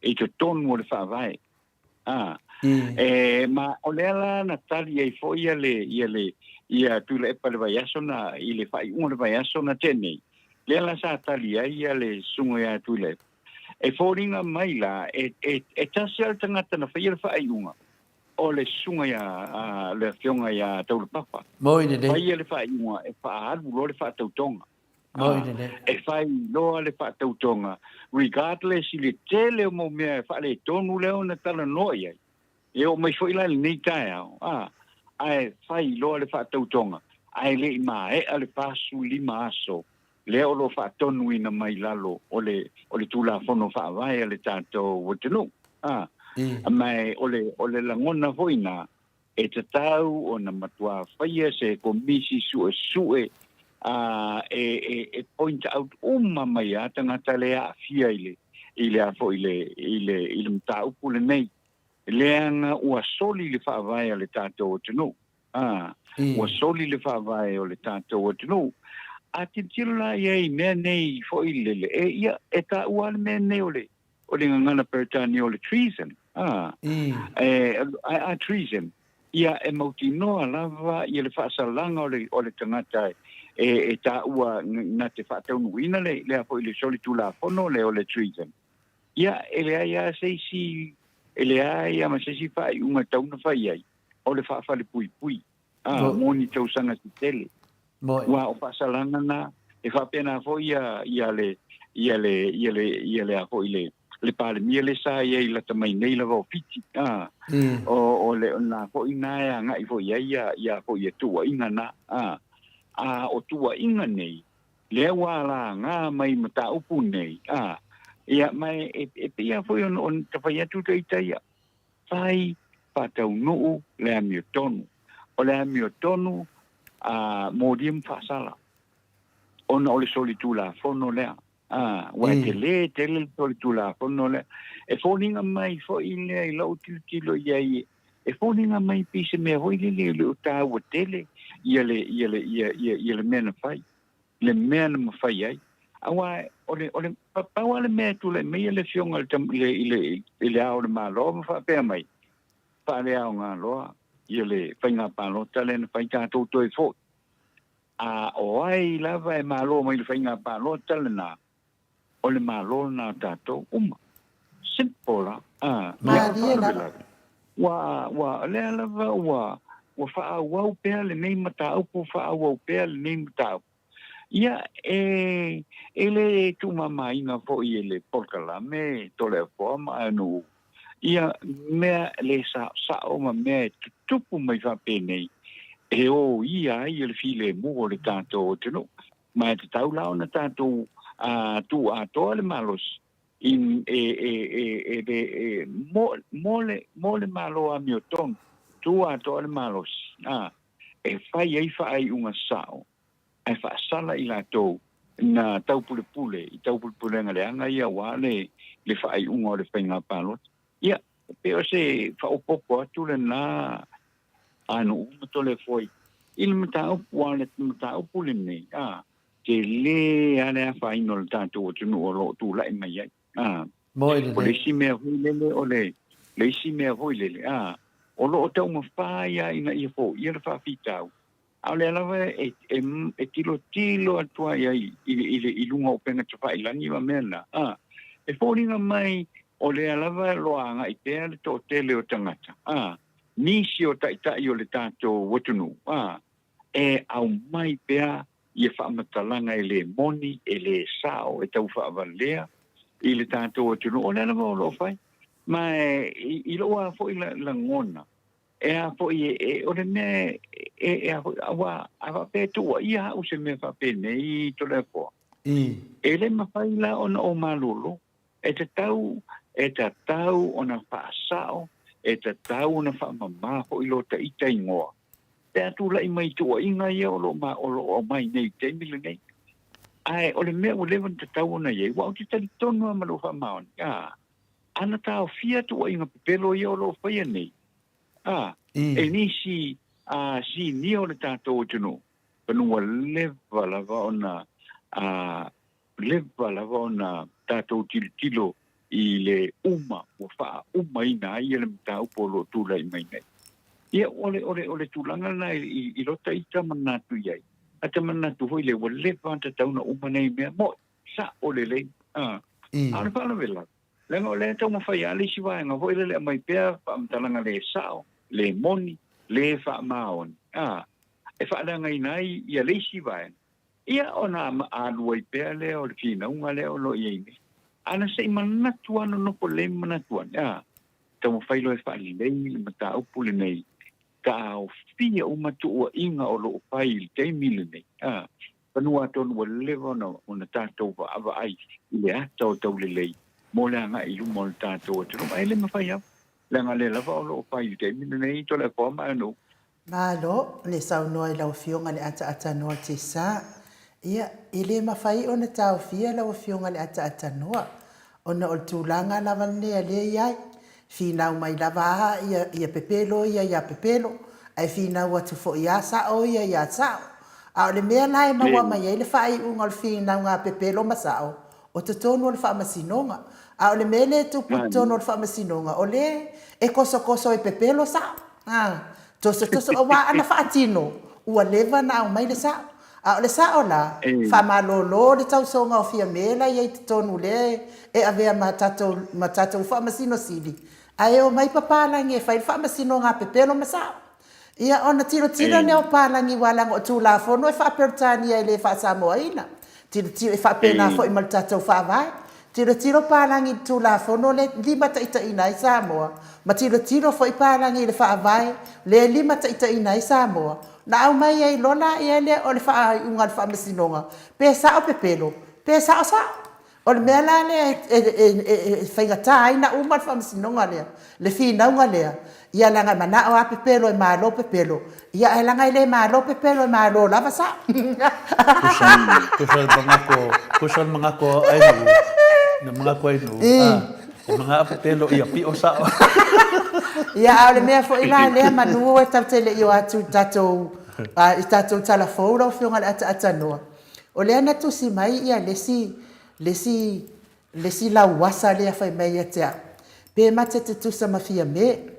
i totonu o le Faavae. A, e, ma o lea la na tali ai foi ia le, ia le, ia Tuilaepa i le vaiaso na, i le faaiuga o le vaiaso na tea nei, lea la sa tali ai ia le susuga ia Tuilaepa. E foliga mai la, e, e, e tasi lava le tagata na faia le faaiuga, o le susuga ia, a, le afioga ia Taulapapa. Moi lelei. Faia le faaiuga e faaalu loa le faatautoga. Moi lelei. E fai loa le faatautoga, regardless i le tele o mau mea e faaletonu lea ona talanoa i ai. E oo mai foi la i lenei taeao, a, ae fai loa le faatautoga, ae le i maea le 45 aso lea o lo o faatonuina mai lalo o le, o le Tulafono Faavae a le tatou atunuu. A, ma o le, o le lagona foi na, e tatau ona matua faia se komisi suesue a, e, e, e point out uma mai a tagata le aafia i le, i le a foi le, i le, i le mataupu lenei. Leaga ua soli le faavae a le tatou atunuu. A, ua soli le faavae o le tatou atunuu. A tilotilo la i ai i mea nei foi lele, e, ia, e taua lava le mea nei o le, o le gagana Peretania o le treason. A, e, a, a treason, ia e mautinoa lava ia le faasalaga o le, o le tagata e, e, e taua na te faataunuuina le, le a foi le solitulafono lea o le treason. Ia, e leai lava se isi, e leai lava ma se isi faaiuga e tatau ona fai ai, o le faafalepuipui, a, mo ni tausaga se tele. Aua o faasalaga na, e faapena foi ia, ia le, ia le, ia le, ia le a foi le, le Palemia lea sa i ai lata mai nei lava o Fiti, a, o, o le, o lena foi na e agai foi i ai ia, ia foi ia tuuaiga na, a, a o tuuaiga nei, Lea ua laga mai mataupu nei, a, ia, ma e, e pei lava foi ona, ona ta fai atu ta ita ia, fai faataunuu le amiotonu. O le amiotonu, a, molia ma faasala, ona o le solitulafono lea. A, ua e tele tele le solitulafono lea. E foliga mai foi lea i lou tilotilo i ai, e foliga mai pei se mea foi lele e le o taua tele ia le, ia le, ia, ia, ia le mea na fai, le mea na mafai ai. Aua o le, o le, pau lava le mea e tulai mai le afioga i le, i le, i le Ao o le Malo ma faapea mai, faaleaoga loa ia le faiga palota lea na fai tatou toe foi. A o ai lava e malo mai le faiga palota lena, o le Malo lena o tatou uma. Simple la. Ah, Malie lava. Ua, ua, lea lava ua, ua faaauau pea lenei mataupu, faaauau pea lenei mataupu. Ia, e, e le tuumamaina foi e le polokalame Toleafoa ma Aeanuu ia mea le saosao ma mea e tutupu mai faapenei e oia ai le filemu o le tatou atunuu. Ma e tatau la ona tatou tuu atoa le malosi i, e, e, e, e, e, e, mo, mo, le, mo le Malo amiotonu, tuu atoa le malosi, a, e fai ai faaiuga sao, ae faasala i latou na taupulepule i taupulepulega leaga ia aua le, le faaiuga o le faiga palota. Ia, e pei o se faaopoopo atu lena a nuu ma Toleafoa i le mataupu, a o le mataupu lenei, a, tele lava le afaina o le tatou atunuu o lo o tulai mai ai. A, Moi lelei. o le isi mea foi lele, o le, le isi mea foi lele, a, o lo o taumafai lava ina ia foia le faafitauli, a o lea lava e, e, e tilotilo atu ai ai i, i, i, i luga o upega tafailagi ma mea na, a, e foliga mai o lea lava e loa agai pea le toatele o tagata, a, nisi o taitai o le tatou atunuu, a, e aumai pea ia faamatalaga e le moni, e le sao, e tau faavalea i le tatou atunuu. O lea lava o lo o fai. Ma e, i, i lou lava foi lagona, e a foi, e, e, o le mea e, e, e a foi, aua, a faapea e tuuaia au se mea faapenei Toleafoa, e le mafai la ona ou malolo, e tatau, e tatau ona faasao, e tatau ona faamama foi lo ta ita igoa, pe a tulai mai tuuaiga ia o lo o, o lo o aumai nei i le taimi lenei. Ae o le mea ua leva ona tatau ona i ai, aua ou te talitonu lava ma lou faamaoni, a, ana taofia tuuaiga pepelo ia o lo o faia nei, a, e nisi a, sinia o le tatou atunuu, ona ua leva lava ona a, leva lava ona tatou tilotilo i le uma ua faaumaina ai le mataupu o lo o tulai mai nei. Ia, o le, o le, o le tulaga lena i, i lota ita manatu i ai. Ata manatu foi lea ua leva ona tatau ona uma nei mea. Mo'i, sa'o lelei. A, a o le faalavelave, leaga o lea e taumafai lava le isi vaega foi lele e aumai pea faamatalaga le sa'o, le moni, le faamaoni, a, e faaleagaina ai ia le isi vaega. Ia, ona alu ai pea lea o le finauga lea o lo o i ai nei. A na se i manatu lava nonofo lelei ma manatu ane, a, taumafai loa e faalelei le mataupu lenei, taofia uma tuuaiga o lo o fai i le taimi lenei. A, fanua atonu ua leva ona, ona tatou vaavaai i le ata o taulelei mo le agai i luma o le tatou atunuu. Ae le mafai lava, leaga lea lava o lo o fai i le taimi lenei Toleafoa ma Aganuu. Malo le saunoa i lau Afioga i le Ataatanoa Tesa. Ia, e le mafai ona taofia lau Afioga i le Ataatanoa, ona o le tulaga lava lenei a lea e i ai. Finau mai lava a ia, ia pepelo ia ia pepelo, ae finau atu foi ia sao ia ia sao. A o le mea la e maua mai ai le faaiuga o le finauga a pepelo ma sao, o totonu o le faamasinoga. A o le mea lea e tupu i totonu o le faamasinoga, o lea e tosotoso e pepelo sao. A, tosotoso, aua ana faatino, ua leva ona aumai le sao. A o le sao la, faamalolo le tausoga o Fiame la e i ai i totonu lea e avea ma tatou, ma tatou Faamasino Sili, ae omai papalagi e fai le faamasinoga a pepelo ma sao. Ia, ona tilotilo lea o palagi aua leaga o Tulafono e faa-Peretania e le faa-Samoaina. Tilotilo, e faapena foi ma le tatou Faavae. Tilotilo palagi i le Tulafono lea e limataitaiina ai Samoa, ma tilotilo foi palagi i le Faavae lea e limataitaiina ai Samoa, ona aumai ai loa laia lea o le faaiuga a le Faamasinoga, pe sao pepelo, pe sao sao. O le mea la lea e faigata ai ona uma le faamasinoga lea, le finauga lea, ia leaga e manao lava pepelo e malo pepelo, ia ae leaga e le malo pepelo e malo lava sao. Tusa le manatu, tusa le manatu o Ainuu, le manatu o Ainuu, e manao pepelo ia pio sao. Ia, a o le mea foi la lea manu e tatou te le i o atu i tatou, i tatou tala fou lau Afioga i le Ataatanoa, O lea na tusi mai ia le isi, le isi, le isi lauasa lea fai mai ia te au, pe ma te tutusa ma Fiame.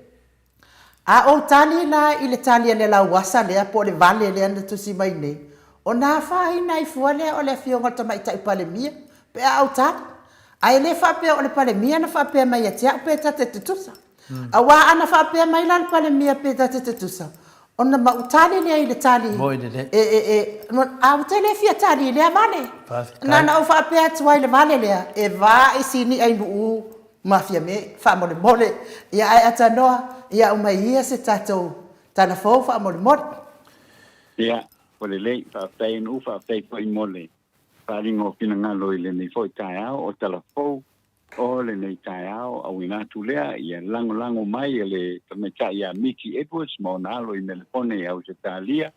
A ou tali la i le tali a le lauasa lea po o le vale lea na tusi mai nei, ona afaina ai fua lea o le Afioga i le Tamaitai Palemia pe a ou tali. Ae le faapea o le Palemia na faapea mai ia te au pe ta te tutusa. Aua ana faapea mai la le Palemia pe ta te tutusa, ona mautali lea i le tali, e, e, e, a ou te le fia tali i lea vale. Na ona ou faapea atu ai i le vale lea, e va i sini'a i Nu'u ma Fiame, faamolemole. Ia ae atanoa, ia aumai ia se tatou tala fou faamolemole. Ia, ua lelei, faafetai Nu'u, faafetai foi mo le faaaliga o finagalo i lenei foi taeao o tala fou O lenei taeao, auina atu lea ia lagolago mai e le tamaitai ia Miki Edwards ma ona alo i Melepone i Ausetalia,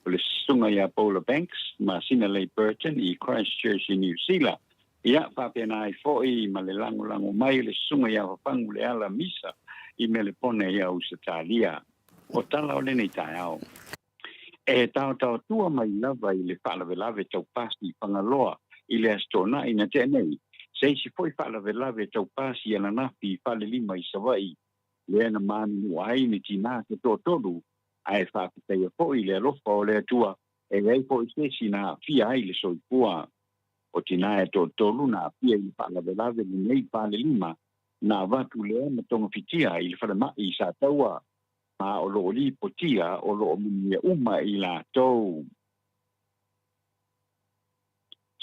o le susuga ia Paula Banks ma Sinalei Burton i Christchurch i Niu Sila. Ia, faapena ai foi ma le lagolago mai e le susuga ia Fafagu Leala Misa i Melepone i Ausetalia. O tala o lenei taeao. E taotaotua mai lava i le faalavelave tau pasi i Fagaloa i le Aso Toonai na tea nei, se isi foi faalavelave tau pasi ananafi i Falelima i Savaii, lea na manunua ai ni tinā se toatolu, ae faafetaia foi le alofa o le Atua e leai foi se isi na aafia ai le soifua. O tinā e toatolu na aafia i le faalavelave lenei i Falelima, na avatu lea ma togafitia i le falemai i Sataua. ma o lo o lipotia o lo o manuia uma i latou.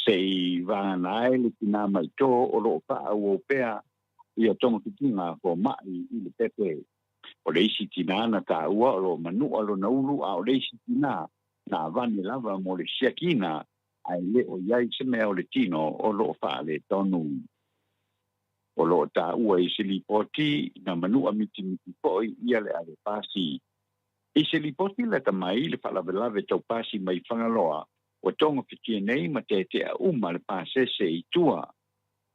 Se i vagana ai le tinā maitō o lo o faaauau pea ia togafitiga a fomai i le pepe. O le isi tinā na taua o lo o manua lona ulu a o le isi tinā na avane lava mo le siakiina ae le o i ai se mea o le tino o lo o faaletonu. O lo o taua i se lipoti na manua mitimiti foi ia le ave pasi. I se lipoti lata mai le faalavelave tau pasi mai Fagaloa, ua togafitia nei ma teetea uma le pasese i tua,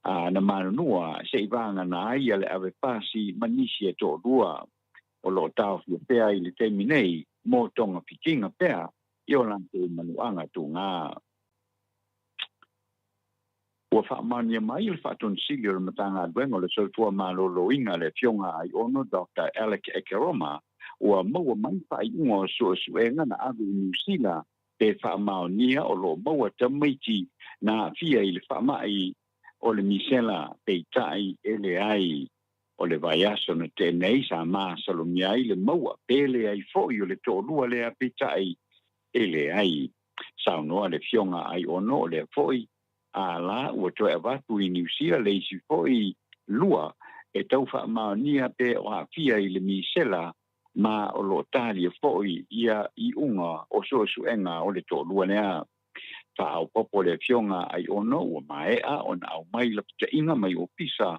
a na manunua se i vagana ai ia le ave pasi ma nisi e toalua. O lo o taofia pea i le taimi nei mo togafitiga pea i o latou manuaga tugā. Ua faamaonia mai e le Faatonu-Sili o le Matagaluega o le Soifua Maloloina le Afioga a Aiono Doctor Alec Ekeroma, ua maua mai faaiuga o suesuega na ave i Niu Sila pe faamaonia o lo o maua tamaiti na aafia i le faamai o le misela, peitai e leai. O le vaiaso na tea nei sa masalomia ai le maua pe leai foi o le toalua lea peitai e leai. Saunoa le Afioga a Aiono o lea foi a la ua toe avatu i Niu Sila le isi foi lua e tau faamaonia pe o aafia i le misela ma o lo o talia foi ia iuga o suesuega o le toalua lea. Faaopoopo le Afioga a Aiono ua maea ona aumai lapataiga mai Ofisa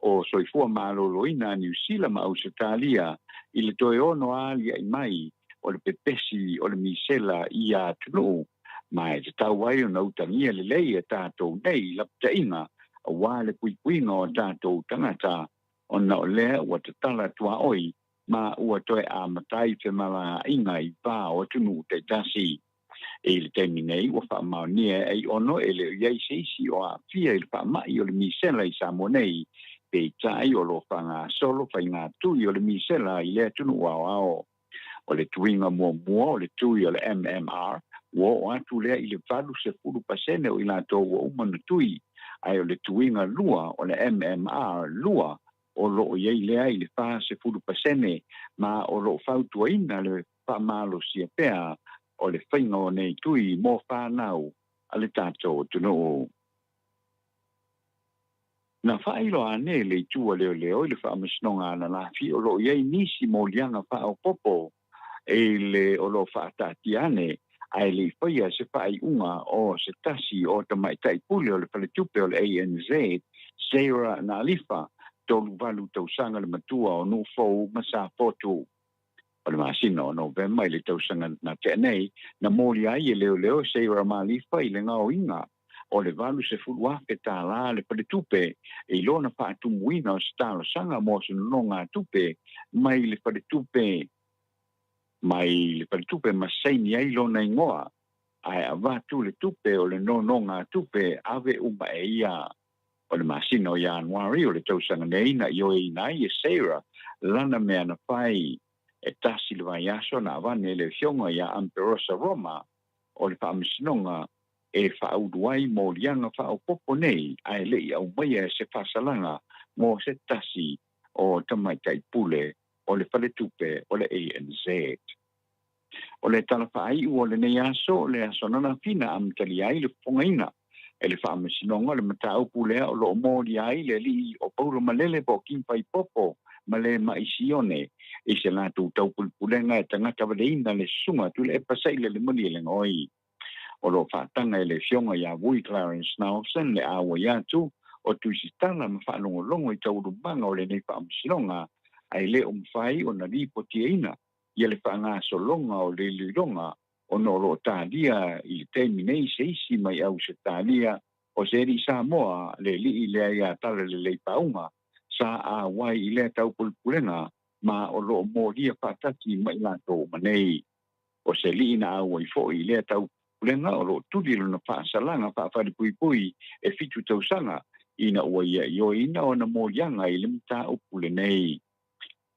o Soifua Maloloina a Niu Sila ma Ausetalia i le toe ono aliaʻi mai o le pepesi o le misela i ia atunuu, ma e tatau ai ona utagia lelei e tatou nei lapataiga aua le puipuiga o tatou tagata ona o lea ua tatala tuaoi ma ua toe amata ai femalagaaiga i va o atunuu taitasi. I le taimi nei, ua faamaonia e Aiono e le o i ai se isi o aafia i le faamai o le misela i Samoa nei, peitai o lo o faagasolo faiga tui o le misela i le atunuu aoao. O le tuiga muamua o le tui o le MMR, ua oo atu lea i le 80% o i latou ua uma ona tui, ae o le tuiga lua o le MMR 2 o lo o i ai lea i le 40% ma o lo o fautuaina le faamalosia pea o le faiga o nei tui mo fanau a le tatou atunuu. Na faailoa ane e le Itu a Leoleo i le Faamasinoga ananafi o lo o i ai nisi moliaga faaopoopo i le o lo o faataatia ane ae le i faia se faaiuga o se tasi o tamaitai pule o le faletupe o le ANZ, Sarah Naalifa, 38 tausaga le matua o Nuufou ma Safotu. O le masina o Novema i le tausaga na tea nei, na molia ai e leoleo Sarah Malifa i le gaoiga o le $80,000 tālā le faletupe i lona faatumuina o se talosaga mo se nonogatupe mai le faletupe mai le faletupe ma saini ai lona igoa, ae avatu le tupe o le nonogatupe ave uma e ia. O le masina o Ianuari o le tausaga nei na ioeina ai e Sarah lana mea na fai. E tasi le vaiaso na avane e le afioga ia Amperosa Roma o le faamasinoga e faaulu ai moliaga faaopoopo nei ae le i aumaia se faasalaga mo se tasi o tamaitai pule o le faletupe o le ANZ. O le tala faaiu o lenei aso, o le aso ananafi na amatalia ai le fofogaina e le Faamasinoga o le mataupu lea o lo o molia ai le alii o Paulo Malele po o King Faipopo ma le Ma'i Sione i se latou taupulepulega e tagata valeina le susuga Tuilaepa Saile le Malielegaoi. O lo o faataga e le Afioga ia Vui Clarence Nelson le auai atu o Tusitala ma faalogologo i taualumaga o lenei faamasinoga ae le o mafai ona lipotiaina ia le faagasologa o le iloiloga ona o lo o talia i le taimi nei se isi mai Ausetalia o se alii Samoa le alii lea ia Talalelei Pauga sa auai i lea taupulepulega ma o lo o molia faatasi ma i latou uma nei. O se alii na auai foi i lea taupulega o lo o tuli lona faasalaga faafalepuipui e fitu tausaga ina ua ia ioeina ona moliaga i le mataupu lenei.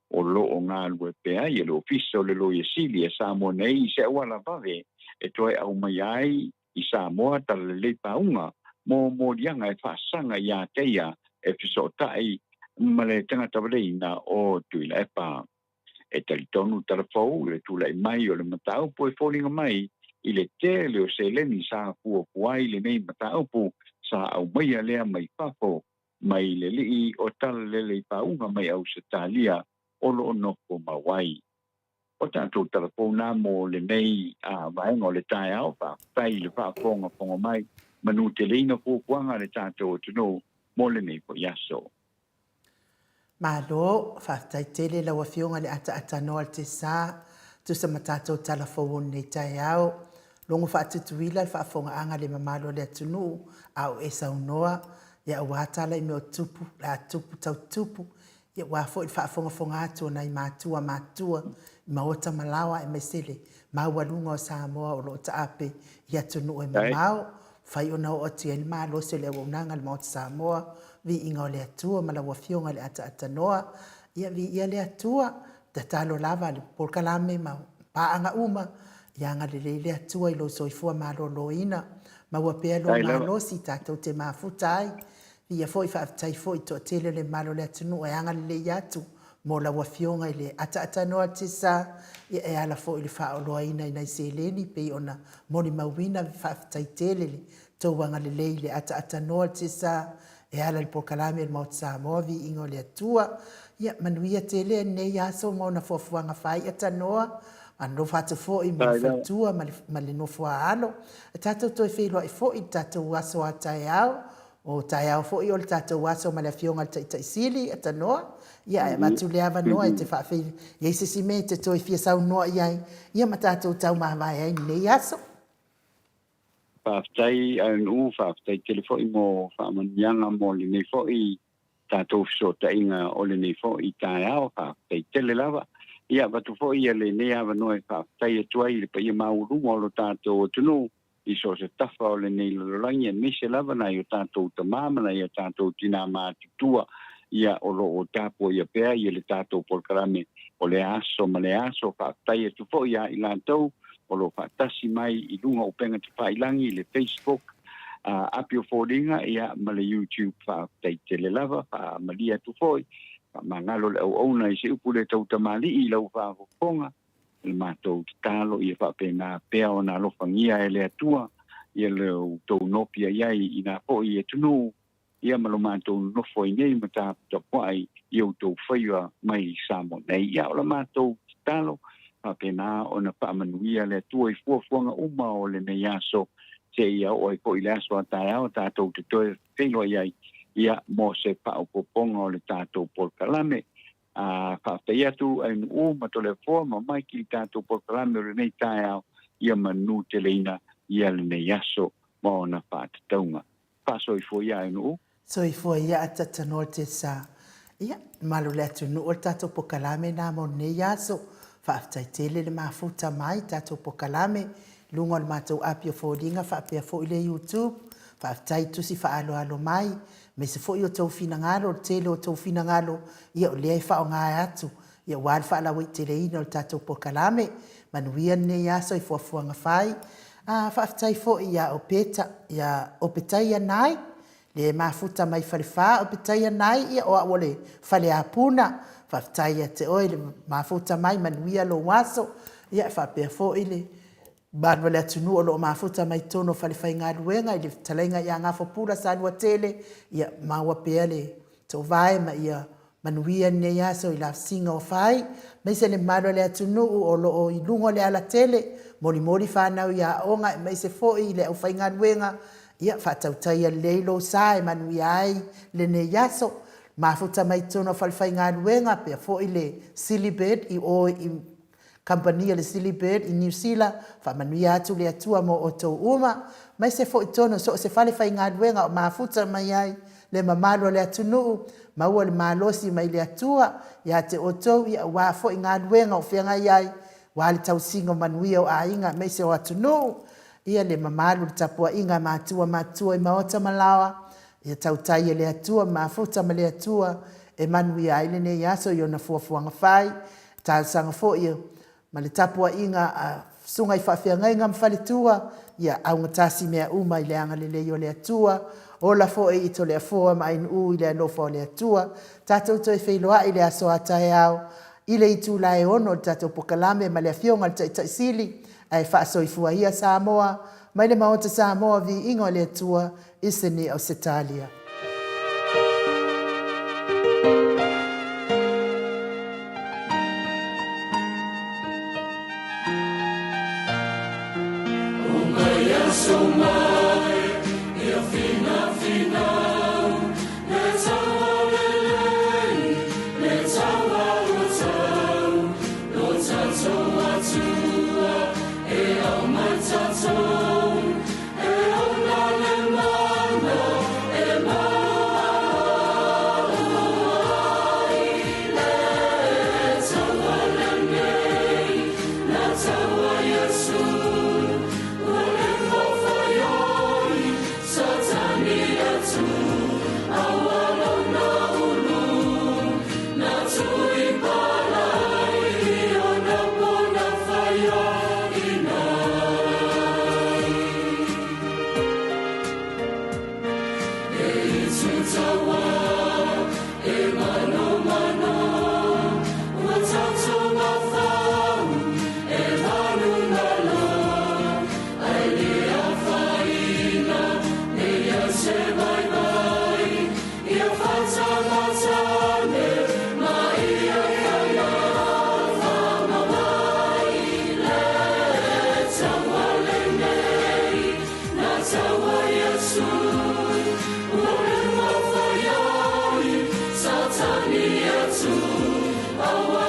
O lo o galue pea ia le Ofisa o le Loia Sili a Samoa nei i se auala vave e toe aumaia ai i Samoa talalelei pauga mo moliaga e faasaga iā te ia e fesootai ma le tagata valeina o Tuilaepa. E talitonu talafou i le tulai mai o le mataupu e foliga mai i le tele o seleni sa fuafua ai lenei mataupu sa aumaia lea mai fafo mai le alii o Talalelei Pauga mai Ausetalia o lo o nofo mau ai. O tatou talafou na mo lenei vaega o le taeao, faafetai i le faafogafoga mai, manuteleina fuafuaga a le tatou atunuu mo lenei foi aso. Malo, faafetai tele lau Afioga i le ataatanoa o le Tesa, tusa ma tatou tala fou o lenei taeao. Logo faatutuila le faafogaaga a le mamalu o le atunuu a o e saunoa, ia aua tala i mea o tupu, le a tupu tau tupu, ia aua foi le faafogafoga atu o nai matua matua i maota ma laoa aemaise le maualuga o Samoa o lo o taape i atunuu e mamao. Fai ona oo atu i ai le malosi o le auaunaga a le Maota Samoa, viiga o le Atua ma lau Afioga i le Ataatanōa. Ia viia le Atua, tatalo lava le polokalame ma paaga uma, ia agalelei le Atua i lou soifua maloloina, maua pea lou malosi tatou te mafuta ai. Viia foi faafetai foi i toatele o le mamalu o le atunuu e agalelei atu mo lau Afioga i le Ataatanōa Tisa, ia e ala foi i le faaoloaina i nai seleni pei ona molimauina. Faafetai tele le tou agalelei i le Ataatanōa Tisa e ala i le polokalame a le Maota Samoa, Viiga o le Atua. Ia manuia tele lenei aso ma ona fuafuaga fai Atanoa, alofa atu foi mo le faletua ma le nofoaalo. E tatou toe feiloai foi i le tatou aso a taeao, o taeao foi o le tatou aso ma le Afioga i le Taitai Sili Atanoa. Ia ae avatu le avanoa e te faafei i ai se isi mea e te toe fia saunoa i ai, ia ma tatou taumavae ai i lenei aso. Faafetai Aunuu, faafetai tele foi mo faamanuiaga mo lenei foi tatou fesootaiga o lenei foi taeao, faafetai tele lava. Ia avatu foi ia lenei avanoa e faafetai atu ai i le paia maualuga o lo tatou atunuu i so o se tafa o lenei lalolagi, aemaise lava nai o tatou tama ma nai o tatou tinā matutua, ia o lo o tapuaia pea ia le tatou polokalame o le aso ma le aso. Faafetai atu foi ia i latou o lo o faatasi mai i luga o upega tafailagi i le Facebook, api o foliga, ia ma le YouTube. Faafetai tele lava, faamalie atu foi, faamagalo le auauna i se upu le tautamalii i lau faafofoga. Le matou tatalo ia faapena pea ona alofagia e le Atua ia le outou nofia i ai i nā foi atunuu, ia ma lo matou nonofo ai nei ma taputapuai i outou faiva mai Samoa nei. Ia o la matou tatalo faapena ona faamanuia le Atua i fuafuaga uma o lenei aso, seia oo ai foi le aso a taeao tatou te toe feiloai ai, ia mo se faaopoopoga o le tatou polokalame. A faafetai atu Ainuu ma Toleafoa ma Mike i le tatou polokalame o lenei taeao, ia manu teleina ia lenei aso ma ona faatatauga. Faasoifua ia Ainuu. Soifua ia Atatanoa te sa. Ia, malu le atunuu o le tatou pokalame na mo lenei aso. Faafetai tele le mafuta mai tatou pokalame i luga o le matou api o foliga faapea foi le YouTube. Faafetai tusi faaaloalo mai, aemaise foi o tou finagalo, o le tele o tou finagalo, ia o lea e faaaoga atu, ia aua le faalauaiteleina o le tatou pokalame. Manuia lenei aso i fuafuaga fai. A, faafetai foi ia Opeta, ia Opetaia Nai, le mafuta mai Falefa, Opetaia Nai, ia o au o le Faleapuna. Faafetai ia te oe le mafuta mai, manuia lou aso. Ia faapea foi le mamalu o le atunuu o lo o mafuta mai totonu o falefaigaluega i le fetalaiga ia Gafapula Saluatele, ia maua pea le toovae ma ia manuia lenei aso i lafesiga o fai, aemaise le mamalu o le atunuu o lo o i luga o le alatele, molimoli fanau i aoga aemaise foi i le aufaigaluega, ia faatautaia lelei lou sa e manuia ai lenei aso. Mafuta mai totonu o falefaigaluega, pea foi le Silibird i o i Kamupani a le Silly Bird i Niu Sila, faamanuia atu le Atua mo outou uma, aemaise foi tonu so o se fale faigaluega o mafuta mai ai le mamalu o le atunuu, maua le malosi mai le Atua ia te outou ia aua foi galuega o feagai ai, aua le tausiga o manuia o aiga aemaise o atunuu, ia le mamalu le tapuaiga a matua matutua i maota ma laoa, Ia tautai e le Atua, mafuta ma le Atua, e manuia ai lenei aso i ona fuafuaga fai, talosaga foi ma le tapuaiga a susuga i faafeagaiga ma faletua, ia augatasi mea uma i le agalelei o le Atua, ola foi i Toleafoa ma Ainuu i le alofa o le Atua. Tatou toe feiloai i le aso a taeao i le itula e 6 o le tatou pokalame ma le Afioga i le Taitai Sili, ae faasoifua ia Samoa mai le Maota Samoa, viiga o le Atua i Sydney, Ausetalia. Iesu.